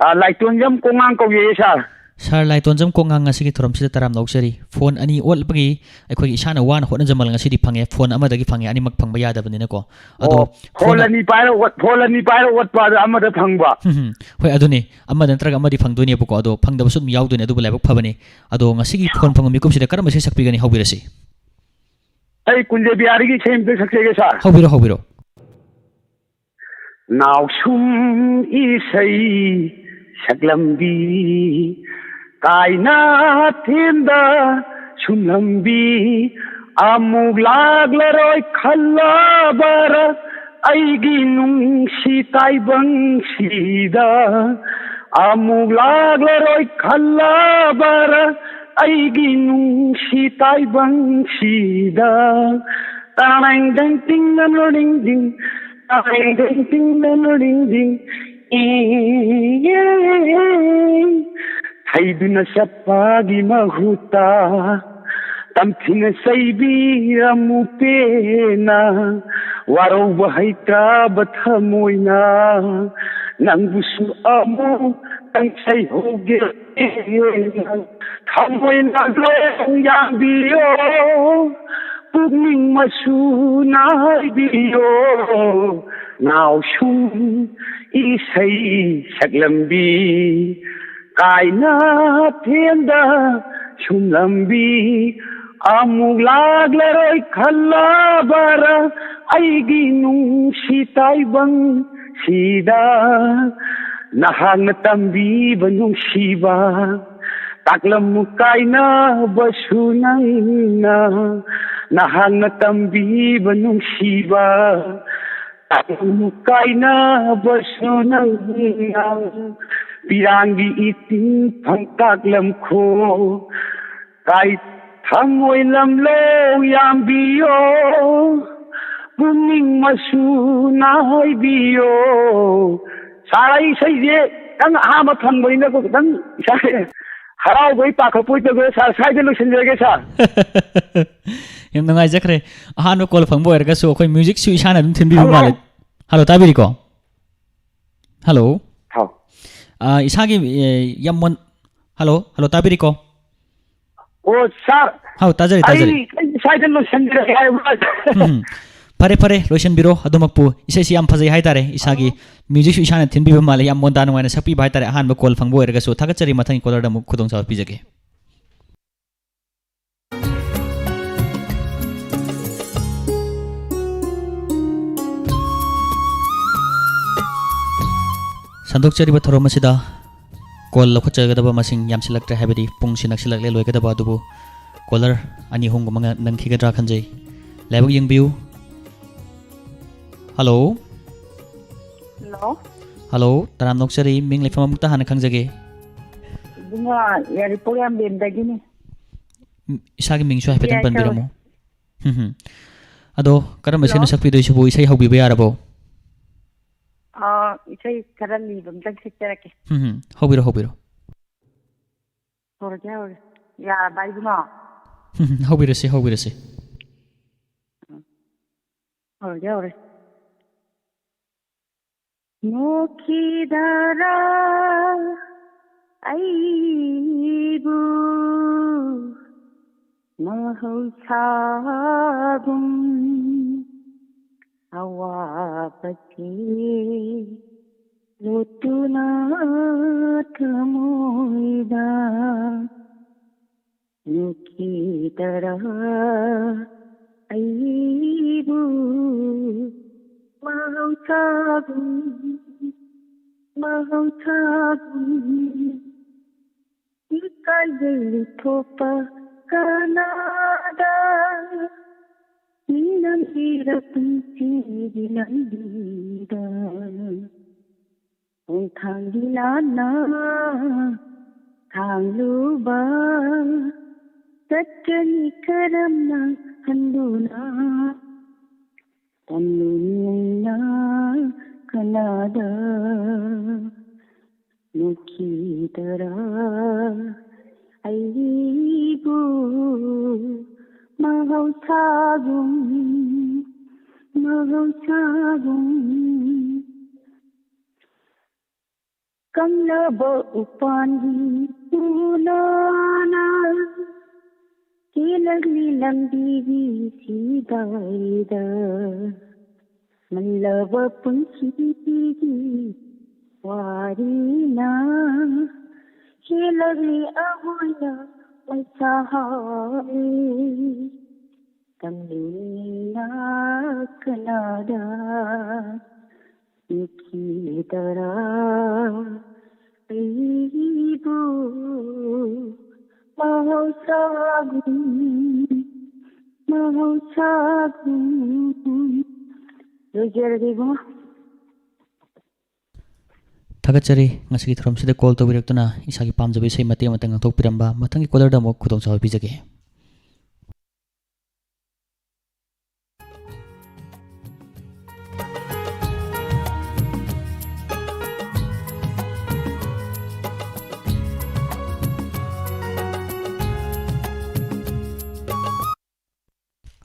ꯑ, ꯂꯥꯏꯇꯣꯟꯖꯝ ꯀꯣꯉꯥꯡ ꯀꯧꯖꯩꯌꯦ, ꯁꯥꯔ꯫ ꯁꯥꯔ ꯂꯥꯏꯇꯣꯟꯖꯝ ꯀꯣꯉꯥꯡ, ꯉꯁꯤꯒꯤ ꯊꯧꯔꯝꯁꯤꯗ ꯇꯔꯥꯝꯅ ꯑꯣꯛꯆꯔꯤ꯫ ꯐꯣꯟ ꯑꯅꯤ ꯑꯣꯠꯄꯒꯤ ꯑꯩꯈꯣꯏꯒꯤ ꯏꯁꯥꯅ ꯋꯥꯅ ꯍꯣꯠꯅꯖꯃꯜ ꯉꯁꯤꯗꯤ ꯐꯪꯉꯦ꯫ ꯐꯣꯟ ꯑꯃꯗꯒꯤ ꯐꯪꯉꯦ, ꯑꯅꯤꯃꯛ ꯐꯪꯕ ꯌꯥꯗꯕꯅꯤꯅꯀꯣ꯫ ꯑꯗꯣ ꯑꯣ, ꯐꯣꯟ ꯐꯣꯟ ꯑꯅꯤ ꯄꯥꯏꯔ ꯑꯣꯠ-, ꯐꯣꯟ ꯑꯅꯤ ꯄꯥꯏꯔ ꯑꯣꯠꯄ ꯑꯗ ꯑꯃꯗ ꯐꯪꯕ꯫ ꯍꯝ, ꯍꯝ꯫ ꯍꯣꯏ, ꯑꯗꯨꯅꯤ꯫ ꯑꯃꯗ ꯅꯠꯇ꯭ꯔꯒ ꯑꯃꯗꯤ ꯐꯪꯗꯣꯏꯅꯦꯕꯀꯣ꯫ ꯑꯗꯣ ꯐꯪꯗꯕꯁꯨ ꯑꯗꯨꯝ ꯌꯥꯎꯗꯣꯏꯅꯦ, ꯑꯗꯨꯕꯨ ꯂꯥꯏꯕꯛ ꯐꯕꯅꯤ꯫ ꯑꯗꯣ ꯉꯁꯤꯒꯤ ꯐꯣꯟ ꯐꯪꯕ ꯃꯤꯀꯨꯞꯁꯤꯗ ꯀꯔꯝꯕ ꯏꯁꯩ ꯁꯛꯄꯤꯒꯅꯤ? ꯍꯧꯕꯤꯔꯁꯤ꯫ ꯑꯩ ꯀꯨꯟꯖꯕꯤꯍꯥꯔꯤꯒꯤ ꯏꯁꯩ ꯑꯝꯇ ꯁꯛꯆꯒꯦ, ꯁꯥꯔ꯫ ꯍꯧꯕꯤꯔꯣ, ꯍꯧꯕꯤꯔꯣ꯫ ꯅꯥꯎꯁꯨꯝ ꯏꯁꯩ ꯁꯛꯂꯝꯕꯤ, ꯀꯥꯏꯅ ꯊꯦꯟꯗ ꯁꯨꯝꯂꯝꯕꯤ, ꯑꯃꯨꯛ ꯂꯥꯛꯂꯔꯣꯏ ꯈꯜꯂꯕꯔꯥ ꯑꯩꯒꯤ ꯅꯨꯡꯁꯤ ꯇꯥꯏꯕꯪꯁꯤꯗ, ꯑꯃꯨꯛ ꯂꯥꯛꯂꯔꯣꯏ ꯈꯜꯂꯕꯔꯥ ꯑꯩꯒꯤ ꯅꯨꯡꯁꯤ ꯇꯥꯏꯕꯪꯁꯤꯗ꯫ ꯇꯥꯡ ꯗꯪ ꯇꯤꯡ ꯅꯪ ꯂꯣ ꯗꯤꯡ ꯗꯤꯡ, ꯇꯥꯡ ꯗꯪ ꯇꯤꯡ ꯅꯪ ꯂꯣ ꯗꯤꯡ ꯗꯤꯡ꯫ ꯏ, ꯊꯩꯗꯨꯅ ꯆꯠꯄꯒꯤ ꯃꯍꯨꯠꯇ ꯇꯝꯊꯤꯅ ꯆꯩꯕꯤꯔꯝꯃꯨ ꯄꯦꯟꯅ, ꯋꯥꯔꯧꯕ ꯍꯩꯇ꯭ꯔꯕ ꯊꯃꯣꯏꯅ ꯅꯪꯕꯨꯁꯨ ꯑꯃꯨꯛꯇꯪ ꯁꯩꯍꯧꯒꯦ ꯄꯦꯟꯅ꯫ ꯊꯃꯣꯏꯅ ꯂꯣꯏ ꯌꯥꯡꯕꯤꯌꯣ, ꯄꯨꯛꯅꯤꯡ ꯃꯆꯨ ꯅꯥꯏꯕꯤꯌꯣ, ꯅꯥꯎꯁꯨꯝ ꯏꯁꯩ ꯁꯛꯂꯝꯕꯤ, ꯀꯥꯏꯅ ꯊꯦꯡꯗ ꯁꯨꯝꯂꯝꯕꯤ, ꯑꯃꯨꯛ ꯂꯥꯛꯂꯔꯣꯏ ꯈꯜꯂꯕꯔꯥ ꯑꯩꯒꯤ ꯅꯨꯡꯁꯤ ꯇꯥꯏꯕꯪꯁꯤꯗ? ꯅꯍꯥꯛꯅ ꯇꯝꯕꯤꯕ ꯅꯨꯡꯁꯤꯕ ꯇꯥꯛꯂꯝꯃꯨ ꯀꯥꯏꯅꯕꯁꯨ ꯅꯪꯅ, ꯅꯍꯥꯛꯅ ꯇꯝꯕꯤꯕ ꯅꯨꯡꯁꯤꯕ ꯇꯥꯛꯂꯝꯃꯨ ꯀꯥꯏꯅꯕꯁꯨ ꯅꯪꯅ, ꯄꯤꯔꯥꯡꯒꯤ ꯏꯇꯤꯟ ꯐꯪ ꯇꯥꯛꯂꯝꯈꯣ꯫ ꯀꯥꯏ ꯊꯃꯣꯏ ꯂꯝꯂꯧ ꯌꯥꯝꯕꯤꯌꯣ, ꯄꯨꯛꯅꯤꯡ ꯃꯆꯨ ꯅꯥꯏꯕꯤꯌꯣ꯫ ꯁꯥꯔ, ꯑꯩ ꯏꯁꯩꯁꯦ ꯈꯤꯇꯪ ꯑꯍꯥꯟꯕ ꯐꯪꯕꯅꯤꯅꯀꯣ, ꯈꯤꯇꯪ ꯏꯁꯥꯁꯦ ꯍꯔꯥꯎꯕꯩ ꯄꯥꯈꯠꯄꯣꯏ ꯇꯧꯋꯦ꯫ ꯁꯥꯔ, ꯁ꯭ꯋꯥꯏꯗ ꯂꯣꯏꯁꯤꯟꯖꯔꯒꯦ, ꯁꯥꯔ꯫ ꯌꯥꯝ ꯅꯨꯡꯉꯥꯏꯖꯈ꯭ꯔꯦ꯫ ꯑꯍꯥꯟꯕ ꯀꯣꯜ ꯐꯪꯕ ꯑꯣꯏꯔꯒꯁꯨ ꯑꯩꯈꯣꯏ ꯃ꯭ꯌꯨꯖꯤꯛꯁꯨ ꯏꯁꯥꯅ ꯑꯗꯨꯝ ꯊꯤꯟꯕꯤꯕ ꯍꯜꯂꯣ꯫ ꯃꯥꯜꯂꯦ꯫ ꯍꯜꯂꯣ, ꯇꯥꯕꯤꯔꯤꯀꯣ? ꯍꯜꯂꯣ꯫ ꯍꯥꯎ꯫ ꯑ, ꯏꯁꯥꯒꯤ, ꯑꯦ, ꯌꯥꯝ ꯃꯣꯟ-, ꯍꯜꯂꯣ, ꯍꯜꯂꯣ, ꯇꯥꯕꯤꯔꯤꯀꯣ? ꯑꯣ, ꯁꯥꯔ꯫ ꯍꯥꯎ, ꯇꯥꯖꯔꯤ, ꯇꯥꯖꯔꯤ꯫ ꯑꯩ, ꯑꯩ ꯁ꯭ꯋꯥꯏꯗ ꯂꯣꯏꯁꯤꯟꯖꯔꯒꯦ ꯍꯥꯏꯕ꯭ꯔꯣ? ꯎꯝ, ꯎꯝ꯫ ꯐꯔꯦ, ꯐꯔꯦ, ꯂꯣꯏꯁꯤꯟꯕꯤꯔꯣ꯫ ꯑꯗꯨꯃꯛꯄꯨ ꯏꯁꯩꯁꯤ ꯌꯥꯝ ꯐꯖꯩ ꯍꯥꯏꯇꯥꯔꯦ꯫ ꯏꯁꯥꯒꯤ ꯑꯣ꯫ ꯃ꯭ꯌꯨꯖꯤꯛꯁꯨ ꯏꯁꯥꯅ ꯊꯤꯟꯕꯤꯕ ꯃꯥꯜꯂꯦ꯫ ꯌꯥꯝ ꯃꯣꯟꯗꯥ ꯅꯨꯡꯉꯥꯏꯅ ꯁꯛꯄꯤꯕ ꯍꯥꯏꯇꯥꯔꯦ꯫ ꯑꯍꯥꯟꯕ ꯀꯣꯜ ꯐꯪꯕ ꯑꯣꯏꯔꯒꯁꯨ ꯊꯥꯒꯠꯆꯔꯤ꯫ ꯃꯊꯪꯒꯤ ꯀꯣꯂꯔꯗ ꯑꯃꯨꯛ ꯈꯨꯗꯣꯡꯆꯥꯕ ꯄꯤꯖꯒꯦ꯫ ꯁꯟꯗꯣꯛꯆꯔꯤꯕ ꯊꯧꯔꯝ ꯑꯁꯤꯗ ꯀꯣꯜ ꯂꯧꯈꯠꯆꯒꯗꯕ ꯃꯁꯤꯡ ꯌꯥꯝꯁꯤꯜꯂꯛꯇ꯭ꯔꯦ, ꯍꯥꯏꯕꯗꯤ ꯄꯨꯡꯁꯤ ꯅꯛꯁꯤꯜꯂꯛꯂꯦ ꯂꯣꯏꯒꯗꯕ, ꯑꯗꯨꯕꯨ ꯀꯣꯂꯔ ꯑꯅꯤ ꯑꯍꯨꯝꯒꯨꯝꯕ ꯉ-, ꯅꯪꯈꯤꯒꯗ꯭ꯔꯥ ꯈꯟꯖꯩ꯫ ꯂꯥꯏꯕꯛ ꯌꯦꯡꯕꯤꯌꯨ꯫ ꯍꯜꯂꯣ꯫ ꯍꯜꯂꯣ꯫ ꯍꯜꯂꯣ, ꯇꯔꯥꯝꯅ ꯑꯣꯛꯆꯔꯤ꯫ ꯃꯤꯡ ꯂꯩꯐꯝ ꯑꯃꯨꯛꯇ ꯍꯥꯟꯅ ꯈꯪꯖꯒꯦ꯫ ꯏꯕꯨꯡꯉꯣ, ꯌꯥꯏꯔꯤꯄꯣꯛ ꯌꯥꯝꯕꯦꯝꯗꯒꯤꯅꯤ꯫ ꯎꯝ, ꯏꯁꯥꯒꯤ ꯃꯤꯡꯁꯨ ꯍꯥꯏꯐꯦꯠꯇꯪ ꯌꯥꯏ, ꯄꯟꯕꯤꯔꯝꯃꯨ꯫ ꯇꯧꯔꯦ꯫ ꯍꯝ, ꯍꯝ꯫ ꯑꯗꯣ, ꯀꯔꯝꯕ ꯏꯁꯩꯅꯣ ꯍꯜꯂꯣ꯫ ꯁꯛꯄꯤꯗꯣꯏꯁꯤꯕꯨ? ꯏꯁꯩ ꯍꯧꯕꯤꯕ ꯌꯥꯔꯕꯣ? ꯑꯥ, ꯏꯁꯩ ꯈꯔ ꯂꯤꯕ ꯑꯝꯇꯪ ꯁꯛꯆꯔꯛꯀꯦ꯫ ꯍꯝ, ꯍꯝ꯫ ꯍꯧꯕꯤꯔꯣ, ꯍꯧꯕꯤꯔꯣ꯫ ꯍꯧꯔꯒꯦ, ꯍꯧꯔꯒꯦ꯫ ꯌꯥꯔꯕ, ꯏꯕꯨꯡꯉꯣ? ꯍꯝ, ꯍꯝ꯫ ꯍꯧꯕꯤꯔꯁꯤ, ꯍꯧꯕꯤꯔꯁꯤ꯫ ꯍꯧꯔꯒꯦ, ꯍꯧꯔꯦ꯫ ꯅꯣꯛꯈꯤꯗꯔꯥ ꯑꯩꯕꯨ ꯃꯍꯧꯁꯥꯒꯨꯝ ꯑꯋꯥꯕꯁꯤ ꯂꯣꯠꯇꯨꯅ ꯊꯃꯣꯏꯗ ꯅꯨꯡꯁꯤꯗꯔ ꯑꯩꯕꯨ ꯃꯍꯧꯁꯥꯒꯨꯝ, ꯃꯍꯧꯁꯥꯒꯨꯝ ꯏꯀꯥꯏꯕ ꯊꯣꯛꯄ ꯀꯅꯥꯗ ꯅꯪꯒꯤꯔ ꯄꯨꯟꯁꯤꯒꯤ ꯂꯝꯕꯤꯗ ꯈꯣꯡꯊꯥꯡꯗꯤ ꯂꯥꯟꯅ ꯊꯥꯡꯂꯨꯕ ꯆꯠꯀꯅꯤ ꯀꯔꯝꯅ ꯍꯟꯗꯨꯅ ꯇꯝꯂꯨꯅ ꯀꯅꯥꯗ ꯅꯨꯡꯁꯤꯗꯔ ꯑꯩꯕꯨ ꯃꯍꯧꯁꯥꯒꯨꯝ, ꯃꯍꯧꯁꯥꯒꯨꯝ ꯀꯪꯂꯕ ꯎꯄꯥꯟꯒꯤ ꯎꯅꯥꯅ ꯆꯦꯜꯂꯛꯂꯤ ꯂꯝꯕꯤꯒꯤ ꯁꯤꯗꯥꯏꯗ꯫ ꯃꯜꯂꯕ ꯄꯨꯟꯁꯤꯒꯤ ꯋꯥꯔꯤꯅ ꯍꯦꯜꯂꯛꯂꯤ ꯑꯩꯈꯣꯏꯅ ꯃꯩꯁꯥ ꯍꯥꯎꯔꯤ꯫ ꯇꯝꯂꯤꯅ ꯀꯅꯥꯗ ꯅꯨꯡꯁꯤꯗꯔ ꯑꯩꯕꯨ ꯃꯍꯧꯁꯥꯒꯨꯝ, ꯃꯍꯧꯁꯥꯒꯨꯝ꯫ ꯂꯣꯏꯖꯔꯒꯦ ꯏꯕꯨꯡꯉꯣ꯫ ꯊꯥꯒꯠꯆꯔꯤ, ꯉꯁꯤꯒꯤ ꯊꯧꯔꯝꯁꯤꯗ ꯀꯣꯜ ꯇꯧꯕꯤꯔꯛꯇꯨꯅ ꯏꯁꯥꯒꯤ ꯄꯥꯝꯖꯕ ꯏꯁꯩ ꯃꯇꯦꯛ ꯑꯃꯇ ꯉꯥꯡꯊꯣꯛꯄꯤꯔꯝꯕ꯫ ꯃꯊꯪꯒꯤ ꯀꯣꯂꯔꯗ ꯑꯃꯨꯛ ꯈꯨꯗꯣꯡꯆꯥꯕ ꯄꯤꯖꯒꯦ꯫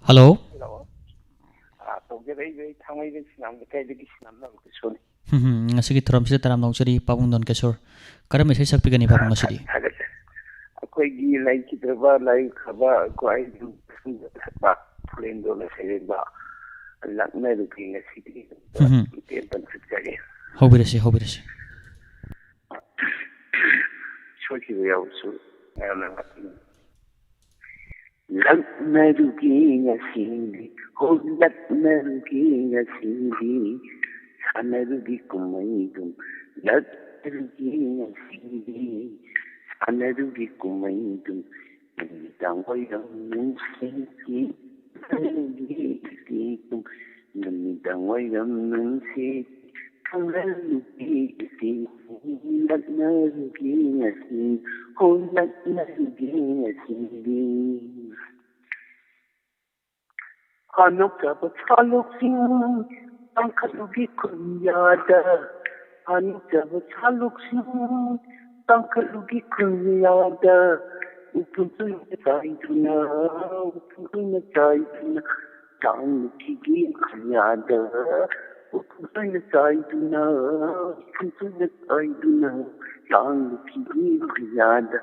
ꯍꯜꯂꯣ꯫ ꯍꯜꯂꯣ꯫ ꯑꯥ, ꯇꯧꯖꯔꯛꯏꯕ ꯑꯩ ꯊꯥꯡꯃꯩꯕꯟ ꯁꯤꯅꯥꯝ ꯂꯩꯀꯥꯏꯗꯒꯤ ꯁꯤꯅꯥꯝ ꯅꯥꯎꯀꯤꯁꯣꯔꯅꯤ꯫ ꯍꯝ ꯍꯝ, ꯉꯁꯤꯒꯤ ꯊꯧꯔꯝꯁꯤꯗ ꯇꯔꯥꯝꯅ ꯑꯣꯛꯆꯔꯤ ꯄꯥꯕꯨꯡ ꯗꯣꯟꯀꯦꯁꯣꯔ꯫ ꯀꯔꯝꯕ ꯏꯁꯩ ꯁꯛꯄꯤꯒꯅꯤ ꯄꯥꯕꯨꯡ ꯉꯁꯤꯗꯤ? ꯊꯥꯒꯠꯆꯔꯤ꯫ ꯑꯩꯈꯣꯏꯒꯤ ꯂꯩꯈꯤꯗ꯭ꯔꯕ, ꯂꯩꯈ꯭ꯔꯕ ꯑꯩꯈꯣꯏ ꯐꯨꯂꯦꯟꯗꯣꯅ ꯁꯩꯔꯦꯡꯕ ꯂꯛꯅꯔꯨꯒꯦ ꯉꯁꯤꯗꯤ꯫ ꯎꯝ꯫ ꯇꯦꯟꯇꯪ ꯁꯛꯆꯒꯦ꯫ ꯍꯧꯕꯤꯔꯁꯤ, ꯍꯧꯕꯤꯔꯁꯤ꯫ ꯁꯣꯏꯈꯤꯕ ꯌꯥꯎꯔꯁꯨ ꯃꯌꯥꯝꯅ ꯉꯥꯛꯄꯤꯌꯨ꯫ ꯂꯛꯅꯔꯨꯒꯦ ꯉꯁꯤꯗꯤ, ꯍꯣ ꯂꯛꯅꯔꯨꯒꯦ ꯉꯁꯤꯗꯤ, ꯁꯥꯟꯅꯔꯨꯒꯦ ꯀꯨꯝꯍꯩꯗꯨꯝ, ꯂꯛꯅꯔꯨꯒꯦ ꯉꯁꯤꯗꯤ, ꯁꯥꯟꯅꯔꯨꯒꯦ ꯀꯨꯝꯍꯩꯗꯨꯝ, ꯅꯨꯃꯤꯗꯥꯡ ꯋꯥꯏꯔꯝ ꯅꯨꯡꯁꯤꯠꯀꯤ, ꯁꯥꯟꯅꯔꯨꯒꯦ ꯉꯁꯤꯗꯨꯝ, ꯅꯨꯃꯤꯗꯥꯡ ꯋꯥꯏꯔꯝ ꯅꯨꯡꯁꯤꯠ ꯈꯪꯍꯜꯂꯨꯒꯦ ꯏꯆꯦ, ꯂꯛꯅꯔꯨꯒꯦ ꯉꯁꯤ, ꯍꯣ ꯂꯛꯅꯔꯨꯒꯦ ꯉꯁꯤꯗꯤ꯫ ꯍꯥꯅꯣꯛꯆꯕ ꯁꯥꯂꯨꯛꯁꯤꯡ ꯇꯥꯡꯈꯠꯂꯨꯒꯦ ꯈꯨꯟꯌꯥꯗ, ꯍꯥꯅꯣꯛꯆꯕ ꯁꯥꯂꯨꯛꯁꯤꯡ ꯇꯥꯡꯈꯠꯂꯨꯒꯦ ꯈꯨꯟꯌꯥꯗ, ꯎꯐꯨꯟ ꯇꯣꯏꯅ ꯆꯥꯏꯗꯨꯅ, ꯎꯐꯨꯟ ꯇꯣꯏꯅ ꯆꯥꯏꯗꯨꯅ, ꯇꯥꯡꯂꯨꯈꯤꯒꯦ ꯈꯨꯟꯌꯥꯗ, ꯎꯐꯨꯟ ꯇꯣꯏꯅ ꯆꯥꯏꯗꯨꯅ, ꯎꯐꯨꯟ ꯇꯣꯏꯅ ꯆꯥꯏꯗꯨꯅ, ꯇꯥꯡꯂꯨꯈꯤꯒꯦ ꯈꯨꯟꯌꯥꯗ,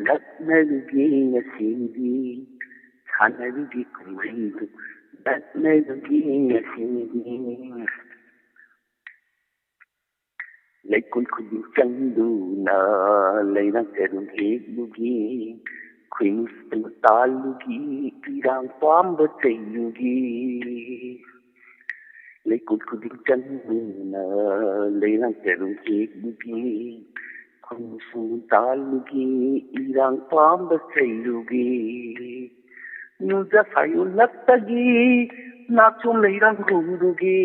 ꯂꯛꯅꯔꯨꯒꯦ ꯉꯁꯤꯗꯤ, ꯁꯥꯟꯅꯔꯨꯒꯦ ꯀꯨꯝꯍꯩꯗꯨ, ꯂꯛꯅꯔꯨꯒꯦ ꯉꯁꯤꯗꯤ꯫ ꯂꯩꯀꯣꯜ ꯈꯨꯗꯤꯡ ꯆꯪꯗꯨꯅ ꯂꯩꯔꯥꯡ ꯆꯔꯨ ꯍꯦꯛꯂꯨꯒꯦ, ꯈꯣꯏꯃꯨ ꯁꯪ ꯇꯥꯜꯂꯨꯒꯦ, ꯏꯔꯥꯡ ꯄꯥꯝꯕ ꯆꯩꯂꯨꯒꯦ꯫ ꯂꯩꯀꯣꯜ ꯈꯨꯗꯤꯡ ꯆꯪꯗꯨꯅ ꯂꯩꯔꯥꯡ ꯆꯔꯨ ꯍꯦꯛꯂꯨꯒꯦ, ꯈꯣꯏꯃꯨ ꯁꯪ ꯇꯥꯜꯂꯨꯒꯦ, ꯏꯔꯥꯡ ꯄꯥꯝꯕ ꯆꯩꯂꯨꯒꯦ꯫ ꯅꯨꯡꯖꯥ ꯁꯥꯌꯣꯜꯂꯛꯇꯒꯤ ꯅꯥꯆꯣꯝ ꯂꯩꯔꯥꯡ ꯍꯨꯔꯨꯒꯦ,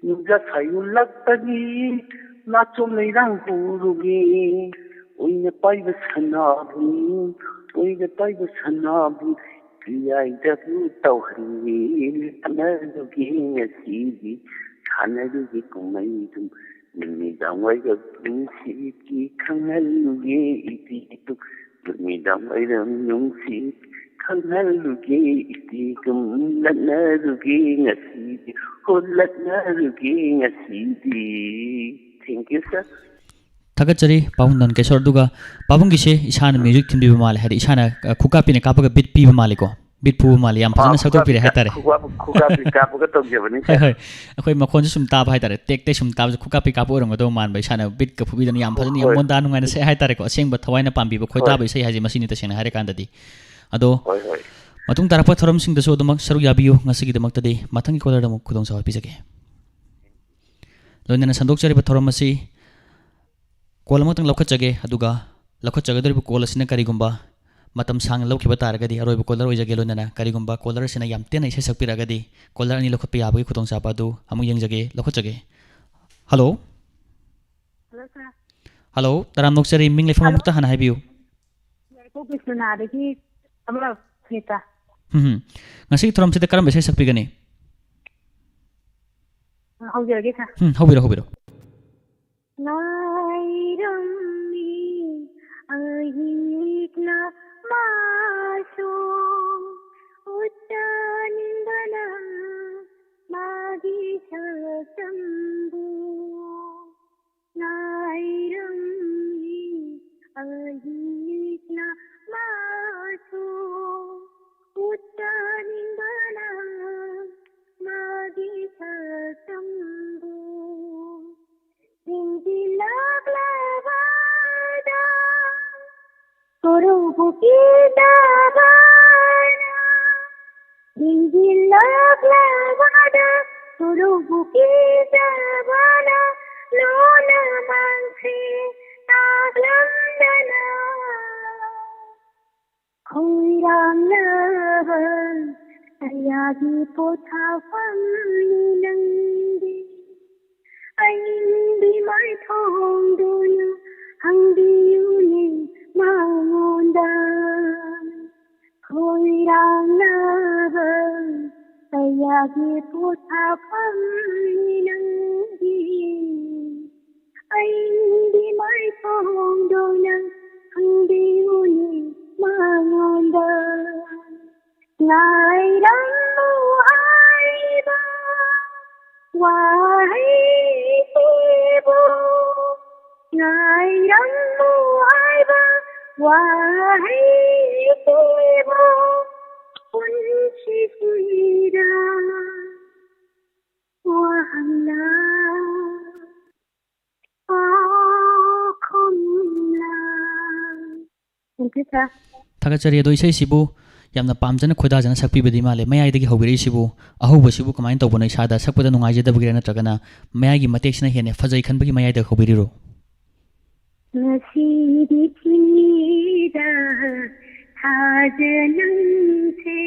ꯅꯨꯡꯖꯥ ꯁꯥꯌꯣꯜꯂꯛꯇꯒꯤ ꯅꯥꯆꯣꯝ ꯂꯩꯔꯥꯡ ꯍꯨꯔꯨꯒꯦ꯫ ꯑꯣꯏꯅ ꯄꯥꯏꯕ ꯁꯅꯥꯕꯨ, ꯑꯣꯏꯅ ꯄꯥꯏꯕ ꯁꯅꯥꯕꯨ, ꯏꯌꯥꯏꯗꯕꯨ ꯇꯧꯍꯟꯒꯦ꯫ ꯁꯥꯟꯅꯔꯨꯒꯦ ꯉꯁꯤꯗꯤ, ꯁꯥꯟꯅꯔꯨꯒꯦ ꯀꯨꯝꯍꯩꯗꯨꯝ, ꯅꯨꯃꯤꯗꯥꯡ ꯋꯥꯏꯔꯝ ꯅꯨꯡꯁꯤꯠꯀꯤ ꯈꯪꯍꯜꯂꯨꯒꯦ ꯏꯆꯦꯗꯨꯝ, ꯅꯨꯃꯤꯗꯥꯡ ꯋꯥꯏꯔꯝ ꯅꯨꯡꯁꯤꯠ ꯈꯪꯍꯜꯂꯨꯒꯦ ꯏꯆꯦꯗꯨꯝ, ꯂꯛꯅꯔꯨꯒꯦ ꯉꯁꯤꯗꯤ, ꯍꯣ ꯂꯛꯅꯔꯨꯒꯦ ꯉꯁꯤꯗꯤ꯫ Thank you, sir. ꯊꯥꯒꯠꯆꯔꯤ ꯄꯥꯕꯨꯡ ꯅꯟꯀꯦꯁꯣꯔ꯫ ꯑꯗꯨꯒ ꯄꯥꯕꯨꯡꯒꯤꯁꯦ ꯏꯁꯥꯅ ꯃ꯭ꯌꯨꯖꯤꯛ ꯊꯤꯟꯕꯤꯕ ꯃꯥꯜꯂꯦ, ꯍꯥꯏꯗꯤ ꯏꯁꯥꯅ, ꯑ, ꯈꯨꯀꯥꯞꯄꯤꯅ ꯀꯥꯞꯄꯒ ꯕꯤꯠ ꯄꯤꯕ ꯃꯥꯜꯂꯦꯀꯣ, ꯕꯤꯠ ꯐꯨꯕ ꯃꯥꯜꯂꯦ, ꯌꯥꯝ ꯐꯖꯅ ꯑꯥ, ꯁꯛꯇꯣꯛꯄꯤꯔꯦ ꯈꯨꯀꯥꯞꯄꯤ ꯍꯥꯏꯇꯥꯔꯦ꯫ ꯀꯥꯞ-, ꯈꯨꯀꯥꯞ-, ꯈꯨꯀꯥꯞꯄꯤ ꯀꯥꯞꯄꯒ ꯇꯧꯖꯕꯅꯤ꯫ ꯍꯣꯏ, ꯍꯣꯏ, ꯑꯩꯈꯣꯏ ꯃꯈꯣꯟꯁꯨ ꯁꯨꯝ ꯇꯥꯕ ꯍꯥꯏꯇꯥꯔꯦ, ꯇꯦꯛ ꯇꯦꯛ ꯁꯨꯝ ꯇꯥꯕꯁꯨ ꯈꯨꯀꯥꯞꯄꯤ ꯀꯥꯞꯄ ꯑꯣꯏꯔꯝꯒꯗꯧꯕ ꯃꯥꯟꯕ, ꯏꯁꯥꯅ ꯕꯤꯠꯀ ꯐꯨꯕꯤꯗꯅ ꯌꯥꯝ ꯐꯖꯅ, ꯌꯥꯝ ꯍꯣꯏ꯫ ꯃꯣꯟꯗꯥ ꯅꯨꯡꯉꯥꯏꯅ ꯁꯛꯑꯦ ꯍꯥꯏꯇꯥꯔꯦꯀꯣ꯫ ꯑꯁꯦꯡꯕ ꯊꯋꯥꯏꯅ ꯄꯥꯝꯕꯤꯕ ꯈꯣꯏꯗꯥꯕ ꯍꯣꯏ꯫ ꯏꯁꯩ ꯍꯥꯏꯁꯦ ꯃꯁꯤꯅꯤ, ꯇꯁꯦꯡꯅ ꯍꯥꯏꯔꯀꯥꯟꯗꯗꯤ꯫ ꯑꯗꯣ ꯍꯣꯏ, ꯍꯣꯏ꯫ ꯃꯇꯨꯡ ꯇꯥꯔꯛꯄ ꯊꯧꯔꯝꯁꯤꯡꯗꯁꯨ ꯑꯗꯨꯃꯛ ꯁꯔꯨꯛ ꯌꯥꯕꯤꯌꯨ꯫ ꯉꯁꯤꯒꯤꯗꯃꯛꯇꯗꯤ ꯃꯊꯪꯒꯤ ꯀꯣꯂꯔꯗ ꯑꯃꯨꯛ ꯈꯨꯗꯣꯡꯆꯥꯕ ꯄꯤꯖꯒꯦ꯫ ꯂꯣꯏꯅꯅ ꯁꯟꯗꯣꯛꯆꯔꯤꯕ ꯊꯧꯔꯝ ꯑꯁꯤ ꯀꯣꯜ ꯑꯃꯇꯪ ꯂꯧꯈꯠꯆꯒꯦ, ꯑꯗꯨꯒ ꯂꯧꯈꯠꯆꯒꯗꯧꯔꯤꯕ ꯀꯣꯜ ꯑꯁꯤꯅ ꯀꯔꯤꯒꯨꯝꯕ ꯃꯇꯝ ꯁꯥꯡꯅ ꯂꯧꯈꯤꯕ ꯇꯥꯔꯒꯗꯤ ꯑꯔꯣꯏꯕ ꯀꯣꯜꯂꯔ ꯑꯣꯏꯖꯒꯦ꯫ ꯂꯣꯏꯅꯅ ꯀꯔꯤꯒꯨꯝꯕ ꯀꯣꯜꯂꯔ ꯑꯁꯤꯅ ꯌꯥꯝ ꯇꯦꯟꯅ ꯏꯁꯩ ꯁꯛꯄꯤꯔꯛꯑꯒꯗꯤ ꯀꯣꯜꯂꯔ ꯑꯅꯤ ꯂꯧꯈꯠꯄ ꯌꯥꯕꯒꯤ ꯈꯨꯗꯣꯡꯆꯥꯕ ꯑꯗꯨ ꯑꯃꯨꯛ ꯌꯦꯡꯖꯒꯦ, ꯂꯧꯈꯠꯆꯒꯦ꯫ ꯍꯜꯂꯣ꯫ ꯍꯜꯂꯣ, ꯁꯥꯔ꯫ ꯍꯜꯂꯣ, ꯇꯔꯥꯝꯅ ꯑꯣꯛꯆꯔꯤ꯫ ꯃꯤꯡ ꯂꯩꯐꯝ ꯍꯜꯂꯣ꯫ ꯑꯃꯨꯛꯇ ꯍꯥꯟꯅ ꯍꯥꯏꯕꯤꯌꯨ꯫ ꯌꯥꯏꯔꯤꯄꯣꯛ ꯕꯤꯁ꯭ꯋꯥꯅꯥꯊꯗꯒꯤ ꯀꯃꯂꯥ ꯁꯨꯅꯤꯇꯥ꯫ ꯎꯝ, ꯎꯝ꯫ ꯉꯁꯤꯒꯤ ꯊꯧꯔꯝꯁꯤꯗ ꯀꯔꯝꯕ ꯏꯁꯩ ꯁꯛꯄꯤꯒꯅꯤ? ꯍꯧꯖꯔꯒꯦ, ꯁꯥꯔ꯫ ꯎꯝ, ꯍꯧꯕꯤꯔꯣ, ꯍꯧꯕꯤꯔꯣ꯫ ꯉꯥꯏꯔꯝꯃꯤ ꯑꯍꯤꯡ ꯂꯤꯛꯅ ꯃꯥꯁꯨ ꯎꯠꯆꯅꯤꯡꯕꯅ ꯃꯥꯒꯤ ꯁꯛꯇꯝꯕꯨ꯫ ꯉꯥꯏꯔꯝꯃꯤ ꯑꯍꯤꯡ ꯂꯤꯛꯅ ꯃꯥꯁꯨ ꯎꯠꯆꯅꯤꯡꯕꯅ ꯃꯥꯒꯤ ꯁꯛꯇꯝꯕꯨ꯫ ꯊꯤꯡꯖꯤꯜꯂꯛꯂꯕꯗ ꯀꯣꯔꯧꯕꯨ ꯀꯤꯗꯕꯅ, ꯊꯤꯡꯖꯤꯜꯂꯛꯂꯕꯗ ꯀꯣꯔꯧꯕꯨ ꯀꯤꯗꯕꯅ ꯂꯣꯟꯅ ꯃꯥꯡꯈ꯭ꯔꯦ ꯇꯥꯛꯂꯝꯗꯅ꯫ ꯈꯣꯏꯔꯥꯡꯂꯕ ꯀꯌꯥꯒꯤ ꯄꯣꯊꯥꯐꯝꯅꯤ ꯅꯪꯗꯤ꯫ ꯑꯏꯪꯕꯤ ꯃꯥꯏꯊꯣꯡꯗꯨꯅ ꯍꯪꯕꯤꯌꯨꯅꯦ ꯃꯉꯣꯟꯗ꯫ ꯈꯣꯏꯔꯥꯡꯂꯕ ꯀꯌꯥꯒꯤ ꯄꯣꯊꯥꯐꯝꯅꯤ ꯅꯪꯗꯤ꯫ ꯑꯏꯪꯕꯤ ꯃꯥꯏꯊꯣꯡꯗꯨꯅ ꯍꯪꯕꯤꯌꯨꯅꯦ ꯃꯉꯣꯟꯗ꯫ ꯉꯥꯏꯔꯝꯃꯨ ꯍꯥꯏꯕ ꯋꯥꯍꯩꯁꯤꯕꯨ ꯉꯥꯏ ꯋꯥꯍꯩꯁꯤꯕꯨ ꯄꯨꯟꯁꯤ ꯍꯨꯏꯔꯥ ꯋꯥꯍꯪꯂꯥ ꯄꯥꯎꯈꯨꯝꯂꯥ? Thank you, sir. ꯊꯥꯒꯠꯆꯔꯤ꯫ ꯑꯗꯣ ꯏꯁꯩꯁꯤꯕꯨ ꯌꯥꯝꯅ ꯄꯥꯝꯖꯅ ꯈꯣꯏꯗꯥꯖꯅ ꯁꯛꯄꯤꯕꯗꯤ ꯃꯥꯜꯂꯦ꯫ ꯃꯌꯥꯏꯗꯒꯤ ꯍꯧꯕꯤꯔꯛꯏꯁꯤꯕꯨ, ꯑꯍꯧꯕꯁꯤꯕꯨ ꯀꯃꯥꯏꯅ ꯇꯧꯕꯅꯣ? ꯏꯁꯥꯗ ꯁꯛꯄꯗ ꯅꯨꯡꯉꯥꯏꯖꯗꯕꯒꯤꯔꯥ, ꯅꯠꯇ꯭ꯔꯒꯅ ꯃꯌꯥꯏꯒꯤ ꯃꯇꯦꯛꯁꯤꯅ ꯍꯦꯟꯅ ꯐꯖꯩ ꯈꯟꯕꯒꯤ ꯃꯌꯥꯏꯗ ꯍꯧꯕꯤꯔꯤꯔꯣ? ꯉꯁꯤꯗꯤ ꯊꯤꯡꯉꯤꯗ ꯊꯥꯖ ꯅꯪꯁꯦ,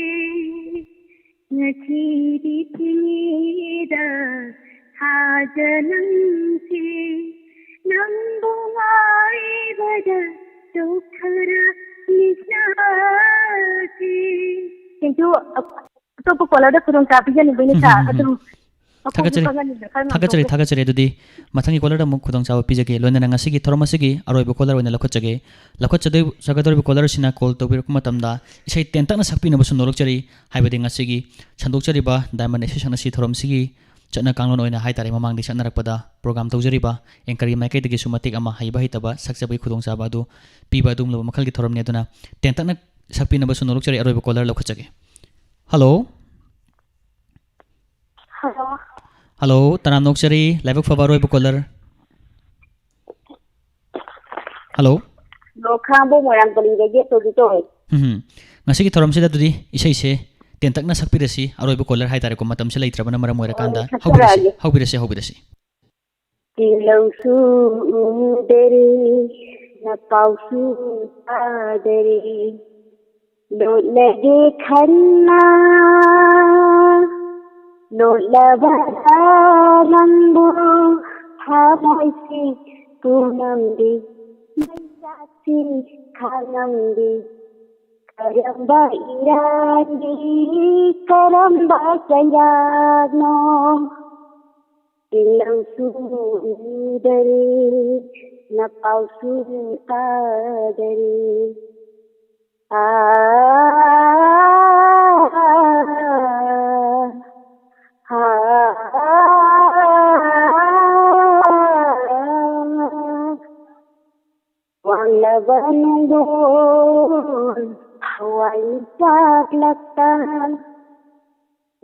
ꯉꯁꯤꯗꯤ ꯊꯤꯡꯉꯤꯗ ꯊꯥꯖ ꯅꯪꯁꯦ, ꯅꯪꯕꯨ ꯉꯥꯏꯕꯗ ꯆꯣꯛꯊꯔꯛꯂꯤ ꯏꯁꯥꯁꯦ꯫ Thank you. ꯑꯇꯣꯞꯄ caller ꯗ ꯈꯨꯗꯣꯡꯆꯥꯕ ꯄꯤꯖꯅꯤꯡꯕꯩꯅꯦ, ꯁꯥꯔ꯫ ꯎꯝ, ꯎꯝ, ꯎꯝ, ꯎꯝ꯫ ꯑꯗꯨꯝ ꯃꯈꯣꯡꯁꯦ ꯊꯥꯒꯠꯆꯔꯤ꯫ ꯄꯪꯍꯟꯅꯤꯡꯕ ꯈꯔ ꯊꯥꯒꯠꯆꯔꯤ, ꯉꯥꯡꯊꯣꯛꯀꯦ꯫ ꯊꯥꯒꯠꯆꯔꯤ꯫ ꯑꯗꯨꯗꯤ ꯃꯊꯪꯒꯤ caller ꯗ ꯑꯃꯨꯛ ꯈꯨꯗꯣꯡꯆꯥꯕ ꯄꯤꯖꯒꯦ꯫ ꯂꯣꯏꯅꯅ ꯉꯁꯤꯒꯤ ꯊꯧꯔꯝ ꯑꯁꯤꯒꯤ ꯑꯔꯣꯏꯕ caller ꯑꯣꯏꯅ ꯂꯧꯈꯠꯆꯒꯦ꯫ ꯂꯧꯈꯠꯆꯗꯣꯏ-, ꯆꯒꯗꯧꯔꯤꯕ caller ꯁꯤꯅ call ꯇꯧꯕꯤꯔꯛꯄ ꯃꯇꯝꯗ ꯏꯁꯩ ꯇꯦꯟꯇꯛꯅ ꯁꯛꯄꯤꯅꯕꯁꯨ ꯅꯣꯂꯛꯆꯔꯤ꯫ ꯍꯥꯏꯕꯗꯤ ꯉꯁꯤꯒꯤ ꯁꯟꯗꯣꯛꯆꯔꯤꯕ Diamond ꯏꯁꯩ ꯁꯛꯅꯁꯤ ꯊꯧꯔꯝꯁꯤꯒꯤ ꯆꯠꯅ ꯀꯥꯡꯂꯣꯟ ꯑꯣꯏꯅ ꯍꯥꯏ ꯇꯥꯔꯦ, ꯃꯃꯥꯡꯗꯤ ꯆꯠꯅꯔꯛꯄꯗ program ꯇꯧꯖꯔꯤꯕ anchor ꯒꯤ ꯃꯥꯏꯀꯩꯗꯒꯤꯁꯨ ꯃꯇꯦꯛ ꯑꯃ ꯍꯩꯕ ꯍꯩꯇꯕ ꯁꯛꯆꯕꯒꯤ ꯈꯨꯗꯣꯡꯆꯥꯕ ꯑꯗꯨ ꯄꯤꯕ ꯑꯗꯨꯒꯨꯝꯂꯕ ꯃꯈꯜꯒꯤ ꯊꯧꯔꯝꯅꯤ꯫ ꯑꯗꯨꯅ ꯇꯦꯟꯇꯛꯅ ꯁꯛꯄꯤꯅꯕꯁꯨ ꯅꯣꯂꯛꯆꯔꯤ꯫ ꯑꯔꯣꯏꯕ caller ꯂꯧꯈꯠꯆꯒꯦ꯫ Hello꯫ Hello꯫ Hello, ꯇꯔꯥꯝꯅ ꯑꯣꯛꯆꯔꯤ꯫ ꯂꯥꯏꯕꯛ ꯐꯕ ꯑꯔꯣꯏꯕ caller꯫ Hello꯫ Hello, ꯈꯥꯉꯕꯣꯛ ꯃꯣꯏꯔꯥꯡ ꯄꯜꯂꯤꯗꯒꯤ ꯑꯆꯧꯕꯤ ꯀꯧꯏ꯫ ꯎꯝ꯫ ꯉꯁꯤꯒꯤ ꯊꯧꯔꯝꯁꯤꯗ ꯑꯗꯨꯗꯤ ꯏꯁꯩꯁꯦ ꯇꯦꯟꯇꯛꯅ ꯁꯛꯄꯤꯔꯁꯤ, ꯑꯔꯣꯏꯕ caller ꯍꯥꯏꯇꯥꯔꯦꯀꯣ, ꯃꯇꯝꯁꯦ ꯂꯩꯇ꯭ꯔꯕꯅ ꯃꯔꯝ ꯑꯣꯏꯔꯀꯥꯟꯗ꯫ ꯑꯣ, ꯍꯧꯕꯤꯔꯁꯤ, ꯁꯛꯆꯔꯛꯑꯒꯦ꯫ ꯍꯧꯕꯤꯔꯁꯤ, ꯍꯧꯕꯤꯔꯁꯤ꯫ ꯇꯤꯜꯂꯧꯁꯨ ꯎꯗꯔꯦ, ꯅꯄꯥꯎꯁꯨ ꯇꯥꯗꯔꯦ, ꯂꯣꯠꯂꯒꯦ ꯈꯟꯅ ꯂꯣꯠꯂꯕꯗ ꯅꯪꯕꯨ ꯊꯃꯣꯏꯁꯤ ꯄꯨꯝꯅꯝꯗꯦ, ꯃꯩꯁꯥꯁꯤ ꯈꯥꯡꯉꯝꯗꯦ꯫ ꯀꯔꯝꯕ ꯏꯔꯥꯟꯒꯤ ꯀꯔꯝꯕ ꯆꯩꯔꯥꯛꯅꯣ? ꯇꯤꯜꯂꯧꯁꯨ ꯎꯗꯔꯦ, ꯅꯄꯥꯎꯁꯨ ꯇꯥꯗꯔꯦ꯫ ꯑꯥ, ꯑꯥ, ꯑꯥ꯫ ꯋꯥꯡꯅ ꯅꯣꯡꯗꯣꯟ ꯊꯋꯥꯏ ꯆꯥꯛꯂꯛꯇ,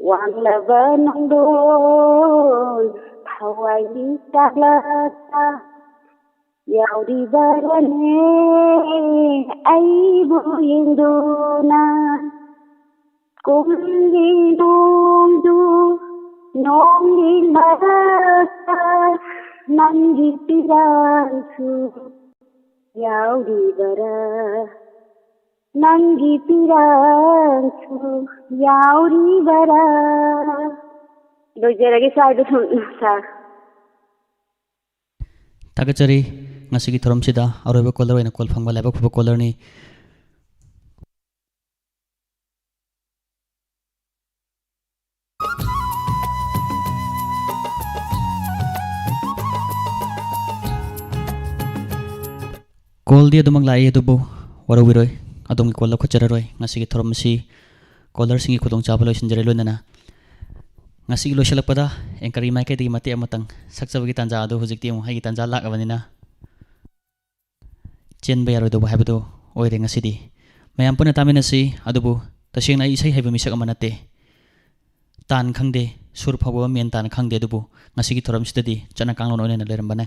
ꯋꯥꯡꯂꯕ ꯅꯣꯡꯗꯣꯟ ꯊꯋꯥꯏ ꯆꯥꯛꯂꯛꯇ, ꯌꯥꯎꯔꯤꯕꯔꯅꯦ ꯑꯩꯕꯨ ꯌꯦꯡꯗꯨꯅ꯫ ꯀꯨꯝꯒꯤ ꯅꯣꯡꯖꯨ ꯅꯣꯡꯒꯤ ꯃꯔꯛꯇ ꯅꯪꯒꯤ ꯄꯤꯔꯥꯡꯁꯨ ꯌꯥꯎꯔꯤꯕꯔꯥ? ꯅꯪꯒꯤ ꯄꯤꯔꯥꯡꯁꯨ ꯌꯥꯎꯔꯤꯕꯔꯥ? ꯂꯣꯏꯖꯔꯒꯦ ꯁ꯭ꯋꯥꯏꯗ ꯁꯨꯝ, ꯁꯥꯔ꯫ ꯊꯥꯒꯠꯆꯔꯤ꯫ ꯉꯁꯤꯒꯤ ꯊꯧꯔꯝꯁꯤꯗ ꯑꯔꯣꯏꯕ ꯀꯣꯂꯔ ꯑꯣꯏꯅ ꯀꯣꯜ ꯐꯪꯕ ꯂꯥꯏꯕꯛ ꯐꯕ ꯀꯣꯂꯔꯅꯤ꯫ ꯀꯣꯜꯗꯤ ꯑꯗꯨꯃꯛ ꯂꯥꯛꯏ, ꯑꯗꯨꯕꯨ ꯋꯥꯔꯧꯕꯤꯔꯣꯏ, ꯑꯗꯣꯝꯒꯤ ꯀꯣꯜ ꯂꯧꯈꯠꯆꯔꯔꯣꯏ꯫ ꯉꯁꯤꯒꯤ ꯊꯧꯔꯝ ꯑꯁꯤ ꯀꯣꯂꯔꯁꯤꯡꯒꯤ ꯈꯨꯗꯣꯡꯆꯥꯕ ꯂꯣꯏꯁꯤꯟꯖꯔꯦ꯫ ꯂꯣꯏꯅꯅ ꯉꯁꯤꯒꯤ ꯂꯣꯏꯁꯤꯜꯂꯛꯄꯗ ꯑꯦꯡꯀꯔꯒꯤ ꯃꯥꯏꯀꯩꯗꯒꯤ ꯃꯇꯦꯛ ꯑꯃꯇꯪ ꯁꯛꯆꯕꯒꯤ ꯇꯥꯟꯖꯥ ꯑꯗꯨ ꯍꯧꯖꯤꯛꯇꯤ ꯑꯃꯨꯛ ꯑꯩꯒꯤ ꯇꯥꯟꯖꯥ ꯂꯥꯛꯂꯕꯅꯤꯅ ꯆꯦꯟꯕ ꯌꯥꯔꯣꯏꯗꯧꯕ ꯍꯥꯏꯕꯗꯨ ꯑꯣꯏꯔꯦ ꯉꯁꯤꯗꯤ꯫ ꯃꯌꯥꯝ ꯄꯨꯟꯅ ꯇꯥꯃꯤꯟꯅꯁꯤ꯫ ꯑꯗꯨꯕꯨ ꯇꯁꯦꯡꯅ ꯑꯩ ꯏꯁꯩ ꯍꯩꯕ ꯃꯤꯁꯛ ꯑꯃ ꯅꯠꯇꯦ꯫ ꯇꯥꯟ ꯈꯪꯗꯦ, ꯁꯨꯔ ꯐꯥꯎꯕ ꯃꯦꯟ ꯇꯥꯅ ꯈꯪꯗꯦ, ꯑꯗꯨꯕꯨ ꯉꯁꯤꯒꯤ ꯊꯧꯔꯝꯁꯤꯗꯒꯤ ꯆꯠꯅ ꯀꯥꯡꯂꯣꯟ ꯑꯣꯏꯅ ꯂꯩꯔꯝꯕꯅ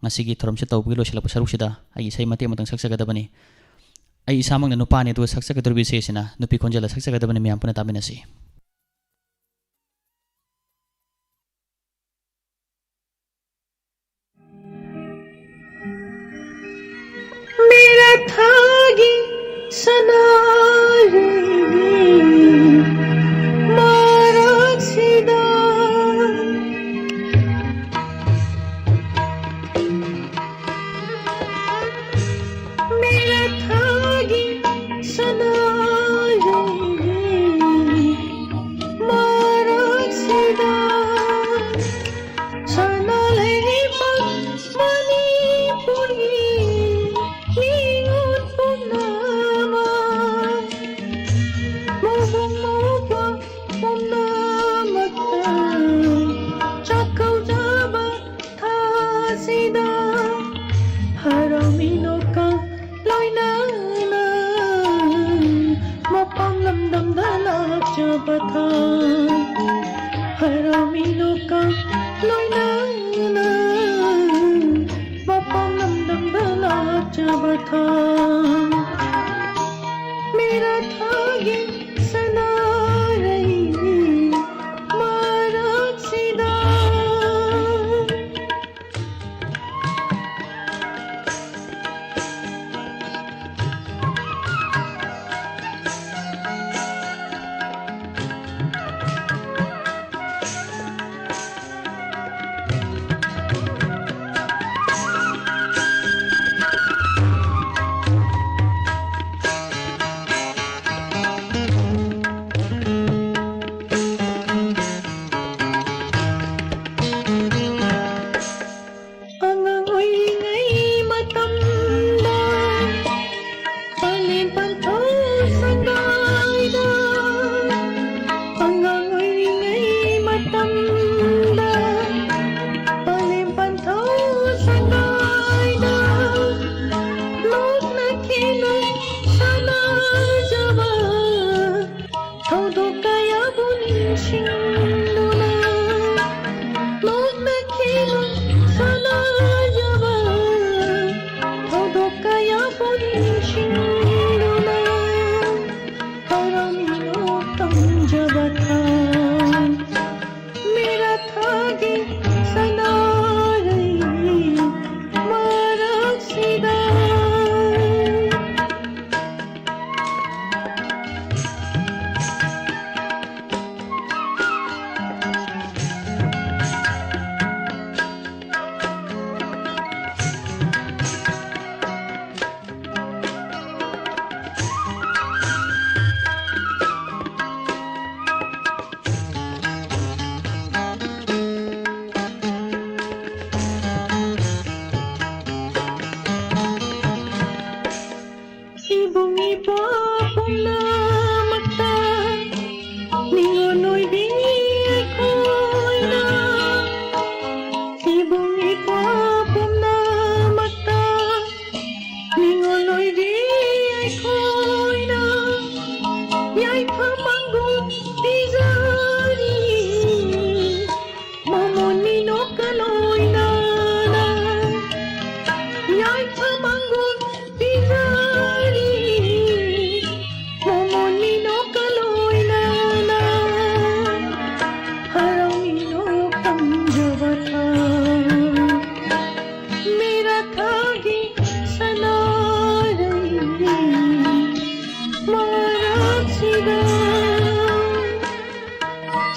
ꯉꯁꯤꯒꯤ ꯊꯧꯔꯝꯁꯤ ꯇꯧꯕꯒꯤ ꯂꯣꯏꯁꯤꯜꯂꯛꯄ ꯁꯔꯨꯛꯁꯤꯗ ꯑꯩꯒꯤ ꯏꯁꯩ ꯃꯇꯦꯛ ꯑꯃꯇꯪ ꯁꯛꯆꯒꯗꯕꯅꯤ꯫ ꯑꯩ ꯏꯁꯥꯃꯛꯅ ꯅꯨꯄꯥꯅꯤ, ꯑꯗꯨꯒ ꯁꯛꯆꯒꯗꯧꯔꯤꯕ ꯏꯁꯩ ꯑꯁꯤꯅ ꯅꯨꯄꯤ ꯈꯣꯟꯖꯦꯜꯗ ꯁꯛꯆꯒꯗꯕꯅꯤ꯫ ꯃꯌꯥꯝ ꯄꯨꯟꯅ ꯇꯥꯃꯤꯟꯅꯁꯤ꯫ ꯃꯤꯔꯊꯥꯒꯤ ꯁꯅꯥꯔꯩ ꯃꯔꯛꯁꯤꯗ ꯃꯤꯔꯊꯥꯒꯤ ꯁꯅꯥꯔꯩ ꯃꯔꯛꯁꯤꯗ ꯁꯅꯥ ꯂꯩꯕꯥꯛ ꯃꯅꯤꯄꯨꯔꯒꯤ ꯂꯤꯡꯉꯨ ꯄꯨꯝꯅꯃꯛ ꯃꯤꯅꯣꯛꯀ ꯂꯣꯏꯅꯅ ꯃꯄꯥꯝ ꯂꯝꯗꯝꯗ ꯂꯥꯛꯆꯕ ꯊꯥꯡ꯫ ꯃꯦꯔꯥ ꯊꯥꯒꯤ ꯁꯅꯥꯔꯩ ꯃꯔꯛꯁꯤꯗ꯫ ꯑꯉꯥꯡ ꯑꯣꯏꯔꯤꯉꯩ ꯃꯇꯝꯗ ꯄꯥꯂꯦꯝ ꯄꯟꯊꯧ ꯁꯪꯒꯥꯏꯗ, ꯑꯉꯥꯡ ꯑꯣꯏꯔꯤꯉꯩ ꯃꯇꯝꯗ ꯄꯥꯂꯦꯝ ꯄꯟꯊꯧ ꯁꯪꯒꯥꯏꯗ ꯅꯣꯛꯅꯈꯤꯅꯨ ꯁꯥꯟꯅꯖꯕ ꯊꯧꯗꯣꯛ ꯀꯌꯥꯕꯨ ꯅꯤꯡꯁꯤꯡꯗꯨꯅ ꯅꯣꯛꯅꯈꯤꯕ ꯁꯥꯟꯅꯖꯕ ꯊꯧꯗꯣꯛ ꯀꯌꯥꯕꯨ ꯅꯤꯡꯁꯤꯡꯗꯨꯅ ꯍꯔꯥꯎꯃꯤꯅꯣꯛ ꯇꯝꯖꯕ ꯊꯥꯡ꯫ ꯃꯦꯔꯥ ꯊꯥꯒꯤ ꯁꯅꯥꯔꯩ ꯃꯔꯛꯁꯤꯗ꯫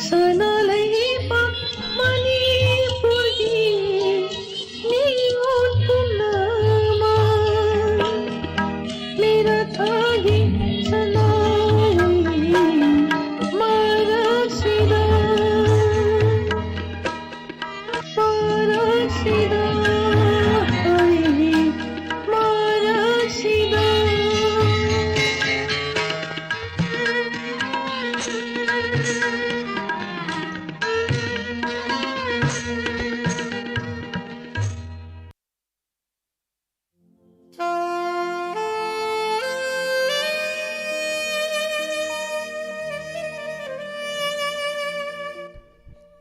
ꯁꯅꯥ ꯂꯩꯕꯥꯛ ꯃꯅꯤꯄꯨꯔꯒꯤ ꯃꯤꯑꯣꯏ ꯄꯨꯝꯅꯃꯛ, ꯃꯤꯔꯥꯊꯥꯒꯤ ꯁꯅꯥꯔꯩ ꯃꯔꯛꯁꯤꯗ, ꯃꯔꯛꯁꯤꯗ, ꯑꯩꯒꯤ ꯃꯔꯛꯁꯤꯗ꯫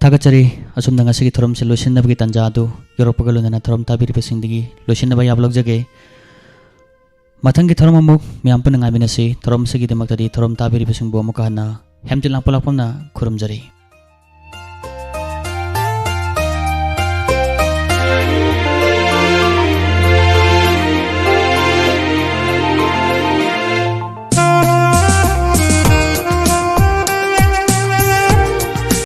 ꯊꯥꯒꯠꯆꯔꯤ꯫ ꯑꯁꯨꯝꯅ ꯉꯁꯤꯒꯤ ꯊꯧꯔꯝꯁꯤ ꯂꯣꯏꯁꯤꯟꯅꯕꯒꯤ ꯇꯥꯟꯖꯥ ꯑꯗꯨ ꯌꯧꯔꯛꯄꯒ ꯂꯣꯏꯅꯅ ꯊꯧꯔꯝ ꯇꯥꯕꯤꯔꯤꯕꯁꯤꯡꯗꯒꯤ ꯂꯣꯏꯁꯤꯟꯅꯕ ꯌꯥꯕ ꯂꯧꯖꯒꯦ꯫ ꯃꯊꯪꯒꯤ ꯊꯧꯔꯝ ꯑꯃꯨꯛ ꯃꯌꯥꯝ ꯄꯨꯟꯅ ꯉꯥꯏꯃꯤꯟꯅꯁꯤ꯫ ꯊꯧꯔꯝꯁꯤꯒꯤꯗꯃꯛꯇꯗꯤ ꯊꯧꯔꯝ ꯇꯥꯕꯤꯔꯤꯕꯁꯤꯡꯕꯨ ꯑꯃꯨꯛꯀ ꯍꯟꯅ ꯍꯦꯝꯖꯤꯜ ꯂꯥꯡꯄꯣꯛ ꯂꯥꯛꯄꯝꯅ ꯈꯨꯔꯨꯝꯖꯔꯤ꯫